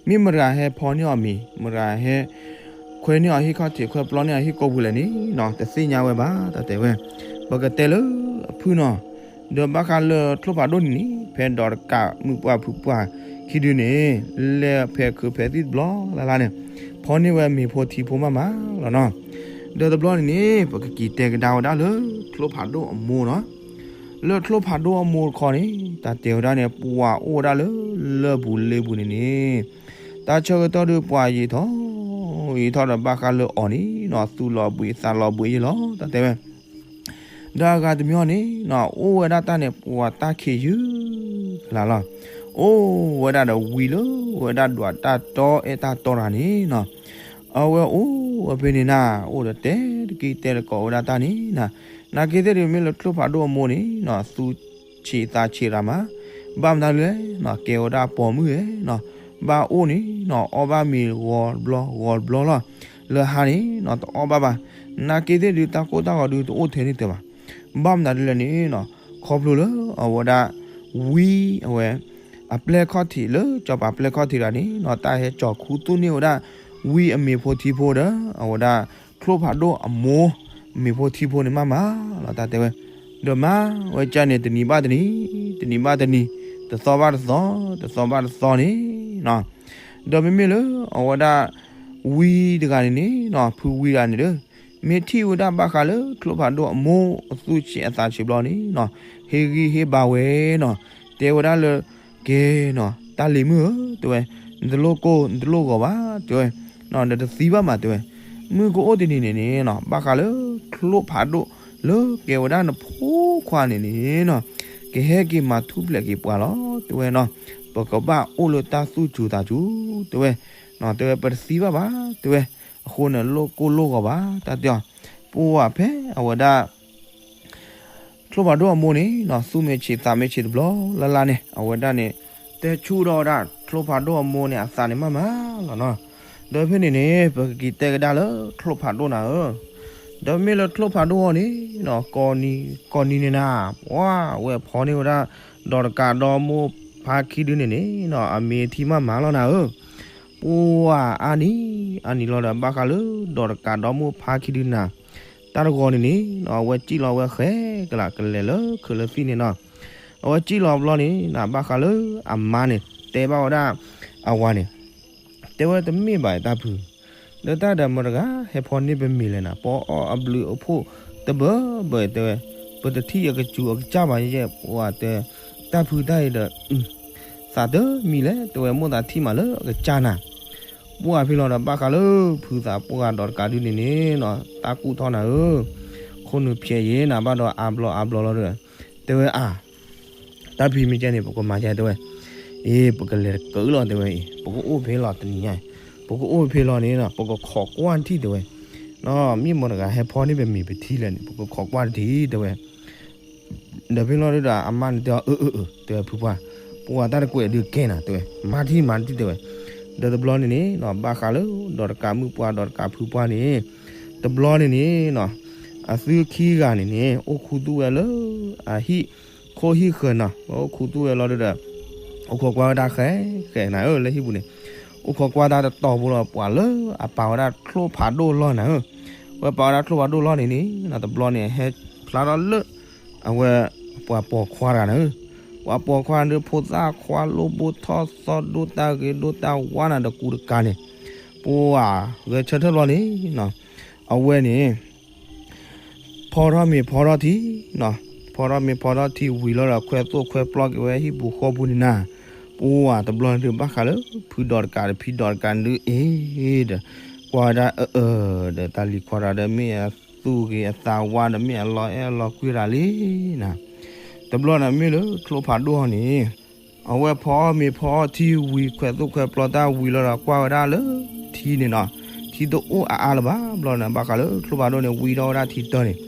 မ့ၢ်မတၤဂၤဟဲဖီန့ၢ်အီၤမ့ၤ, မတၤဂၤဟဲ ခွဲန့ၢ်အီၤဟံၣ်ခီၣ်ထံး ခွဲပျီန့ၢ်အီၤဟံၣ်ကိာ်ပူၤလဲၣ်န့ၣ်နီၤ တသ့ၣ်ညါဝဲဘၣ် တၢ်တဲဝဲ, ပကတဲလၢအဖုနီၤ, ဒီးဘၣ်ဃးလၢချိၣ်ဖးဒိၣ်န့ၣ်န့ၣ် ဖဲဒီးတကးမုၣ်ပှၢ်ဖုပှၢ်ခံဒုန့ၣ် လဲၤဖဲးခုးဖဲးသံၣ်တဘျီလၢ်လၢ်န့ၣ်, ဖီန့ၢ်ဝဲမ့ၤဖိထံဖိမးမးလီၤနီၤ, ဒီးတဘျီန့ၣ်န့ၣ် ပကက့ၤတဲကဒါဝဲဒၣ်လၢချိၣ်ဖးဒိၣ်အမိၢ်နီၤ, လၢချိၣ်ဖးဒိၣ်အမိၢ်တခီန့ၣ် တၢ်တဲဝဲဒၣ်န့ၣ် ပှၤအိၣ်ဝဲဒၣ်လၢလၢၢ်ပူၤလ့ပူၤန့ၣ်န့ၣ်, တၢ်ဆၢကတီၢ်ဒုးပှၤယံာ်ထီၣ် ယံာ်ထီၣ်ဒီးဘၣ်ဃးလၢအီၤန့ၣ်နီၤ သူၣ်လီၤဘှံးသးလီၤဘှံးယ့ၢ်လီၤ တၢ်တဲဝဲ, ဒီးအဂၤတမံၤန့ၣ်နီၤ အိၣ်ဝဲဒၣ်တၢ်န့ၣ် ပှၤတၢ်ခံးယုၢ်ကလၤလီၤ, အိၣ်ဝဲဒၣ်ဒီးဝံၤလၢဝဲဒၣ်ဒွးတၢ်တီအဲၣ်တၢ်တီတဂၤန့ၣ်နီၤ, အဝဲအိၣ်ဝဲဖဲန့ၣ်နၤ အိၣ်ဒီးတဲတက့ၢ်တဲတကိးဝဲဒၣ်တၢ်န့ၣ်နၤ, နာ်က့သ့ၣ်ဒုးမ့ၢ်လၢချိၣ်ဖးဒိၣ်အမိၢ်န့ၣ်နီၤ သူဆံးသးဆံးရၤမး, ဘၣ်မနုၤလဲၣ်နီၤ ကဲဝဲဒၣ်ပိာ်မုၣ်ဧဲနီၤ, ဘၣ်အိၣ်န့ၣ်နီၤ အီၣ်ဘၣ်မ့ၤဂီၤတဘျီဂီၤတဘျီလီၤ, လၢဟါန့ၣ်နီၤ တအီၣ်ဘၣ်ဘၣ်, နာ်က့သ့ၣ်ဒုးတၢ်ကိၢ်တၢ်ဂီၤဒုးတအိၣ်ထဲန့ၣ်တဘၣ်, ဘၣ်မနုၤဒ်လဲၣ်န့ၣ်နီၤ ခီဖျိလၢအဝဲဒၣ် ဝံအဝဲ အပျဲၢ်ခီၣ်ထံးလၢစီၤပၤပျဲၢ်ခီၣ်ထံးတဂၤန့ၣ်နီၤ တၢ်ဟဲကၠီၤခူသူၣ်န့ၢ်ဝဲဒၣ် ဝံအမ့ၤဖိထံဖိဒီး အဝဲဒၣ် ချိၣ်ဖးဒိၣ်အမိၢ် မ့ၤဖိထံဖိန့ၣ်မးမးလီၤ တၢ်တဲဝဲ, ဒီးမၤဝဲကၢ်န့ၣ် တနံၤဘၣ်တနံၤ တနံၤဘၣ်တနံၤ တသီဘၣ်တသီ တသီဘၣ်တသီန့ၣ်နီၤ, ဒီးမ့မ့ၢ်လၢအဝဲဒၣ် ဝံတဂၤန့ၣ်န့ၣ်နီၤ ဖုဝံတဂၤန့ၣ်ဒီး မ့ၢ်ထံၣ်ဝဲဒၣ်ဘၣ်ဃးလၢချိၣ်ဖးဒိၣ်အမိၢ်အသူၣ်ဆံးအသးဆံးဘျီန့ၣ်နီၤ ဟ့ၣ်ဂံၢ်ဟ့ၣ်ဘါဝဲနီၤ တဲဝဲဒၣ်လၢ ကဲနီၤ တၢ်လံၤမုၣ်ဧၢ တဲဝဲ, နတလိၣ်ကိၢ်နတလိၣ်ဂီၤဘၣ် တဲဝဲ, နတသံဘၣ်မး တဲဝဲ, မုၢ်ကအိၣ်တနံၤန့ၣ်န့ၣ်နီၤ ဘၣ်ဃးလၢချိၣ်ဖးဒိၣ်လၢကဲဝဲဒၣ်နဖိခွါန့ၣ်န့ၣ်နီၤ ကဟဲက့ၤမၤထူၣ်ဖျဲးက့ၤပှၤလီၤ တဲဝဲနီၤ, ပကဘၣ်အိၣ်လၢတၢ်သူၣ်စူၤသးစူၤ တဲဝဲ, တဲဝဲပတသံဘၣ်ဘၣ် တဲဝဲ, အဃိန့ၣ်လိၣ်ကိၢ်လိၣ်ဂီၤဘၣ် တၢ်တဲအီၤ, ပှၢ်ဖဲအဝဲဒၣ် ချိၣ်ဖးဒိၣ်အမိၢ်န့ၣ်နီၤ သူၣ်မ့ၢ်ဆံးသးမ့ၢ်ဆံးတဘျီလၢ်လၢ်န့ၣ် အဝဲဒၣ်န့ၣ် တဲဆူၣ်ထီၣ်ဝဲဒၣ်ချိၣ်ဖးဒိၣ်အမိၢ်န့ၣ် အသးန့ၣ်မးမးလီၤနီၤ, ဒီးဖဲန့ၣ်န့ၣ် ပကက့ၤတဲကဒါလၢချိၣ်ဖးဒိၣ်နၤဧၢ, ဒီးမ့ၢ်လၢချိၣ်ဖးဒိၣ်အီၤန့ၣ်နီၤ ကိးနံၤကိးနံၤန့ၣ်နၤ, ပှၢ်ဝဲဖီန့ၢ်ဝဲဒၣ် ဒီးတကးဒီမိၢ်ဖါခံဒုန့ၣ်န့ၣ်နီၤ အမ့ၢ်ထံၣ်မးမးလီၤနၤဧၢ, ပှၢ်အါနံၤအါနံၤလီၤဒီး ဘၣ်ဃးလၢဒီးတကးဒီမိၢ်ဖါခံဒုနၤ တၢ်တဂီၤန့ၣ်န့ၣ်နီၤ အဝဲစံၣ်လီၤဝဲဃဲကလးကလဲၤလၢခုးလၢသံၣ်န့ၣ်နီၤ, အဝဲစံၣ်လီၤဘျီန့ၣ် နဘၣ်ဃးလၢအမါန့ၣ် တဲဘၣ်ဝဲဒၣ်အဝၤန့ၣ်, တဲဝဲတမ့ၢ်ဘၣ်တၢ်ဖု, လၢတၢ်ဒီးမတၤတဂၤ ဟဲဖီန့ၢ်ပမ့ၤလဲၣ်နၤ, ပအီၣ်အဘျုးအဖှိၣ်တဘၢဘၢတဲဝဲ, ပတထံၣ်အကစူၤအကစၢ်ဘၣ်ယဲၢ် ပှၢ်တဲ, တၢ်ဖုတၢ်အံၤဒီး သးတမံၤလဲၣ် တဲဝဲမိၢ်သးထံၣ်မးလၢအကစၢ်နၤ, ပှၢ်ဖဲလီၤဒီးဘၣ်ဃးလၢဖုသးပှၢ်ဒီးတကးဒုန့ၣ်န့ၣ်နီၤ တၢ်ကူၣ်ထီၣ်နၤဧၢ, ခိၣ်နူာ်ဖျဲးယဲၢ်နၤဘၣ်ဒီးအါဘျီအါဘျီလီၤဒီး, တဲဝဲအါ, တၢ်ဖံးမ့ၢ်ကဲန့ၣ် ပကမၤကဲတဲဝဲ, အ့ ပကလဲၤတကၢလီၤတဲဝဲအံၤ ပကအိၣ်ဖဲလီၤတနံၤညါ, ပကအိၣ်ဖဲလီၤန့ၣ်နီၤ ပကခိးကွၢ်ထံၣ်တဲဝဲ, နီၤ မ့ၢ်မတၤတဂၤဟဲဖီန့ၢ်ပမ့ၤပထံလဲၣ်န့ၣ် ပကခိးကွၢ်တထံၣ်တဲဝဲ ဒီးဖဲလီၤဒုဒီး အမါန့ၣ်တဲအီၤ အၢ အၢ အၢ တဲဝဲ ဖုပှၢ်, ပှၢ်တၢ်တကွဲးဒုးကဲနၤ တဲဝဲ, မၤထံၣ်မၤထံၣ်တဲဝဲ, ဒီးတဘျီန့ၣ်န့ၣ်နီၤ ဘၣ်ဃးလၢ ဒီးတကးမုၣ်ပှၢ် ဒီးတကးဖုပှၢ်န့ၣ်, တဘျီန့ၣ်န့ၣ်နီၤ, အသုခံဂၤန့ၣ်န့ၣ် အိၣ်ခူသူၣ်ဝဲလၢ အဟံၣ်ခိၣ်ဟံၣ်ဃၢၤနီၤ, အိၣ်ခူသူၣ်ဝဲလီၤဒုဒီး အိၣ်ခိးကွၢ်ဝဲဒၣ်ဃဲဃဲနၤဧၢ လၢဟံၣ်ပူၤန့ၣ်, အိၣ်ခိးကွၢ်တၢ်တတီၤဖိလီၤ ပှၤလၢအပာ်ဝဲဒၣ်ချိၣ်ဖးဒိၣ်လီၢ်နၤဧၢ, ဝဲပာ်ဝဲဒၣ်ချိၣ်ဖးဒိၣ်လီၢ်န့ၣ်န့ၣ် တဘျီန့ၣ် ဟဲဖျါထီၣ်လၢ အဝဲ ပှၤပိာ်ခွါတဂၤန့ၣ်, ပှၤပိာ်ခွါန့ၣ် ဖိသၣ်ခွါလိၣ်ဘိထီၣ်သီဒိၣ်တၢ်ဂ့ၤဒိၣ်တၢ်ဝါနၤတကူတကၤန့ၣ်, ပှၤဂဲၤဆၢထၢၣ်ဘျီန့ၣ်နီၤ, အဝဲန့ၣ် ဖီထီၣ်မ့ၤဖီထီၣ်ထံနီၤ, ဖီထီၣ်မ့ၤဖီထီၣ်ထံဝံၤလီၤဒီး ခွဲသိၣ်ခွဲပျီက့ၤဝဲဟံၣ်ပူၤဃီပူၤန့ၣ်နၤ, ပှၤတဘျီန့ၣ်ဒုးဘၣ်ဃးလၢ ဖုဒီးတကးဒီးဖံဒီးတကးန့ၣ်ဒုးအ့ၣ်ဒီး ကွၢ်ဝဲဒၣ်အၢၣ်အၢၣ်ဒီးတၢ်လံၤခွါတဂၤဒီး မ့ၢ်အသူၣ်ဂ့ၤအသးဝါဒီး မ့ၢ်အလီၤအဲၣ်အလီၤကွံတၢ်လံနၤ, တဘျီန့ၣ်မ့ၢ်လၢချိၣ်ဖးဒိၣ်အီၤန့ၣ် အဝဲဖီအီၣ်မ့ၤဖီအီၣ်ထံဝံၤ ခွဲသိၣ်ခွဲပျီတၢ်ဝံၤလီၤဒီး ကွၢ်ဝဲဒၣ်လၢထံန့ၣ်နီၤ, ထံတအိၣ်အါအါလၢၤဘၣ်. ဘျီန့ၣ် ဘၣ်ဃးလၢချိၣ်ဖးဒိၣ်န့ၣ် ဝံထီၣ်ဝဲဒၣ်ထံတၢန့ၣ်,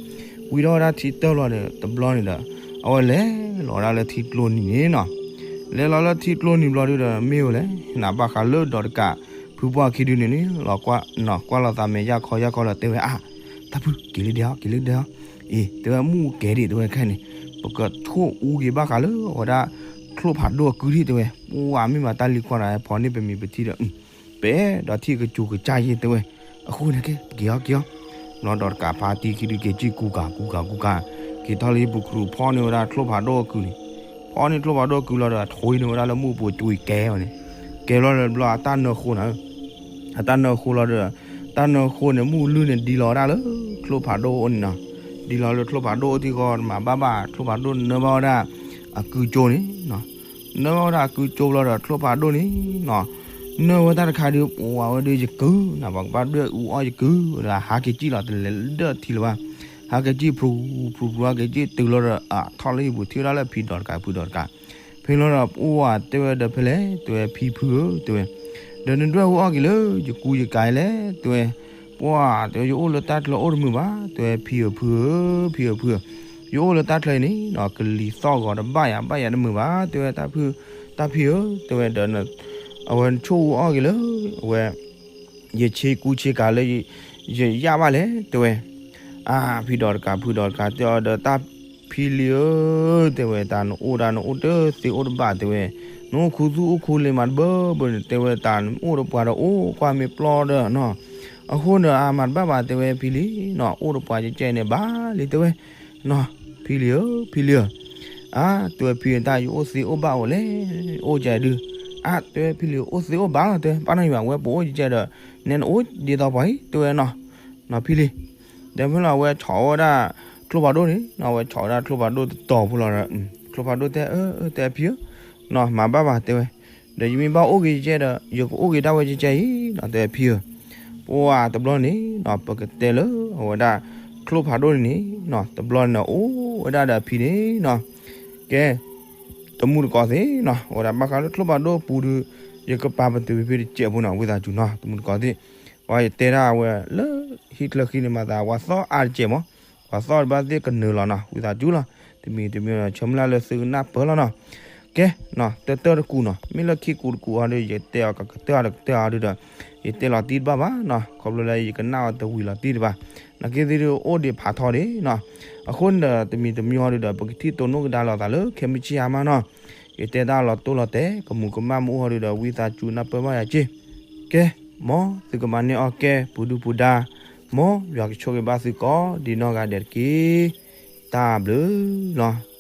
ဝံထီၣ်ဝဲဒၣ်ထံတၢဘျီန့ၣ် တဘျီန့ၣ်ဒီး အဝဲလဲၤလီၤဝဲဒၣ်လၢထံကျိနံၤန့ၣ်နီၤ, လဲၤလီၤလၢထံကျိနံၤဘျီဒုဒီး မ့ၢ်ဝဲလဲၣ် နဘၣ်ဃးလၢဒီးတကး ဖုပှၢ်ခံဒုန့ၣ်န့ၣ် လီၤကွၢ် ကွၢ်လိာ်သးမဲာ်ယၢ်ခီယၢ်ခီလီၤ တဲဝဲအါ, တၢ်ဖု က့ၤလၢဒဲးအီၤ က့ၤလၢဒဲးအီၤ, အ့ တဲဝဲမုၢ်ကဲၤဒံး တဲဝဲခဲန့ၣ် ပကဆိၣ်အူက့ၤဘၣ်ဃးလၢအဝဲဒၣ် ချိၣ်ဖးဒိၣ်အကုထံၣ် တဲဝဲ, ပှၤမ့ၢ်မၤတၢ်လံၤခွါတဂၤ ဖီန့ၢ်ပမ့ၤပထံဒီး ပအဲၣ်ဒိးထံၣ်ကစူၤကစၢ်ယဲၢ် တဲဝဲ, အဃိန့ၣ်က့ၤ က့ၤအီၤ က့ၤအီၤ, ဘျီဒီးတကးဖါတံၢ်ခံဒုက့ၤကံၢ်ကူကၤကူကၤကူကၤ, က့ၤထီၣ်လၢဟံၣ်ပူၤခရူး ဖီန့ၢ်ဝဲဒၣ်ချိၣ်ဖးဒိၣ်အကုန့ၣ်, ဖီန့ၢ်ချိၣ်ဖးဒိၣ်အကုလီၤဒီး ထွံန့ၢ်ဝဲဒၣ်လၢမုၢ်ပူၤကွံာ်ကဲဝဲန့ၣ်, ကဲလီၤဒီးဘျီအတၢ်နၢဃိန့ၣ် အတၢ်နၢဃိလီၤဒီး တၢ်နၢဃိန့ၣ် မုၢ်လုၢ်န့ၣ် ဒံလီၤဝဲဒၣ်လၢချိၣ်ဖးဒိၣ်အအိၣ်န့ၣ်နီၤ, ဒံလီၤလၢချိၣ်ဖးဒိၣ်အအိၣ်ထံဃီ တမၤဘၣ်ဘၣ် ချိၣ်ဖးဒိၣ်နၢဘၣ်ဝဲဒၣ် အကုကၠိန့ၣ်နီၤ, နၢဘၣ်ဝဲဒၣ်အကုကၠိဘျီဒီး ချိၣ်ဖးဒိၣ်န့ၣ်နီၤ, နၢဝဲတၢ်တခါဒုး ပှၤဝဲဒုးယကုၤနီၤ, ပှၤကဘၣ်ဒွဲၣ်အူအီၣ်ယကုၤဒီး ဟးက့ၤကံၣ်လီၤ တလဲၤဒၢၣ်ထံလၢၤဘၣ်, ဟးက့ၤကံၣ်ဖျူဖျူဖျူ ဟးက့ၤကံၣ်တုၤလီၤဒီး အထီၣ်လၢဟံၣ်ပူၤ ထံၣ်ဝဲဒၣ်လၢဖံဒီးတကး ဖုဒီးတကး ဖဲလီၤဒီး ပှၢ်တဲဝဲဒီးဖဲလဲၣ် တဲဝဲ ဖံဖုဧၢ တဲဝဲ, ဒီးနဒွဲၣ်အူအီၣ်က့ၤလၢယကူယကၤလဲၣ် တဲဝဲ, ပှၢ်တဲဝဲ ယအိၣ်လၢတၢ်ချၢအိၣ်တမုာ်ဘၣ် တဲဝဲ ဖံဧၢ ဖုဧၢ ဖံဧၢ ဖုဧၢ, ယအိၣ်လၢတၢ်ချၢအံၤန့ၣ်နီၤ ကလံၤသီၣ်ဂီၤတဘၣ်ယၤဘၣ်ယၤတမုာ်ဘၣ် တဲဝဲ တၢ်ဖု တၢ်ဖံဧၢ တဲဝဲဒီး အဝဲနဆိၣ်အူအီၣ်က့ၤလၢ အဝဲ ယဆ့ကူဆ့ကၤလၢ ယယၣ်ဘၣ်လဲၣ် တဲဝဲ, အါ ဖံဒီးတကး ဖုဒီးတကး တဲအီၤဒီး တၢ်ဖံလံၤဧၢ တဲဝဲ တၢ်နအိၣ်တၢ်နအိၣ်တသ့အိၣ်တဘၣ် တဲဝဲ, နအိၣ်ခူသူၣ်အိၣ်ခူလ့ၤမးတဘၢဘၢန့ၣ် တဲဝဲ တၢ်နအိၣ်ဒီးပှၤဒီးအိၣ်ကွၢ်မ့ၢ်ပျီဒီးနီၤ, အဃိန့ၣ် အမၤတဘၣ်ဘၣ် တဲဝဲ ဖံလံၤနီၤ အိၣ်ဒီးပှၤကဲကဲန့ၣ်ဘၣ်လံ တဲဝဲ, နီၤ ဖံလံၤဧၢ ဖံလံၤဧၢ, အါ တဲဝဲ ဖံတၢ်ယအိၣ်သ့အိၣ်ဘၣ်အိၣ်လဲၣ် အိၣ်ကဲဒုး, အါ တဲဝဲ ဖံလံၤအိၣ်သ့အိၣ်ဘၣ်လီၤ တဲဝဲ ပၢ်နီၢ်ယံၤဘၣ် ဝဲပအိၣ်ကဲကဲဒီး နဲနအိၣ်ဒ်သိးပှၤအံၤ တဲဝဲနီၤ, နီၤဖံလံၤ, ဒီးမ့ၢ်လီၤ အဝဲဆီၣ်ဝဲဒၣ်ချိၣ်ဖးဒိၣ်န့ၣ်နီၤ, အဝဲဆီၣ်ဝဲဒၣ်ချိၣ်ဖးဒိၣ်တတီၤဖိလီၤဒီး ချိၣ်ဖးဒိၣ်တဲ အၢ အၢ တဲဖံဧၢ, နီၤ မၤဘၣ်ဘၣ် တဲဝဲ, ဒီးယမ့ၢ်ဘၣ်အိၣ်က့ၤကဲဒီး ယကအိၣ်က့ၤဒၣ်ဝဲကဲကဲအံၤနီၤ တဲဖံဧၢ, ပှၤတဘျီန့ၣ်နီၤ ပကတဲလၢအဝဲဒၣ် ချိၣ်ဖးဒိၣ်န့ၣ်နီၤ တဘျီန့ၣ်အိၣ်ဝဲဒၣ်ဒီးအဖံန့ၣ်နီၤ, ကဲ တမူတကိးသ့ၣ်နီၤ အဝဲဒၣ်ဘၣ်ဃးလၢချိၣ်ဖးဒိၣ်အပူၤဒီး ယကပာ်ပတုာ်ဖံတစဲးဖိနီၤ ဝံသးစူၤနီၤ တမူတကိးသ့ၣ်, ပှၤယတဲဒၣ်ဝဲလၢဟံၣ်ချၢဃံန့ၣ်မၤသး ပှၤသီၣ်အါတစဲးမး, ပှၤသီၣ်တဘၣ်သ့ၣ်ကနၢၤလီၤနီၤ ဝံသးစူၤလီၤ, တမံၤတမံၤဒီး ဆၢမုၢ်လၢ်လၢသုကနၢ်ပၢၢ်လီၤနီၤ, ကဲ တၢၢ်တၢၢ်တကူာ်နီၤ မ့ၢ်လၢခံကူာ်တကူာ်အီၤဒီး ယတဲအီၤကကတၢၢ်အီၤတကတၢၢ်အီၤဒီး ယတဲလီၤတံၢ်တဘၣ်ဘၣ်နီၤ ခီဖျိလၢယကနၣ်အီၤတဝံၤလီၤတံၢ်တဘၣ်, နာ်က့သ့ၣ်ဒုးအိၣ်ဒံးဖးထီဒံးနီၤ, အဃိန့ၣ်ဒီး တမံၤတမံၤအီၤဒုးဒီး ပကထံၣ်တိၢ်နီၣ်ကဒါလိာ်သးလၢခဲမုၢ်ဆ့ၣ်အါမးနီၤ, ယတဲတၢ်လီၤတိၢ်လီၤတဲာ် ကမူၤကမၣ်မ့ၢ်အိၣ်အီၤဒုးဒီး ဝံသးစူၤနၢ်ပၢၢ်ဘၣ်ယၤက့ၢ်, ကဲ မ်သုကမၤန့ၢ်အီၣ်ကဲ ပူၤဒုၣ်ပူၤဒါ, မ်ယွၤကဆိၣ်ဂ့ၤဘၣ်သုကိးဒံးနီၢ်ဂၤဒဲးတက့ၢ်, တၢ်ဘျုးလီၤ.